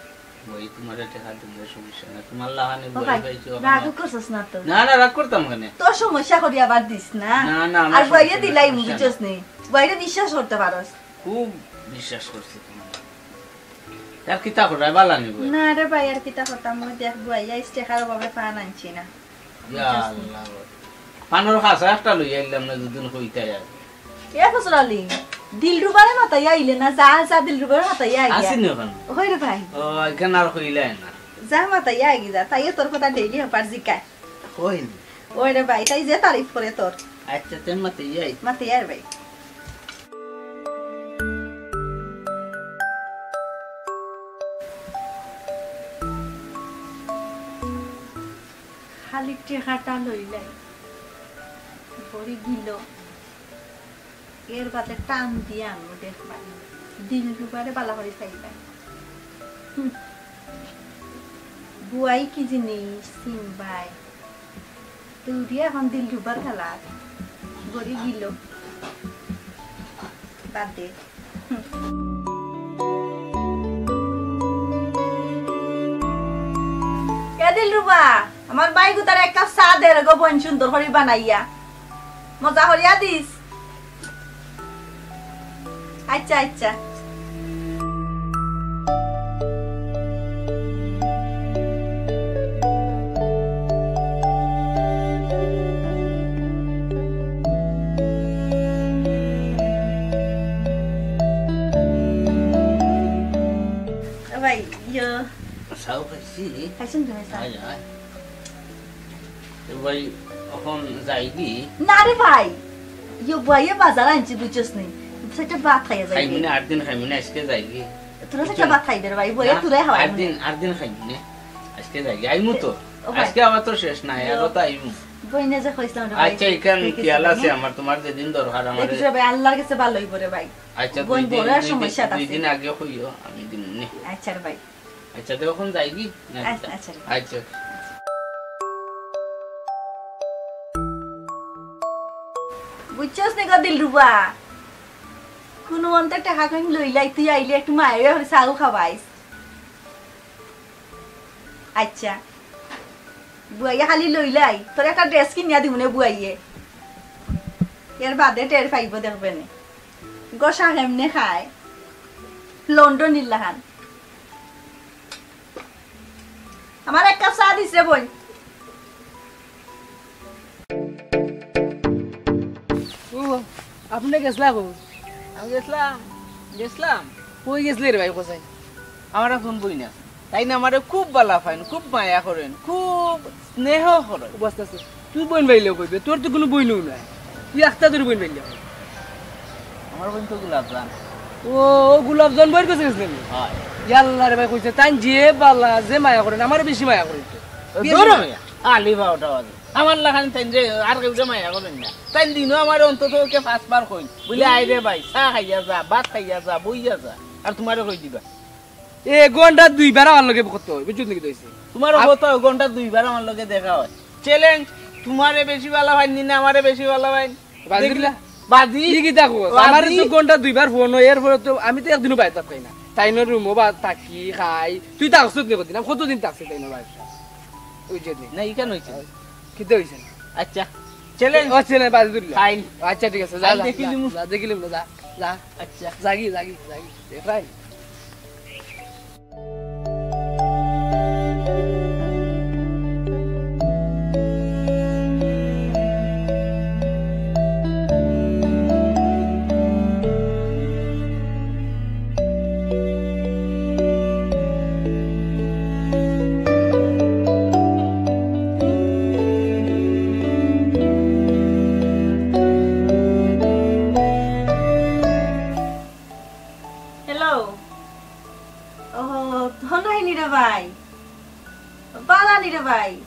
ওই তোমারে টেকা দিমুনে, সমস্যা নাই। তোমার লাখানে ও বুয়াই ভাই, পাইছো, রাগ আমার করছস না তো? না, না, রাগ করতাম কেনে? তোর সমস্যা করি আবার দিস না। না, না, আমার আর বুয়াইরে সমস্যা নাই, দিলাই, সমস্যা নাই। বুঝছস নি? বুয়াইরে বিশ্বাস করতে পারস। খুব বিশ্বাস করছি তোমার। আর কিতা করায়, বালা নি বুয়াই? না রে ভাই, আর কিতা করতাম, ওই দেখ বুয়াই, আইজ টেকার অভাবে পান আনছি না। ইয়া আল্লাহ। পানর খাসা একটা লই আইলাম না, দুদিন কইতাই আর। এ ফজর আলী, দিলরুবারে মাতাইয়া আইলে না, যা, যা দিলরুবারে মাতাইয়া আইয়া। আসি নি ওখানে? ওই রে ভাই। ও, এখানে আর কইলাই না। যা মাতাইয়া আইগি যা, তাইও তোর কথা ডেইলি হপার জিকায়। কই নি? ওই রে ভাই, তাই যে তারিফ করে তোর। আচ্ছা, তে মাতাইয়া আই। মাতাইয়া আয় ভাই। খালি টেকাটা লইলাই, ভরি গেল। এর বাদে টান দিয়া আনবো দেখবায়, দিলরুবারে বালা করি চাইবায়। হুম। বুয়াই কি জিনিস চিনবায়? দৌড়িয়া এখন দিলরুবার খেলা। গড়ি গিল। বাদ দে। হুম। এ দিলরুবা, আমার বাইগুতারে এক কাপ চা দে রে গো, বইন সুন্দর করি বানাইয়া। মজা করিয়া দিস। আচ্ছা, আচ্ছা। জি। খাইছইন তুমি চা? আয়, আয়। তো ভাই, অখন যাইগি? না রে ভাই, ইয়ো বুয়াইয়ে বাজার আনছি, বুঝছস নি? সেটা ভাত খাইয়া যাইগি। খাইমু নে, আর দিন খাইমু নে, আজকে যাইগি। তোরা সেটা ভাত খাইবে রে ভাই, বুয়াইয়ে না, তোরাই খাওয়াই আর মনে। দিন, আর দিন খাইমু নে, আজকে যাইগি। আইমু তো, ও ভাই। আজকে আবার তো শেষ নাই, আরো তো আইমু। বইনে যে কইছিলাম রে ভাই, আচ্ছা, এখান দেখি খেয়াল আছে ভাই। আমার, তোমার যেদিন দরকার আমার। দেখিস রে ভাই, আল্লাহর কাছে ভালো হইব রে ভাই। আচ্ছা, বোন দুই দিন, বড় দুই দিন, সমস্যা দুই আছে। দিন আগে কইও, আমি দিমু নে। আচ্ছা রে ভাই। আচ্ছা, তো অখন যাইগি? আচ্ছা, আচ্ছা। আচ্ছা। বুঝছস নি গো দিলরুবা? কুনু মন্তে টেকা কইন লইলাই, তুই আইলে একটু মায়া করে চাও খাওয়াইস। আচ্ছা। বুয়াইয়ে খালি লইলাই, তোর একটা dress কিনিয়া দিমু নে বুয়াইয়ে। এর বাদে টের পাইব দেখবে নে। গোসা কেমনে খায়? লন্ডনীর লাখান। আমার এক কাপ চা দিস রে বোন। ও, আপনে গেছলা কই? আমি গেছলাম, গেছলাম। কই গেছলে রে ভাই, কোথায়? আমার একজন বইন আছে, তাইন আমারে খুব বালা পাইন, খুব মায়া করইন, খুব স্নেহ করইন। ও, আস্তে আস্তে। তুই বইন ভাইলে কইবে, তোর তো কুনু বইনও নাই। তুই একটা তোর বইন ভাইলে কইবে। আমার বইন তো গোলাপজান। ও, ও গোলাপজান বইর কাছে গেছলে নি? হয়। ইয়াল্লা রে ভাই, কইছে, তাইন যে বালা, যে মায়া করইন, আমারে বেশি মায়া করইন তো। ও, বেশি দূর মায়া। হ মিয়া, আলি বারোটা বাজে। আমার লাখান তাইন যে আর কেউ যে মায়া করইন না। তাইন দিনও আমারে অন্তত ওকে পাঁচবার কইন। বুলে, "আয় রে ভাই, চা খাইয়া যা, ভাত খাইয়া যা, বইয়া যা।" আর তোমারে কই দিবা? এ ঘন্টা দুইবার আমার লগে কথা অয়, বুঝছো নি কিতা অইছে? তোমার আপ- কথা অয়, ঘন্টা দুইবার আমার লগে দেখা অয়। Challenge, তোমারে বেশি বালা পাইন নি না আমারে বেশি বালা পাইন? বাজি দেখলে? দিলা? বাজি। কি কিতা কস? বাজি। আমারে তো ঘন্টা দুইবার ফোন অয়, এরপরে তো আমি তো একদিনও বাইরে থাকি না। তাইনর রুমো বা থাকি, খাই। তুই থাকছত নি কতদিন? আমি কতদিন থাকছি তাইনর বাড়িত? ওই যে নি। না, ইখান অইছে। কিতা অইছে? আচ্ছা, challenge। ও, challenge, বাজি ধরলাম। Fine। আচ্ছা, ঠিক আছে, যা, fine, যা, দেখিলিমু। যা, যা, দেখিলিমু, যা, যা। আচ্ছা। যাগি, যাগি, যাগি। এ, fine। Hello। ও, হনো হিনি রে ভাই? বালা নি রে ভাই?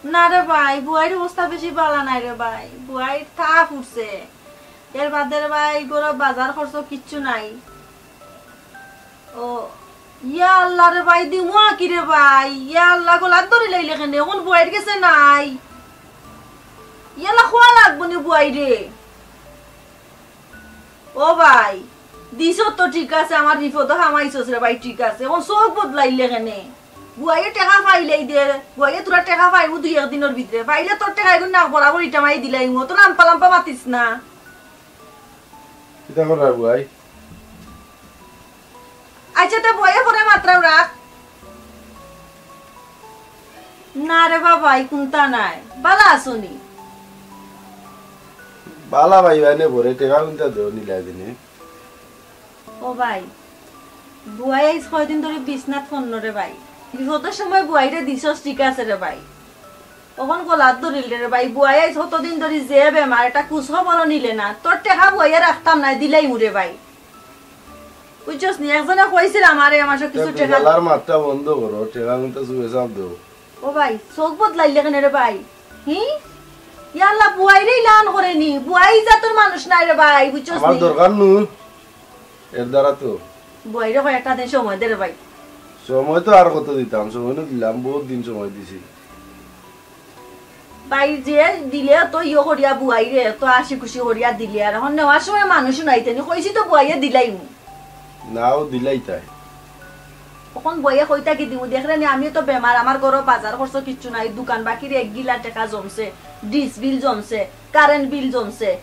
না রে ভাই, বুয়াইর অবস্থা বেশি বালা নাই রে ভাই। বুয়াইর তাপ উঠছে। এর বাদে রে ভাই, ঘরো বাজার খরচ কিচ্ছু নাই। ও, ইয়া আল্লাহ রে ভাই, দিমু আ কি রে ভাই? ইয়া আল্লাহ, গলাত ধরি লাইলে কেনে? অখন বুয়াইর গেছে নাই। ইয়ালা খোয়া লাগবো নি বুয়াইরে? ও ভাই, দিছস তো ঠিক আছে, আমার বিপদো হামাইছস রে ভাই, ঠিক আছে। অখন চউখ বদলাইলে কেনে? বুয়াইয়ে টেকা পাইলেই দে, বুয়াইয়ে তোরা টেকা পাইবো দুই এক দিনর ভিতরে। পাইলে তোর টেকা এগুন না বরাবর ইটা মাই দিলাইমু। অত লাম্পা লাম্পা মাতিস না। কিতা করার বুয়াই? আচ্ছা, তে বুয়াইয়ে পরে মাতরাম রাখ। না রে বাবা, ই কুন্তা নাই। বালা আছো নি? বালা ভাই, এনে পরে টেকা কুন্তা দেও নিলা দিনে। ও ভাই, বুয়াই আইজ কয়দিন ধরি বিছনাত পড়লো রে ভাই। বিপদর সময় বুয়াইরে দিছস ঠিক আছে রে ভাই। অখন গলাত ধরিল রে ভাই। বুয়াই আইজ কতদিন ধরি যে বেমার, একটা খোঁজ খবরও নিলে না। তোর টেকা বুয়াইয়ে রাখতাম নায়, দিলাইমু রে ভাই। বুঝছস নি? একজনে কইছিল আমারে, আমার সব কিছু টেকা। বেজালার মাতটা বন্ধ করো, টেকা কিন্তু চুপে চাপ দেও। ও ভাই, চউখ বদলাইলে কেনে রে ভাই? হি? ইয়াল্লা, বুয়াইরে ইলান করে নি। বুয়াই জাতর মানুষ নায় রে ভাই, বুঝছস নি? আমার দরকার নু, এর দ্বারা তো। বুয়াইরে কয়েকটা দিন সময় দে রে ভাই। সময় তো আর কত দিতাম, সময় নু দিলাম, বউত দিন সময় দিছি। ভাই, যে দিলে তো ইয়ো করিয়া বুয়াইরে, তো হাসি খুশি করিয়া দিলে, আর অখন নেওয়ার সময় মানুষ নাইতে নি, কইছি তো বুয়াইয়ে দিলাইমু। নাও দিলাই তাই। অখন বুয়াইয়ে কইতা কি দিমু, দেখরে নি, আমিও তো বেমার, আমার ঘরো বাজার খরচ কিচ্ছু নাই, দোকান বাকির এক গিলা টেকা জমছে, ডিশ বিল জমছে, কারেন্ট বিল জমছে,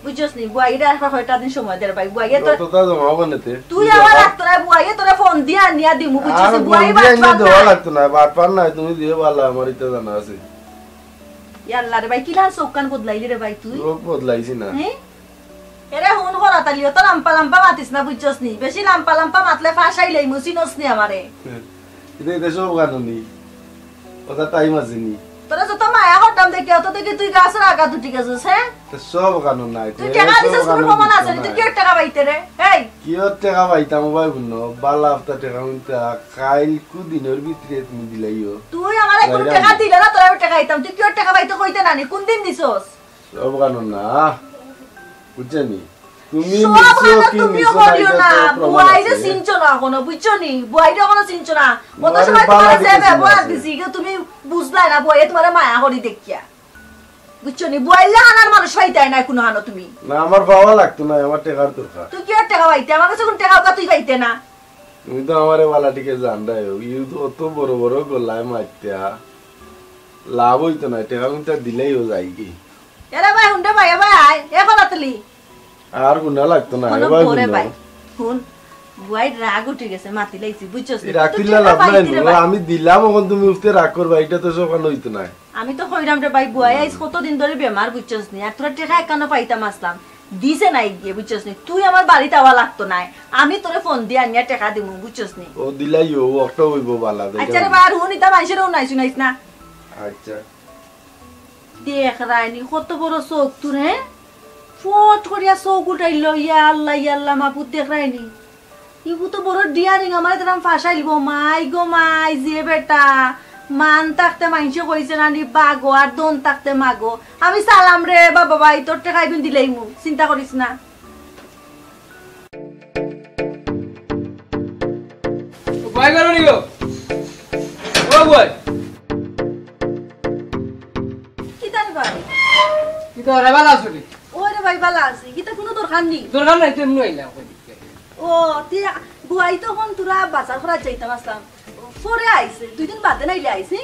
বুঝছস নি? বুয়াইরে আর কয়টা দিন সময় দে রে ভাই, বুয়াইয়ে তো যতটা জমাবো নেতে। তুই আমার রাখতো না, বুয়াইয়ে তোরে ফোন দিয়া আনিয়া দিমু, বুঝছস নি? বুয়াই বাটপার না। দেওয়া লাগতো না, বাটপার নাই, তুমি দিও ভালা, আমার ইটা জানা আছে। ইয়াল্লা রে ভাই, কিলা চউখ কান বদলাইলি রে ভাই তুই? চউখ বদলাইছি না। হ্যাঁ? এরে হুন করা তালি, অত লাম্পা লাম্পা মাতিস না, বুঝছস নি? বেশি লাম্পা লাম্পা মাতলে ফাঁসাইলাইমু, চিনস নি আমারে। হ্যাঁ। ইতা, ইতা সব কানো নি। ওটা টাইম আছে নি। তোরা যত মায়া করতাম দেখি, অত দেখি তুই গাছর আগাত উঠি গেছস, হ্যাঁ? তে সব কানো নাই, তুই তে টেকা সব দিছস, কোনো কানো প্রমাণ দিছ আছে নি? তুই নাই। কিওর টেকা পাইতে রে? এই! কিওর টেকা পাইতাম ভাই বুনো? বালা আফতা টেকা উনতা, কাইল কু দিনর ভিতরে তুমি দিলাইও। তুই আমারে কোনো বাইরে টেকা আনবি। দিলে না, তোরা আমি টেকা দিতাম। তুই কিওর টেকা পাইতে কইতে না নি? কোন দিন দিছস? সব কানো না, বুঝছো নি? তুমি সব নিছো কানো কি তুমিও নিছো না, করিও এটা না। তো প্রমাণ বুয়াইরে আছে। চিনছো না এখনো, বুঝছো নি? বুয়াইরে এখনো চিনছো না। কত বুয়াইরে সময় বালা তোমার যে দিতেছি না ব্যবহার আছে। দিছি, ইগু তুমি বুঝলায় না, বুয়াইরে তোমারে মায়া করি দেখিয়া। বুঝছো নি? বুয়াইল্লা আনার মানুষ পাইতায় না কোনো হানো তুমি। না, আমার বাবা লাগতো না, আমার টেকার দরকার। তুই কিওর টেকা পাইতে? আমার কাছে কোন টেকা উকা তুই পাইতে না। তুমি তো আমারে বালা টিকে জানরায়, ইউ তো অত বড় বড় গলায় মারতা। লাভ অইতো না, টেকা কিন্তু দিলেই ও যায়গি। এরে ভাই, হুন রে ভাই, এ ভাই, এ কলাতলি। আর গুনা লাগতো না, এ ভাই, বরে গুনা। ভাই, হুন, বুয়াইর রাগ উঠি গেছে, মাতি লাইছি, বুঝছস নি? এই রাগ তুই তুললে টেকা লাভ নাই, পাইতে রে ও ভাই। আমি দিলাম, অখন তুমি উঠতে রাগ করবা, ইটা তো সব কানো অইতো না। আমি তো কইরাম রে ভাই, বুয়াই আইজ কতদিন ধরি বেমার, বুঝছস নি? আর তোরা টেকা একখানো পাইতাম আসলাম, দিছে নাই গিয়ে, বুঝছস নি? তুই আমার বাড়িত আওয়া লাগতো নায়, আমি তোরে ফোন দিয়া আনিয়া টেকা দিমু, বুঝছস নি? ও দিলাই ও, অকটা অইবো বালা, আচ্ছা রে ভাই, আর হুন, ইতা মানষেরও নাই শুনাইস না। আচ্ছা। দেখরায়নি, কত বড় চউখ তোর, হে? ফট করিয়া চউখ উঠাইল, ইয়া আল্লাহ, ইয়া আল্লাহ, মাবুদ, দেখরায়নি। ইগু তো বড় ডিয়ারিং, আমারে তারাম ফাঁসাইলবো, মাই গো মাই, যে বেটা, মান থাকতে মাইনষে কইছে না নি, বাগো আর দন থাকতে মাগো। আমি চালাম রে বাবা ভাই, তোর টেকা এগুন দিলাইমু, চিন্তা করিস না। ও ভাই, বেরো নিও। ও ভাই। কিতা রে ভাই? কিতা রে, বালা আছো নি? ওই রে ভাই, বালা আছি। কিতা কোনো দরকার নি? দরকার নাই, তো এমনি আইলাম, কই দিকে। ও, তে বুয়াই তো অখন তোরা বাজার করাত যাইতাম আসলাম। পরে আইছে, দুই দিন বাদে নাইলে আইছে।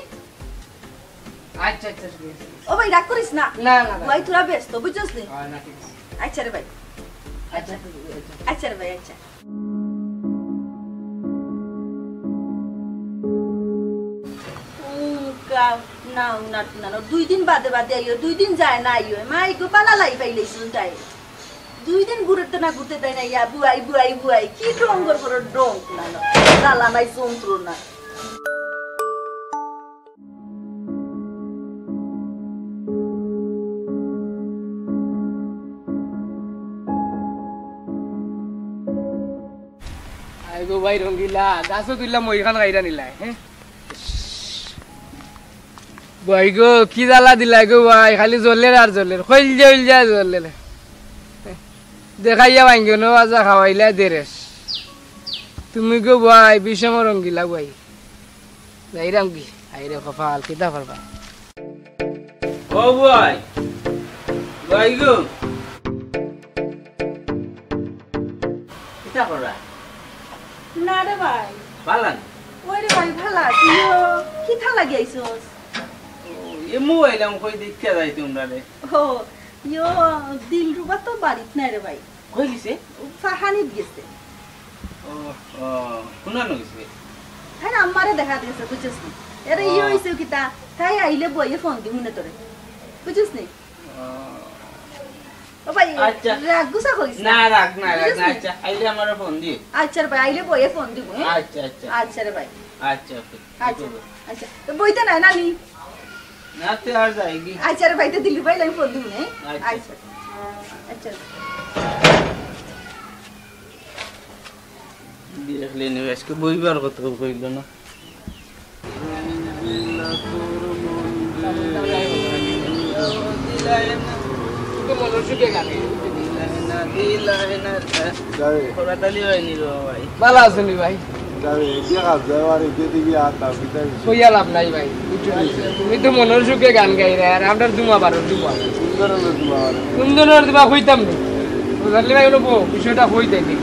আচ্ছা, আচ্ছা, ঠিক আছে। ও ভাই, রাগ করিস না। না, না, না। বুয়াই তোরা ব্যস্ত, বুঝছস নি? হ্যাঁ, না, ঠিক আছে। আচ্ছা রে ভাই। আচ্ছা, ঠিক আছে, আচ্ছা। আচ্ছা রে ভাই, আচ্ছা। উম, কা-, না, না, না, না, দুই দিন বাদে বাদে আইও, দুই দিন যায় না আইও। মাই গো, বালা লাই পাইলে শুনতাই। দুই দিন ঘুরতে না ঘুরতে দেয় না, ইয়া, বুয়াই, বুয়াই, বুয়াই। কি ডঙ্গর বড় ডং, না, না। জ্বালা নাই, যন্ত্রণা। আই গো ভাই রঙ্গিলা, গাছো তুললা মইখান খাইরা নিলাই, হ্যাঁ? ভাই গো, কি জ্বালা দিলাই গো ভাই, খালি জ্বলের আর জ্বলের, খইল জইল যায় জ্বলের। দেখাইয়া ভাঙ্গে নো বাজা খাওয়াইলা দেরেশ। তুমি গো ভাই, বিষম রঙ্গিলা ভাই। যাইরাম কি? আইরে কপাল, কিতা করবা? ও ভাই, ভাই গো। কিতা কররা? না রে ভাই। ভালা নি? ওই রে ভাই, ভালা আছি। ইয়ো, কিতা লাগি আইছস? ও, এমু আইলাম, কই দেখিয়া যাই তোমরা রে। ও, ইয়ো, দিলরুবা তো বাড়িত নাই রে ভাই। কই গেছে? ও, ফাহানিত গেছে। ও, ও, কুনানো গেছে? তাই আম্মারে দেখা দিছে, বুঝছস নি? এরে, ইয়ে ও। হইছে কিতা? তাই আইলে বইয়ে ফোন দিমু নে তোরে। বুঝছস নি? ও। ও ভাই, আচ্ছা। রাগ গুসা করিস না। না, রাগ না, রাগ বুঝছস না। নি? আচ্ছা, আইলে আমারে ফোন দিও। আচ্ছা রে ভাই, আইলে বইয়ে ফোন দিমু, হ্যাঁ? আচ্ছা, আচ্ছা। আচ্ছা রে ভাই। আচ্ছা, ওকে। আচ্ছা, আচ্ছা। তো বইতে নাই না নি? না, তে আর যাইগি। আচ্ছা রে ভাই, তো দিলু ভাই, আমি ফোন দিমু, হ্যাঁ? আচ্ছা। আচ্ছা। আচ্ছা। দেখলে নি, আজকে বইবার কথা কইল না। যাবে। ভালা আছো নি ভাই? যাবে, এদিকে কাজ যাবে, আর এদিকে দিবি আর তার পিতা বিষয়। কইয়া লাভ নাই ভাই, বুঝছো নি? তুমি তো মনর সুখে গান গাইরায়, আর আমরার দুমা বারো দুমা। কোন ধরনের দুমা বারো? কোন ধরনের দুমা কইতাম নি। বুঝলি ভাই, ওটা বউ, বিষয়টা কইতাই নি।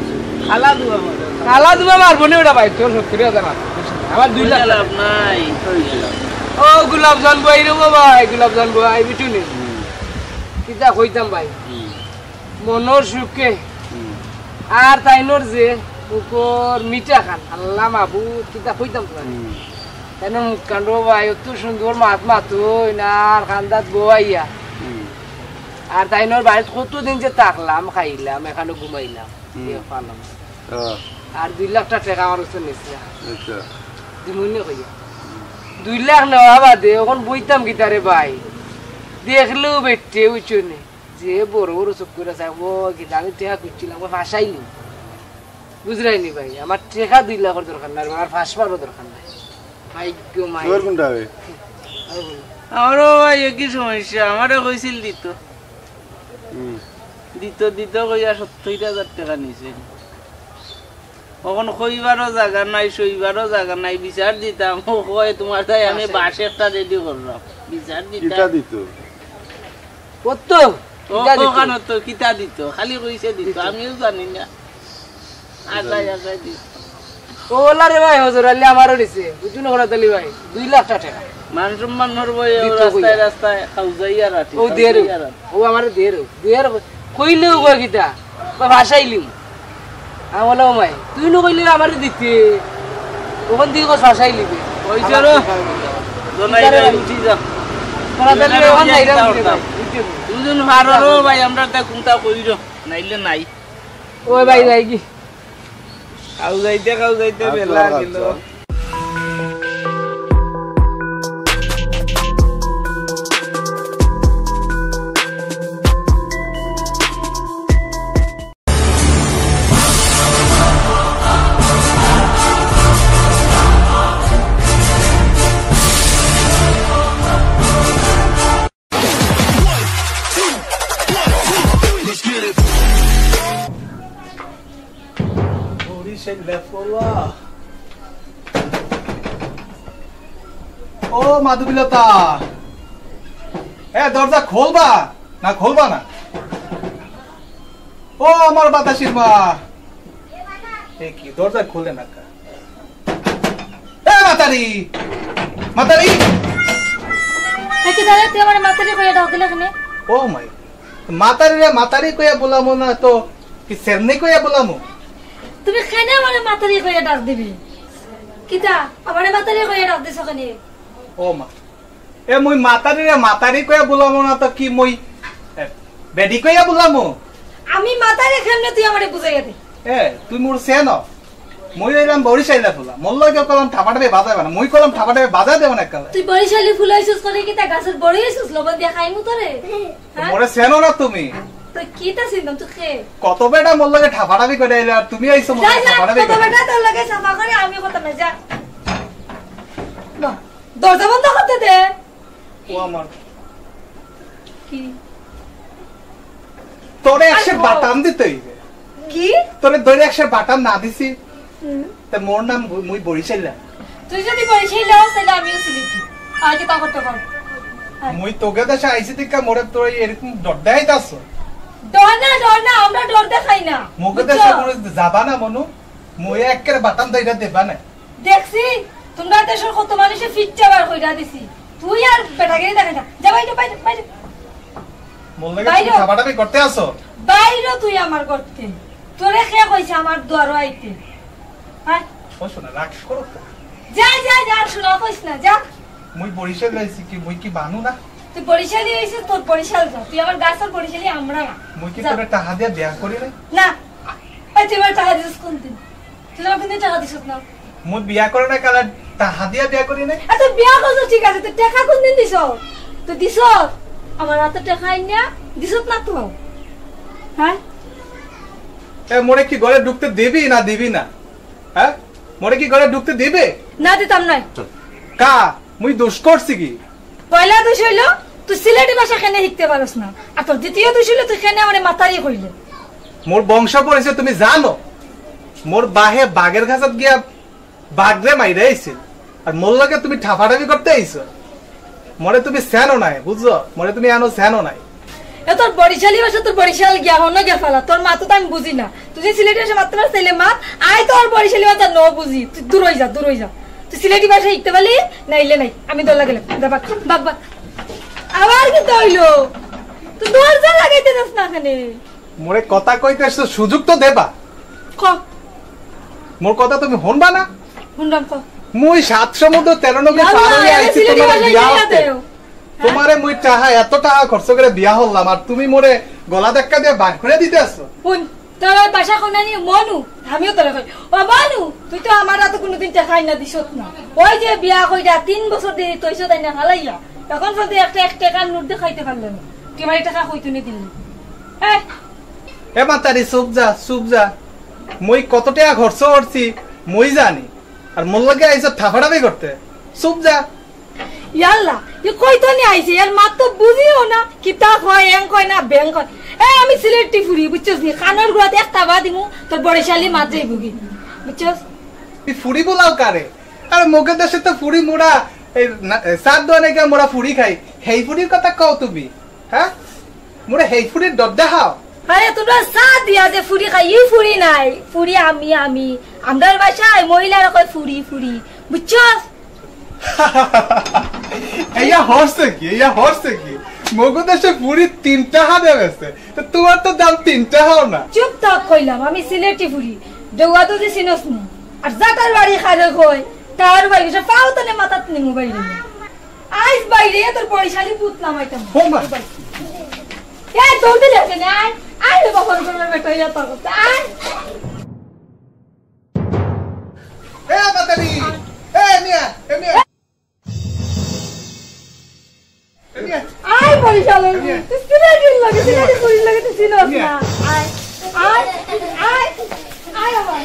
খালা দুমা মারো। খালা দুমা মারবো নি ওটা ভাই, তোর সত্তর হাজার মারবো। আমার দুই লাখ কইয়া লাভ নাই। ও গোলাপ জান ভাই রে গো ভাই, গোলাপ জান ভাই, বুঝছো নি? হুম। কিতা কইতাম ভাই? হুম। মনর সুখে। হুম। আর তাইনর যে মুখর মিঠা খান, আল্লাহ মাবুদ, কিতা কইতাম তো আমি। হুম। তাইনর মুখ কাণ্ড ভাই, অত সুন্দর মাত মাতইন, আর কান্দাত বওয়াইয়া। হুম। আর তাইনর বাড়িত কতদিন যে থাকলাম, খাইলাম, এখানো ঘুমাইলাম, হুম। এ ফালাম। ও। আর দুই লাখ টেকা আমার কাছে নিছে। আচ্ছা। দিমুনে কইয়া। দুই লাখ নেওয়া বাদে অখন বইতাম কিতারে ভাই? দেখলেউ বেটে, বুঝছো নি? যে বড় বড় চউখ করি চায়, ও কিতা আমি টেকা খুঁজছিলাম, ও ফাঁসাইলি। বুঝরায়নি ভাই, আমার টেকা দুই লাখর দরকার নাই, আমার ফাঁস পারও দরকার নাই। ভাগ্য মাই। তোর কোনটা হবে? আমারও ভাই একই সমস্যা, আমারে কইছিল দিত। হুম। দিত দিত কইয়া সত্তইর হাজার টেকা নিছে। অখন কইবারও জাগা নাই, সইবারও জাগা নাই, বিচার দিতাম। ও কয়, "তুমার তাই আমি বাঁশ একটা রেডি করলাম।" বিচার দিতাম। কিতা দিত? কত? ও কিতা দিত? অখানো তো কিতা দিত? খালি কইছে দিত, দিত। আমিও জানি না। আশায় আশায় দিত। ও ওলা রে ভাই, হজর আলী আমারও দিছে। বুঝছো না, ওরা তালি ভাই, দুই লাখ টেকা। মান সম্মান নরবো, ও দিত রাস্তায় কইয়া। রাস্তায় খাউজাইয়া রাতি, ও দের। খাউজাইয়া রাতি। ও আমারে দের, দের। কইলেউ কয় কিতা? বা ভাষাইলি। আমি বললাম, "ও মাই, তুই নু কইলে আমারে দিতে। অখন তুই কস ভাষাইলি বে।" ওই যে রে, দোলাই ভাই, উঠি যা। তোরা তাহলে অখন যাইরাম কি রে ভাই? বুঝছো নি? দুজন ভাড়া রো ভাই, আমরা তা কোনটা কইরো, নাইলে নাই। ও ভাই, যাই কি? খাউজাইতে খাউজাইতে বেলা গেল। ও মাধবীলতা, এ দরজা খোলবা না, খোলবা না? ও আমার বাতাসির মা, এ কি দরজা খোলে না কা? এ মাতারি, মাতারি। এ কি দাদা, তুই আমারে মাতারি কইয়া ডাক দিলে কেনে? ও মাই, মাতারি রে মাতারি কইয়া বুলামু না তো কি সেরনি কইয়া বুলামু? তুমি কেনে আমারে মাতারি কইয়া ডাক দিবে? কিতা, আমারে মাতারি কইয়া ডাক দিছো কেনে? ও মা, এ মুই মাতারি রে মাতারি কইয়া বুলামু না তো কি মুই, এ, বেডি কইয়া বুলামু? আমি মাতারি কেমনে তুই আমারে বুঝাইয়া দে। এ, তুই মোর সেন, মুই অইলাম বরিশাইলা ফুলা, মোর লগে কলম ঠাপাঠাপি বাজাইবা না, মুই কলম ঠাপাঠাপি বাজাই দেব না এককালে। তুই বরিশালি ফুল অইছস করে কিতা গাছর বড়ি অইছস, লবণ দিয়া খাইমু তোরে? তো হ্যাঁ? মোরে সেন না তুমি? তো কিতা চিনতাম তুই কে? কত বেটা মোর লগে ঠাপাঠাপি করে আইলা, আর তুমি আইছো মোর যা, লগে যা, ঠাপাঠাপি কত করে। বেটা তোর লগে সাফা করে আমি কথা না, যা। বাহ, দরজা বন্ধ করতে দে। ও আমার। কি? তোরে একশো বাটাম দিতে অইবে। কি? তোরে ধরে একশো বাটাম না দিছি, হুম। তে মোর নাম বু-, মুই বরিশাইলা। তুই যদি বরিশাইলা অস, তাইলে আমিও সিলেটি। আর কিতা করতে পারো? হ্যাঁ। মুই তোকে দেশে আইছি দেখা মোরে তোর এরকম ডর দেখাইতাছ। ডর না, ডর না, আমরা ডর দেখাই না। মুখে বুঝছো? দেশে মোরে যাবা না মনু, মুই একের বাটাম দইরা দেবা না। দেখছি, তোমরা দেশর কত মানুষে ফিচ্চা বার কইরা দিছি। তুই আর বেটাগিরি দেখাই না। যা বাইরে, বাইরে, বাইরে। মোর লগে বাইরে। তুমি ঠাপাঠাপি করতে আসো? বাইরে তুই আমার করতে। তোরে কে কইছে আমার দুয়ারো আইতে? হ্যাঁ? ও শোনা, রাগ করো তো। যা, যা, যা, আর শোনা কইস না, যা। মুই বরিশাল আইছি কি, মুই কি বানু না? তুই বরিশালি হইছিস, তোর বরিশাল যা। তুই আমার গাছর বরিশালি আমরা না। মুই কি যা। তোরে টাহা দিয়া বিয়া করি না? না। এই তুই আমার টাহা দিছিস কোন দিন? তুই আমার কোনদিন টাকা দিছত না। মুই বিয়া করে না, কালা টাকা দিয়া বিয়া করি না। আচ্ছা, বিয়া করছো ঠিক আছে, তুই টাকা কোনদিন দিছ? তুই দিছ? আমার হাতে টাকা আইন না, দিছত না তো। হ্যাঁ? এ, মোরে কি ঘরে ঢুকতে দিবি না দিবি না? হ্যাঁ? মোরে কি ঘরে ঢুকতে দিবে? না, দিতাম নাই। কা? মুই দোষ করছি কি? পয়লা দোষ হইল, তুই সিলেটি ভাষা কেনে শিখতে পারস না। আর তোর দ্বিতীয় দোষ হইল, তুই কেনে আমারে মাতারি কইলে? মোর বংশ পরিচয় তুমি জানো? মোর বাহে বাঘের খাঁচাত গিয়া বাঘরে মাইরা আইছিল। আর মোর লগে তুমি ঠাপাঠাপি করতে আইছো? মোরে তুমি চেনো নাই, বুঝছো? মোরে তুমি আনো চেনো নাই। এ তোর বরিশালি ভাষা, তোর বরিশাল গিয়া হনো গিয়া ফালা। তোর মাত তো আমি বুঝি না। তুই যে সিলেটি ভাষা মাততে পারস, তাইলে মাত। আই তোর বরিশালি ভাষা ন বুঝি। তুই দূর হই যা, দূর হই যা। তুই সিলেটি ভাষা শিখতে পারলি, নাইলে নাই। আমি দোলা গেলাম। যা, বাক, বাক, বাক। আবার কিতা হইল? তুই দরজা লাগাইতে যাস না কেনে? মোরে কথা কইতে আসছো, সুযোগ তো দেবা। ক। মোর কথা তুমি হুনবা না? হুনলাম, ক। মুই সাত সমুদ্র তেরো নদী না, পার না, হইয়া আইছি সিলেটি তোমার ভাষা বিয়া শিখাইয়া হতে। দেও। হ্যাঁ? তোমারে মুই টাহা, এত টাহা খরচ করে বিয়া হলাম, আর তুমি মোরে গলা ধাক্কা দিয়া বার করে দিতে আসছো। হুন, তোর বাসা কোনানি মনু? আমিও তোরে কই, ও মনু, তুই তো আমার আতো কুনুদিন টেকা আইনা দিছত না। ওই যে বিয়া কইরা তিন বছর দেরি তইছত আইনা ফালাইয়া, এখন পর্যন্ত একটা এক টেকার নোট দেখাইতে পারলে না। তুই আমার টেকা কই তুই দিলি? হ্যাঁ। এ মাতারি, চুপ যা, চুপ যা। মই কত টেকা খরচ করছি, মই জানি। আর মোর লগে আইছো থাফাড়ামি করতে। চুপ যা। ইয়াল্লা, ই কইতো নি আইছে, এর মাত তো বুঝিও না, কিতা কয়, এং কয় না, বেং কয়। এ, আমি সিলেটি ফুরি, বুঝছস নি? কানর গুড়াত একটা বা দিমু, তোর বরিশালি মাত যাইবগি, বুঝছস? তুই ফুরি বলাও কারে? আরে, মগর দেশে তো ফুরি মোরা, এই না, এ, সাত দোয়ানে গিয়া মোরা ফুরি খাই। হেই ফুরির কথা কও তুমি, হ্যাঁ? মোরা হেই ফুরির ডর দেখাও। আরে, তোমরা চা দিয়া যে ফুরি খাই, ই ফুরি নাই, ফুরি আমি, আমি। আমরার বাসায় মহিলারা কয় ফুরি, ফুরি, বুঝছস? ইয়া হরছে কি? ইয়া হরছে কি? মগর দেশে ফুরি তিন টেকা দে বেচে। তো তোমার তো দাম তিন টেকাও না। চুপ থাক কইলাম, আমি সিলেটি ফুরি। দেওয়া তো যে চিনস নি। আর জাতার বাড়ি খারে কয়, তার বাড়ি সে পাও তনে মাথাত নি মোবাইল নিয়ে। আইস বাইরে তোর বরিশালি পুত লামাইতাম। ও মা। এ, জলদি লেগে নে, আয়। আয় রে বাবা, ওর বেটা, ইয়া পাগল। আয়। এ, বাতারি। এ, মিয়া, এ, মিয়া। এ, মিয়া। আয়, বরিশাল। এ, মিয়া। তুই সিলেটির লগে, সিলেটি ফুরির লগে তুই চিনস না। আয়, আয়, আয়, আয় আমার।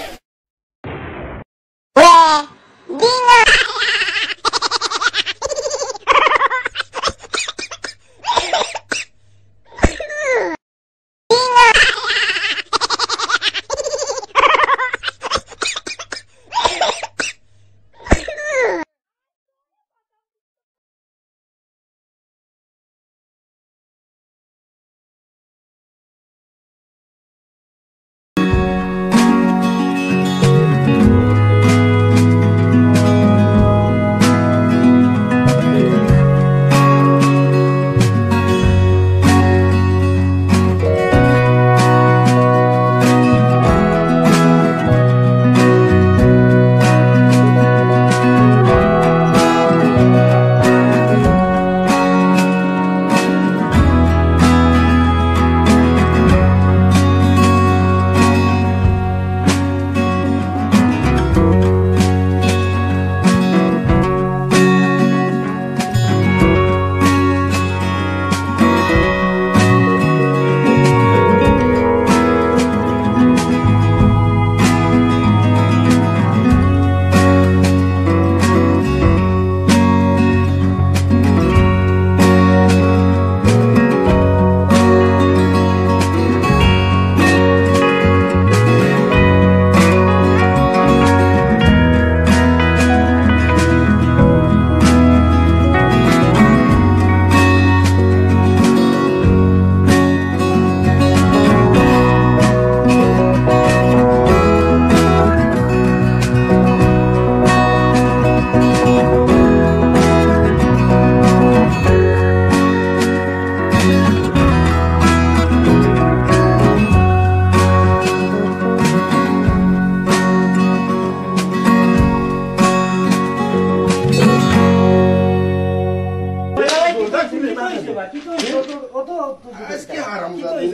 আজকে হারামজাদি।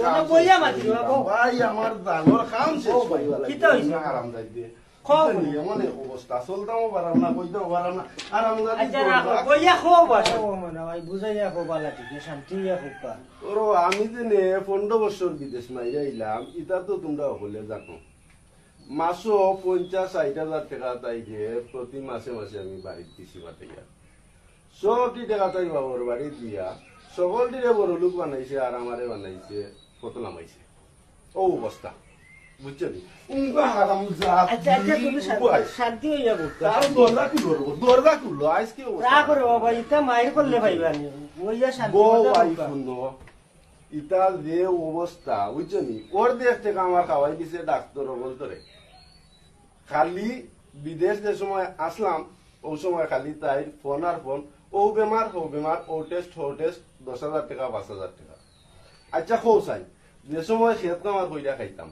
ভাই, আমার জানোর খাম শেষ করিবা লাগি। কিতা অইছে? হারামজাদি। কও বুঝলি, এমন এক অবস্থা, চলতামও পারাম না, কইতামও পারাম না। হারামজাদি আচ্ছা, রাখো, কইয়া কও বা। ও মনে হয়, বুঝাইয়া কও, বালা ঠিক, শান্তি অইয়া কও বা। ওরো, আমি যে নে পনেরো বছর বিদেশ মাইরা আইলাম, ইতা তো তোমরা হকলে জানো। মাসো পঞ্চাশ ষাইট হাজার টেকা তাইরে প্রতি মাসে মাসে আমি বাড়িত দিছি পাঠাইয়া। সবটি টেকা তাই বাবার বাড়ি দিয়া, সকলটিরে বড় লোক বানাইছে, আর আমারে বানাইছে, কত লামাইছে। ও অবস্থা, বুঝছো নি? উঙ্গা হারামজাদি। আচ্ছা, আচ্ছা, তুমি শান্তি, উবাই। শান্তি অইয়া বসো। তার দরজা খুলো রে, দরজা খুলো, আইজ কি অবস্থা? রাগ করে বাবা, ইতা মাইর করলে পাইবা নি। অইয়া শান্তি বউ মতো আই বসবা। হুনো, ইতা যে অবস্থা, বুঝছো নি? অর্ধেক টেকা আমার খাওয়াই দিছে ডাক্তর অকলতরে। খালি বিদেশ যে সময় আসলাম, ও সময় খালি তাই ফোন আর ফোন, ও বেমার, হো বেমার, ও টেস্ট, হো টেস্ট, দশ হাজার টেকা, পাঁচ হাজার টেকা। আচ্ছা, কও চাই, যে সময় খেত কামার কইরা খাইতাম,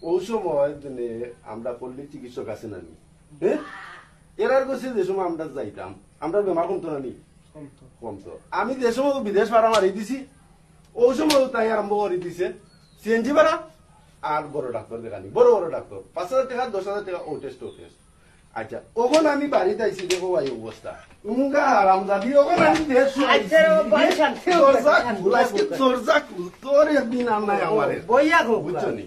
ও সময় দিনে আমরা পল্লী চিকিৎসক আছে না নি? হ্যাঁ? এরার কাছে যে সময় আমরা যাইতাম, আমরা বেমার কমতো না নি? কমতো। কমতো। আমি যে সময় বিদেশ ভাড়া মারি দিছি, ও সময় তাই আরম্ভ করি দিছে সিএনজি ভাড়া। আর বড় ডাক্তার দেখানি, বড় বড় ডাক্তার, পাঁচ হাজার টেকা, দশ হাজার টেকা, ও টেস্ট, ও টেস্ট। আচ্ছা, অখন আমি বাড়িত আইছি, দেখো ভাই অবস্থা। উঙ্গা হারামজাদি, অখন আমি দেশ আইছি। আচ্ছা রে, ভাই, শান্তি হোক, দরজা শান্তি খুল, আজকে হোক। দরজা খুল, তোর একদিন আর নাই আমার এক। বইয়া হোক। বুঝছো নি?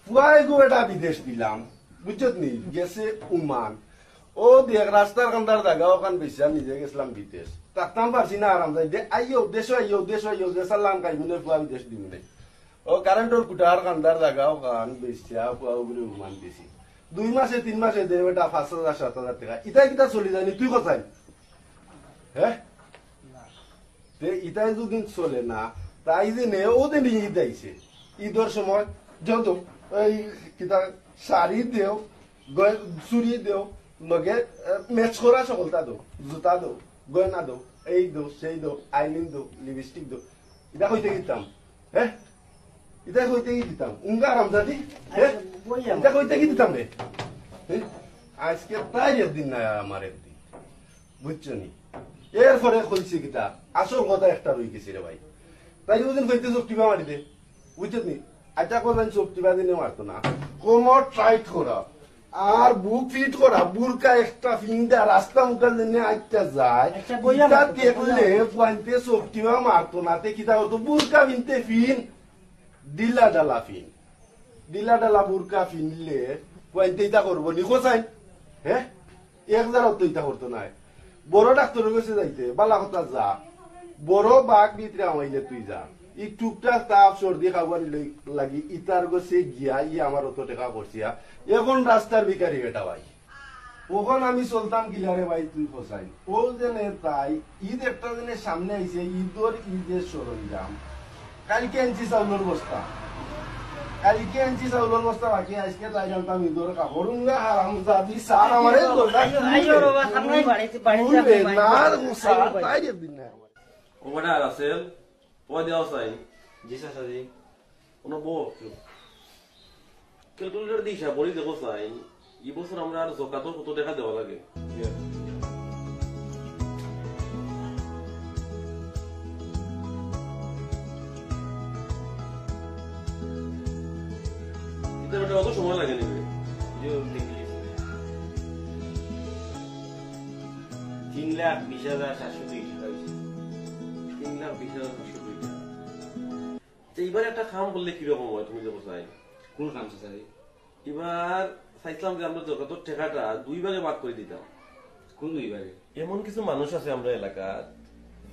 ফুয়ায় গো এটা বিদেশ দিলাম, বুঝছত নি? গেছে উমান। ও দেখ, রাস্তার কান্দার জাগা অখান বেচিয়া নিজে গেছিলাম বিদেশ। থাকতাম পারছি না আরাম যাই দে, আইও, দেশো আইও, দেশো আইও, দেশার লাম খাইমু নে, ফুয়া বিদেশ দিমু নে। ও কারেন্টর খুঁটার কান্দার জাগা অখান বেচিয়া ফুয়া ওগুলো উমান দিছি। দুই মাসে, তিন মাসে দে বেটা পাঁচ হাজার, সাত হাজার টেকা। ইতায় কিতা চলি যায়নি, তুই কোথায়? হ্যাঁ? তে ইতায় যদি চলে না, তাই যে নে, ও দিন ঈদ আইছে। ঈদর সময় যত এই কিতা শাড়ি দেও, গয়-, চুড়ি দেও, লগে, এ, ম্যাচ করা সকলতা দেও, জুতা দেও, গয়না দেও, এই দেও, সেই দেও, আইলিন দেও, লিপস্টিক দেও। ইতা কইতে দিতাম, হ্যাঁ? ইতা কইতে কি দিতাম? উঙ্গা হারামজাদি, হ্যাঁ? আচ্ছা, বইয়া। ইতা কইতে কি দিতাম রে? হ্যাঁ? আজকে তাই একদিন না আমার একদিন। বুঝছো নি? এরপরে কইছে কিতা? আসল কথা একটা রই গেছে রে ভাই। তাই ওদিন কইতে চোখ টিপা মারি দে। বুঝছো নি? আচ্ছা, কোন চোখ টিপা দিনে মারতো না। কোমর টাইট করা। আর বুক ফিট করা। বুরকা একটা ফিন্দা রাস্তা মুখান দিনে আইতা যায়। আচ্ছা, বইয়া ইটা মারতো, দেখলে বইয়া। ফুয়াইন্তে চোখ টিপা মারতো না। তে কিতা হতো? বুরকা ফিনতে ফিন। ঢিলা ঢালা ফিন। ঢিলা ঢালা বুরকা ফিনলে ফুয়াইন্তে ইতা করবো নি কোসাইন? হ্যাঁ? এক জারাও তো ইতা করতো নায়। বড় ডাক্তারর গেছে যাইতে, বালা কথা যা। বড় বাঘ ভিতরে আমাইলে তুই যা। ই টুকটাক তাপ সর্দি খাবার লই লাগি ইতার গেছে গিয়া ই আমার অত টেকা খরচিয়া। এখন রাস্তার ভিখারি বেটা ভাই। অখন আমি চলতাম কিলারে ভাই তুই কোসাইন? ও যে নে তাই, ঈদ একটা দিনে সামনে আইছে, ঈদর ঈদের সরঞ্জাম। কালকে আনছি চাউলর বস্তা। কালকে আনছি চাউলর বস্তা, বাকি আজকে তাই জানতাম ঈদর কাপড়। উঙ্গা হারামজাদি, স্যার আমারে দরকার আইও, আইও বাবা, সামনে বাড়িতে, বাড়িতে ঘুরবে আপনি না, বাড়িতে। স্যার, আইও ভাই। তাই একদিন না। ও বেটা রাসেল, পয়দা দেওয়া চাই। জি চাচাজি। কোনো বউ একটু। ক্যালকুলেটর দিয়ে হিসাব করি দেখো চাই, এই বছর আমরা আর জকাতর কত টেকা দেওয়া লাগে। এটা বেটা অত সময় লাগে নিবে। তিন লাখ বিশ হাজার সাতশো দুই টাকা হয়েছে। তিন লাখ বিশ হাজার সাতশো দুই টাকা। তো এবার একটা কাম করলে কিরকম হয়, তুমি দেখো চাই? কোন কাম, চাচাজি? এবার চাইছিলাম যে আমরা জকাতর টেকাটা দুই ভাগে ভাগ করে দিতাম। কোন দুই ভাগে? এমন কিছু মানুষ আছে আমরা এলাকাত,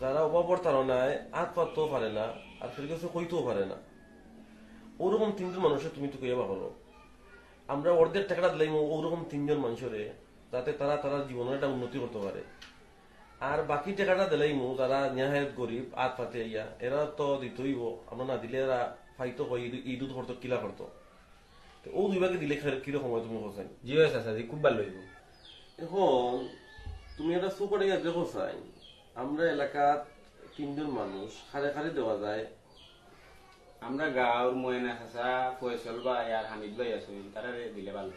যারা অভাবর তাড়নায় আত পাততেও পারে না, আর কেউর কাছে কইতেও পারে না। ওরকম তিনজন মানুষরে তুমি তো কইয়া বার করো। আমরা অর্ধেক টেকাটা দিলাইমু ওরকম তিনজন মানুষরে, যাতে তারা তারার জীবনের একটা উন্নতি করতে পারে। আর বাকি টেকাটা দিলাইমু যারা নিহায়েত গরিব, আত পাতে আইয়া, এরা তো দিতে হইব, আমরা না দিলে এরা ফাইতো হয়, ইদু-, ইদুত করতো, কিলা করতো। তো ও দুই ভাগে দিলে খে-, কিরকম হয় তুমি বলছেন? জি ভাই চাচাজি, খুব ভালো হইব। এখন তুমি একটা সুপার ইয়া দেখো চাই, আমরা এলাকার তিনজন মানুষ খারে খারে দেওয়া যায়। আমরা গাঁওর ময়না চাচা, ফয়সল ভাই আর হামিদ ভাই আছইন, তারারে দিলে ভালো।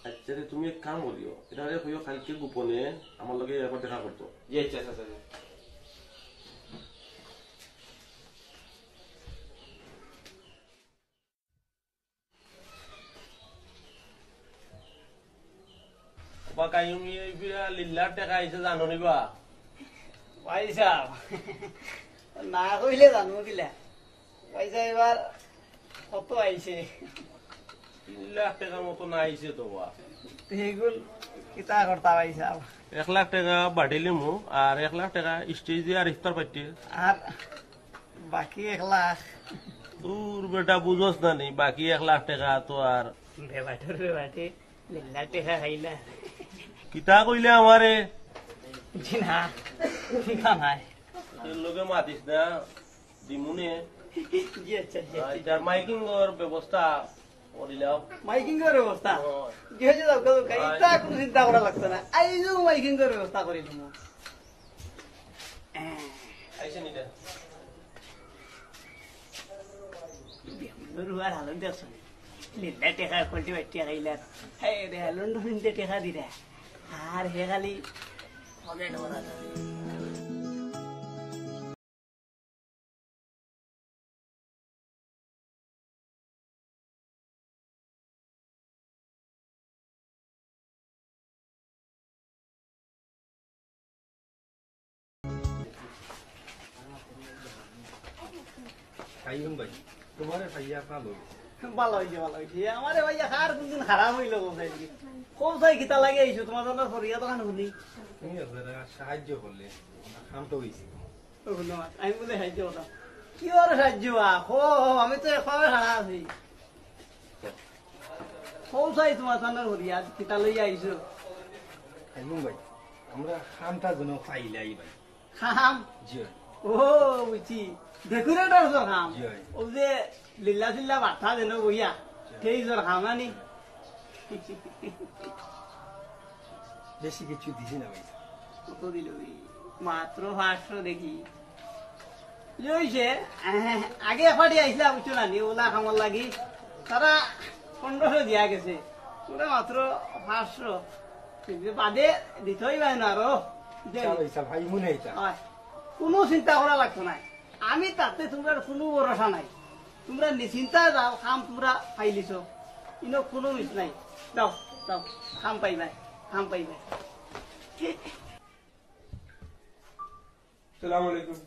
আচ্ছা রে, তুমি এক কাম করিও, এটারে কইও কালকে গোপনে আমার লগে একবার দেখা করতো। জি আচ্ছা চাচাজি। বা কাইমি এই বিয়া লিল্লার টেকা আইছে জানো নি বা? ভাই সাহেব, না কইলে জানো কিলা? ভাই সাহেব, এবার কত আইছে? তিন লাখ টেকার মতো না আইছে তো বা। এইগুল কিতা করতা ভাই সাহেব? এক লাখ টেকা বাড়ি লিমু আর এক লাখ টেকা স্টেজে আর ইফতার পার্টি। আর বাকি এক লাখ। তোর বেটা বুঝোস না নি, বাকি এক লাখ টেকা তো আর বেবাটর বেবাটে লিল্লা টেকা খাইলা। কিতা কইলে আমারে? জি না, কিতা নাই। তোর লগে মাতিস না, দিমুনে। জি আচ্ছা, জি আচ্ছা। আর ইটার মাইকিংর ব্যবস্থা করিলাও। মাইকিংর ব্যবস্থা? ও। জি হইছে, যাও, যাও, যাও, আচ্ছা। ইটা কোনো চিন্তা করা লাগতো না। আইজও মাইকিংর ব্যবস্থা করি দিমু। আইছে নি রে? বেগুনর রুয়ার হালত দেখছো নি? লিল্লা টেকা, কলটি বাইটি খাইলা। হায় রে, লন্ডন ইন্দে টেকা দিরা। আর হে খালি পকেট ভরা থাকে। আইজুন ভাই, তোমারে পাইয়া ভালা অইছে। ভালা অইছে, ভালা অইছে। আমারে ভাইয়া কার কুনদিন খারাপ অইলো গো ভাই? কও চাই কিতা লাগি আইছো, তুমার জন্য ফরিয়াদ খান হুনি। তুমি আপনারা সাহায্য করলে, কাম তো অইছে। ও ধন্যবাদ। আমি বলে সাহায্য করতাম। কি ওর সাহায্য বা? কও, আমি তো একভাবে খাড়া আছি। কও চাই তুমার জন্য ফরিয়াদ, কিতা লইয়া আইছো? আইজুন ভাই, আমরা কামটা যেন পাইলাই ভাই। কাম? জি অয়। ও, বুঝছি। ডেকোরেটর তোর কাম? জি অয়। ও যে লিল্লা সিল্লা বাটা দেন বইয়া, জি। সেই তোর কাম আনি? বেশি কিছু দিছি না ভাই। কত দিল ভাই? মাত্র পাঁচশো দেখি। যে অইছে, আহ, আগে এ পার্টি আইছিলা, বুঝছো না নি? ওলা কামর লাগি। তারা পনেরোশো দিয়া গেছে। ওরা মাত্র পাঁচশো। কিন্তু বাদে দিতে অইবা না আরো। দেন। চা ভাই, চা ভাই, মনে অইতা। অয়। কুনু চিন্তা করা লাগতো নায়। আমি তাতে তুমরার কুনু ভরসা নাই। তুমরা নিশ্চিন্তা যাও, কাম তুমরা পাইলিছো। ইনো কুনু মিস নাই। যাও, যাও, কাম পাইবায়, কাম পাইবায়। সালাম আলাইকুম।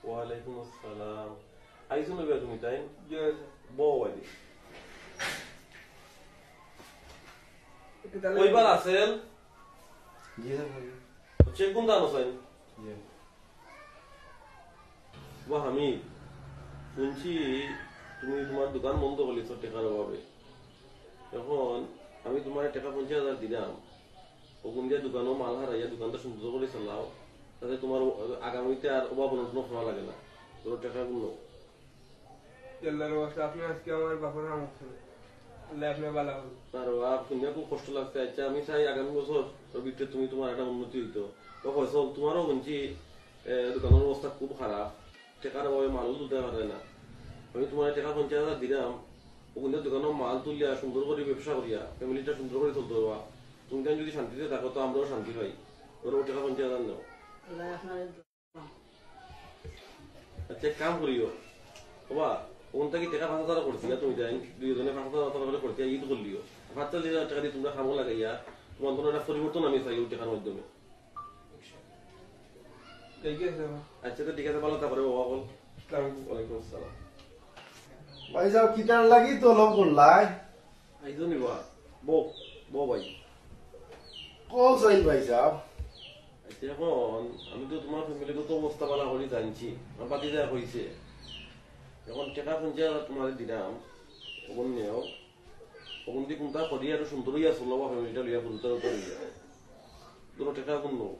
ওয়ালাইকুম আসসালাম। আইছো না তুমি তাই? জি, স্যার। বও আইদি। একটু তাহলে কইবার আছেন? জি, স্যার, বলুন। হচ্ছে কোন দাম আছেন? জি। বাহ, হামিদ, শুনছি তুমি তোমার দোকান বন্ধ করলিছো টেকার অভাবে। এখন আমি তোমার টেকা পঞ্চাশ হাজার দিলাম, অগুন দিয়া দোকানো মাল হারাইয়া দোকানটা সুন্দর করি চালাও, তাতে তোমার আগামীতে আর অভাব অনটন করা লাগে না। ধরো টেকা গুলো। আল্লাহর ওয়াস্তে আপনি আজকে আমার বাপর কাম করছেন। আল্লাহ আপনি ভালো করুন। আর বাপ, শুনিয়া খুব কষ্ট লাগছে। আচ্ছা, আমি চাই আগামী বছর ওর ভিতরে তুমি তোমার একটা উন্নতি হইতো। ও ফয়সল, তোমারও শুনছি, এ, দোকানের অবস্থা খুব খারাপ। টেকার অভাবে মালও তুলতে পারে না। আমি তোমার টেকা পঞ্চাশ হাজার দিলাম, ওখানে দোকানো মাল তুলিয়া সুন্দর করে ব্যবসা করিয়া ফ্যামিলিটা সুন্দর করে চলতে পারবা। তুমি তাই যদি শান্তিতে থাকো তো আমরাও শান্তি পাই। ধরো টেকা পঞ্চাশ হাজার নেও। আচ্ছা, এক কাম করিও বাবা, ওখান থেকে টেকা পাঁচ হাজার করছি, আর তুমি দেন দুইজনে পাঁচ হাজার পাঁচ হাজার করে করছি, ঈদ করলিও। পাঁচ হাজার টেকা দিয়ে তোমরা খাবো লাগাইয়া, তোমার কোনো একটা পরিবর্তন আমি চাই ওই টেকার মাধ্যমে। ঠিক আছে। আচ্ছা, তো ঠিক আছে, ভালো থাকো রে বাবা, বল। আসসালামু আলাইকুম। ওয়ালাইকুম আসসালাম। ভাই সাহেব, কিতার লাগি তলব করলাই? আইজো নি বা? বউ, বউ ভাই। কও চাইন ভাই সাহেব। আচ্ছা, এখন আমি তো তোমার ফ্যামিলিগত অবস্থা ভালো করি জানছি, আমার ভাতিজায় কইছে। এখন টেকা পঞ্চাশ হাজার তোমারে দিলাম, ওগুন নেও, ওগুন দি কোনটা করি আর সুন্দর হইয়া চলো, বা ফ্যামিলিটা লইয়া বুঝতে হতো হইয়া। ধরো টেকা ওগুন নেও।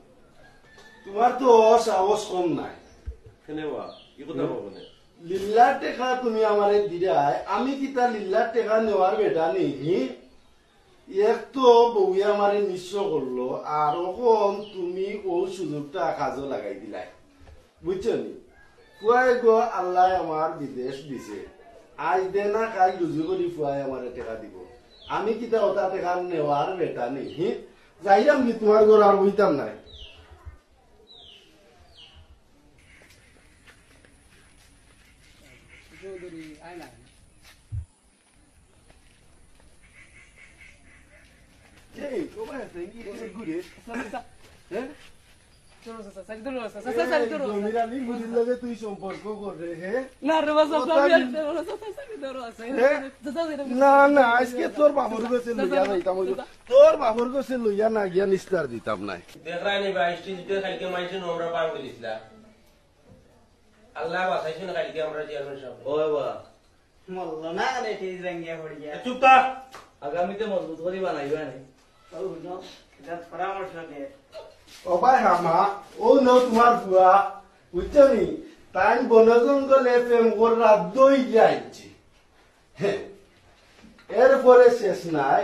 তোমার তো সাহস কম নাই। কেনে বা? কি কথা কও কেনে? লিল্লার টেকা তুমি আমারে দিরায়, আমি কিতা লিল্লার টেকা নেওয়ার বেটা নেই? এক তো বউয়ে আমারে নিঃস্ব করলো, আর অখন তুমি অউ সুযোগটা কাজো লাগাই দিলায়, বুঝছো নি? ফুয়ায় গো, আল্লায় আমার বিদেশ দিছে, আইজ দে না কাইল রুজি করি ফুয়ায় আমারে টেকা দিবো। আমি কিতা অতা টেকা নেওয়ার বেটা নি? হি? যাইরাম নি তোমার ঘর, আর বইতাম নায়। এই, ও ভাই, আছে, এই, এই, ঘুরে। আচ্ছা, আচ্ছা। হ্যাঁ? ধরো, চাচা, চাচা, ধরো, চাচা, চাচা, এই, ধরো। জমির আলী ঘুরির লগে তুই সম্পর্ক কর রে, হ্যাঁ? না রে, বাবা, কথা চাচা, বি- ধরো, চাচা, চাচা, ধরো, আছে। হ্যাঁ? চাচা, চাচা, না, না, আজকে তোর বাপর গেছে চাচা, লইয়া চাচা, যাইতাম, ওই চাচা। তোর বাপর গেছে লইয়া না গিয়া নিস্তার দিতাম নায়। দেখরায় নি বা, স্টেজে কালকে মাইনষে নোংরা পার করি দিছলা। আল্লায় বাঁচাইছইন, কালকে আমরা চেয়ারম্যান সাহেব। ওই বা। মল্ল না, আরে, তেজ রাঙ্গিয়া পড়িয়া। চুপ থাক। আগামীতে মজবুত করি বানাইবা নি। ও, হুনো, এটা পরামর্শ দে। ও ভাই, হামা, ও নেও তোমার ফুয়া, বুঝছো নি? তাইন বন জঙ্গলে প্রেম কররা, দই আনছি। হে, এরপরে শেষ নাই,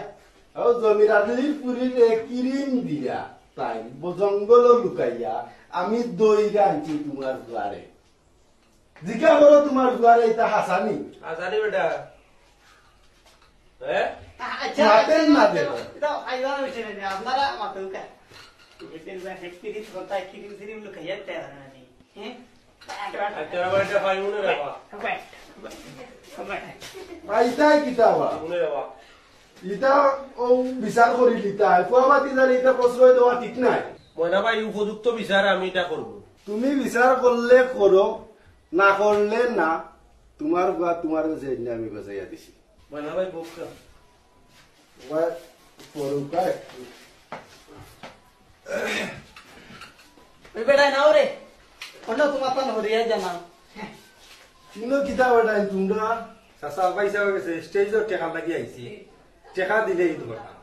ও জমির আলীর ফুরিরে কিরিম দিয়া, তাইন ব-, জঙ্গলো লুকাইয়া, আমি দই আনছি তোমার ফুয়ারে। জিকা করো তোমার ফুয়ারে, ইতা হাছা নি? হাছা নি বেটা। হ্যাঁ? আচ্ছা, মাতেন না আচ্ছা, দেন। এটা আইবার বিষয় না, আপনারা মাথা উঠা। এটা কিরিম সিরিম লুকাইয়া তে পারে না নি। হ্যাঁ? আচ্ছা, আবার এটা ভাই মনে রাখবা। ভাই, তাই কিতা বা? মনে রাখবা। ইতা ও বিচার করি লিতা, ফুয়া ভাতিজারে ইতা প্রশ্রয় দেওয়া ঠিক নাই। ময়না ভাই, উপযুক্ত বিচার আমি এটা করব। তুমি বিচার করলে করো, না করলে না। তুমার ফুয়া তুমার গেছে এনে আমি গজাইয়া দিছি। বানা ভাই, বউক্কা। ওয়া, পড়ুক্কা একটু। ওই বেটায় নাও রে, অন্য তুমার পান হরিয়া জানা। তিনো কিতা বেটায় তুমরা? চাচা, ভাই সাহেব গেছে, স্টেজর টেকা লাগি আইছি। টেকা দিলে ইদ করতাম।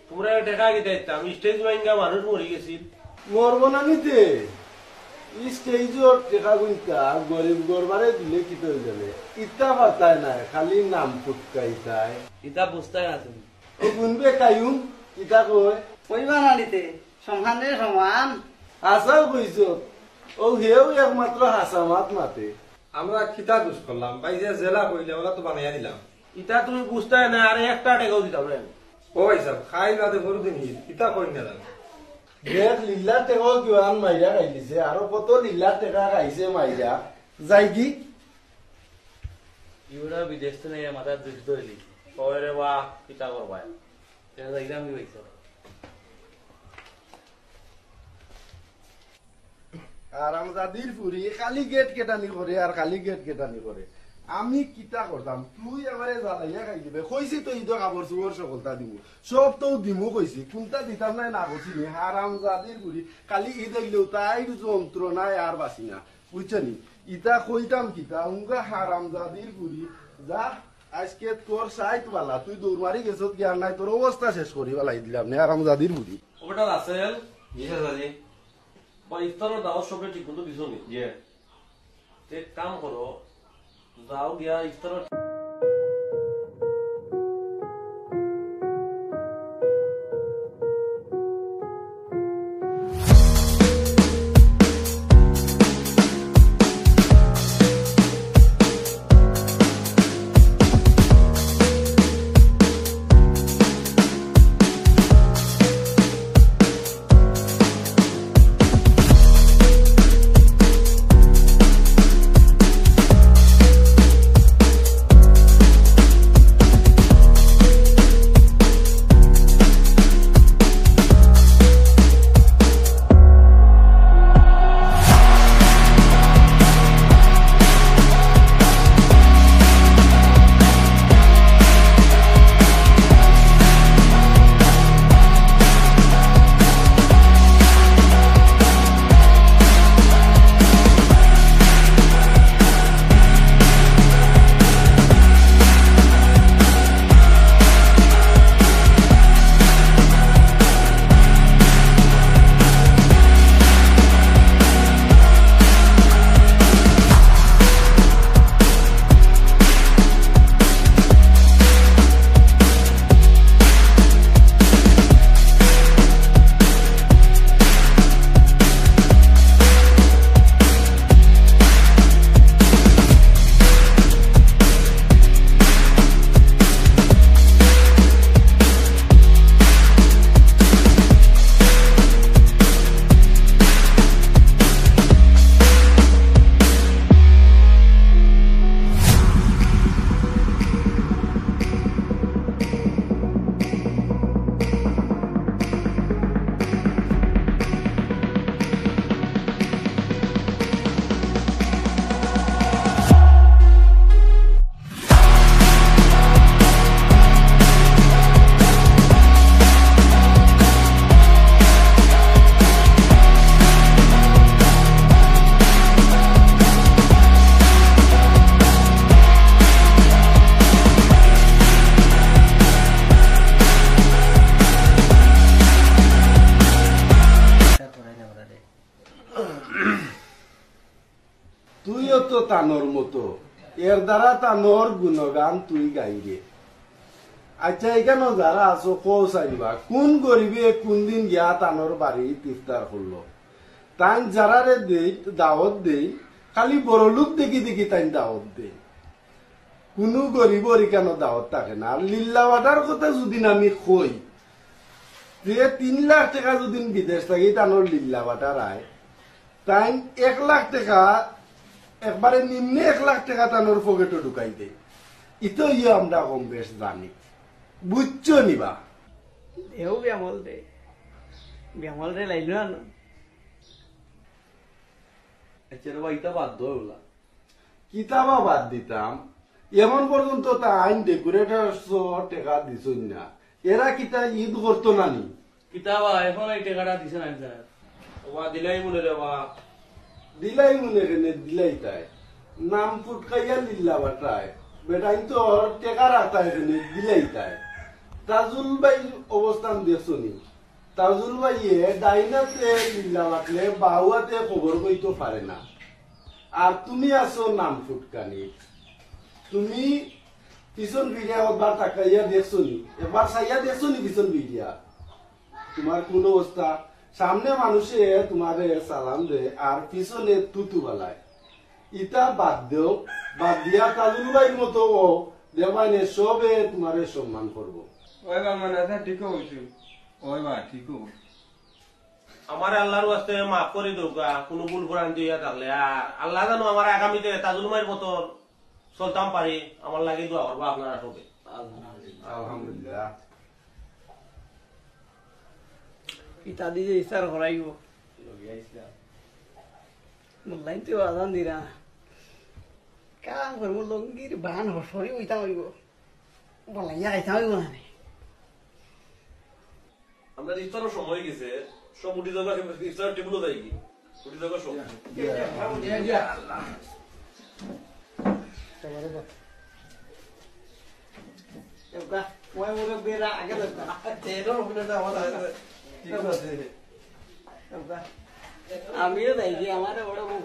তুমরা টেকা কিতা দিতাম? স্টেজ ভাঙ্গা মানুষ মরি গেছিল। মরবো না নিতে? ই স্টেজর টেকা গুনতা গরিব গরবারে দিলে কিতা অই যাবে? ইতা পারতায় নায়, খালি নাম ফুটকাইতায়। ইতা বুঝতায় না তুমি। ও গুনবে কায়ুম, কিতা কয়? কইবা না নিতে, সমানে সমান। আছাউ কইছো, ও হেউ একমাত্র হাছা মাত মাতে। আমরা কিতা দুষ করলাম? ভাই যে জেলা কইলে ওলা তো বানাইয়া দিলাম। ইতা তুমি বুঝতায় না, আরে একটা টেকাও দিতাম না। ও ভাই সাহেব, খাই বাদে গরু দিন হিল, ইতা কই না জানো। দেখ, লিল্লার টেকাও কিমান মাইরা খাইলিছে, আরো কত লিল্লার টেকা খাইছে মাইরা। যাই কি? ইউরা বিদেশ তো নেই, মাথার দুষ ধরলি। কয় রে বা, কিতা করবায়? তে যাইলাম কি ভাই সাহেব? হারামজাদির ফুরি খালি গেট কেটানি করে আর খালি গেট কেটানি করে। আমি কিতা করতাম? তুই আমারে জ্বালাইয়া খাই দিবে। কইছি তো ইদো কাপড় চুপড় সকলতা দিমু। সব তো দিমু কইছি। কুনটা দিতাম নায় না কইছি নি? হারামজাদির ফুরি খালি ইদ অইলেউ তাইর যন্ত্রণায় আর বাঁচি না। বুঝছো নি? ইতা কইতাম কিতা? উঙ্গা হারামজাদির ফুরি। যা, আইজকে তোর সাইত বালা। তুই দৌড় মারি গেছত গিয়া নাই, তোর অবস্থা শেষ করি বালাই দিলাম নে, হারামজাদির ফুরি। ও বেটা রাসেল। জি স্যার, জি। বা ইফতারর দাওয়াত সবরে ঠিক মতো দিছো নি? জি। তে এক কাম করো, যাও গিয়া ইফতারর তুইও তো তানর মতো, এর দ্বারা তানর গুণগান তুই গাইরে। আচ্ছা, এখানো যারা আছো, কও চাইবা, কোন গরিবে কোন দিন গিয়া তানর বাড়িত ইফতার করলো? তাইন যারারে দেই, দাওয়াত দেই, খালি বড় লোক দেখি দেখি তাইন দাওয়াত দেই। কুনু গরিবর ইখানো দাওয়াত থাকে না। আর লিল্লা বাটার কথা যুদি আমি কই, যে তিন লাখ টেকা যুদি বিদেশ থাকি তানর লিল্লা বাটার আয়, তাইন এক লাখ টেকা, একবারে নিম্নে এক লাখ টেকা তানর পকেটো ঢুকাই দেয়। ইতো ইয়ে আমরা কম বেশ জানি, বুঝছো নি বা? দেও বেমল দে, বেমল দে লাইলো না। আচ্ছা রে বা, ইতা বাদ দেও ওলা। কিতা বা বাদ দিতাম, এমন পর্যন্ত তাইন ডেকোরেটরসও টেকা দিছইন না। এরা কিতা ঈদ করতো না নি? কিতা বা, এখন এই টেকাটা দিছে না স্যার। ওবা দিলাই মনে রে বা। দিলাই মনে কেনে দিলাই তাই। নাম ফুটকাইয়া লিল্লা বাটায়। বেটাইন তো টেকা রাখতায় কেনে দিলাই তাই। তাজুল ভাইর অবস্থান দেখছো নি? তাজুল ভাইয়ে ডাইনাতে লিল্লা বাটলে বাউয়াতে খবর কইতো পারে না। আর তুমি আছো নাম ফুটকানি। তুমি পিছন ফিরিয়া একবার তাকাইয়া দেখছো নি? একবার চাইয়া দেখছো নি পিছন ফিরিয়া? তোমার কোন অবস্থা? সামনে মানুষে তোমারে সালাম দে আর পিছনে তুতু বালায়। ইতা বাদ দেও, বাদ দিয়া তাজুল ভাইর মতো ও দেবাইনে সবে তোমারে সম্মান করবো। ওই বাবা, মানে, আচ্ছা, ঠিক কইছো। ওই বা, ঠিক কইছো। আমারে আল্লাহর ওয়াস্তে মাফ করি দেউক্কা, কোনো ভুল ভ্রান্তি হইয়া থাকলে। আর আল্লাহ জানো আমার আগামীতে তাজুল ভাইর মতো চলতাম পারি, আমার লাগি দোয়া করবা আপনারা সবে। আলহামদুলিল্লাহ। ইতা দিয়ে ইফতার করাইব। মোল্লাইন তো আজান দিরা। কাম করবো, লঙ্গির বান হসরি উইতা হইব। বলাইয়া আইতা হইব না রে। আমরা ইফতারের সময় হয়ে গেছে, সব উঠি যাবা, ইফতার টেবিলও যাই কি? উঠি যাবা সব। আমিও যাই কি, আমার বড় বউ।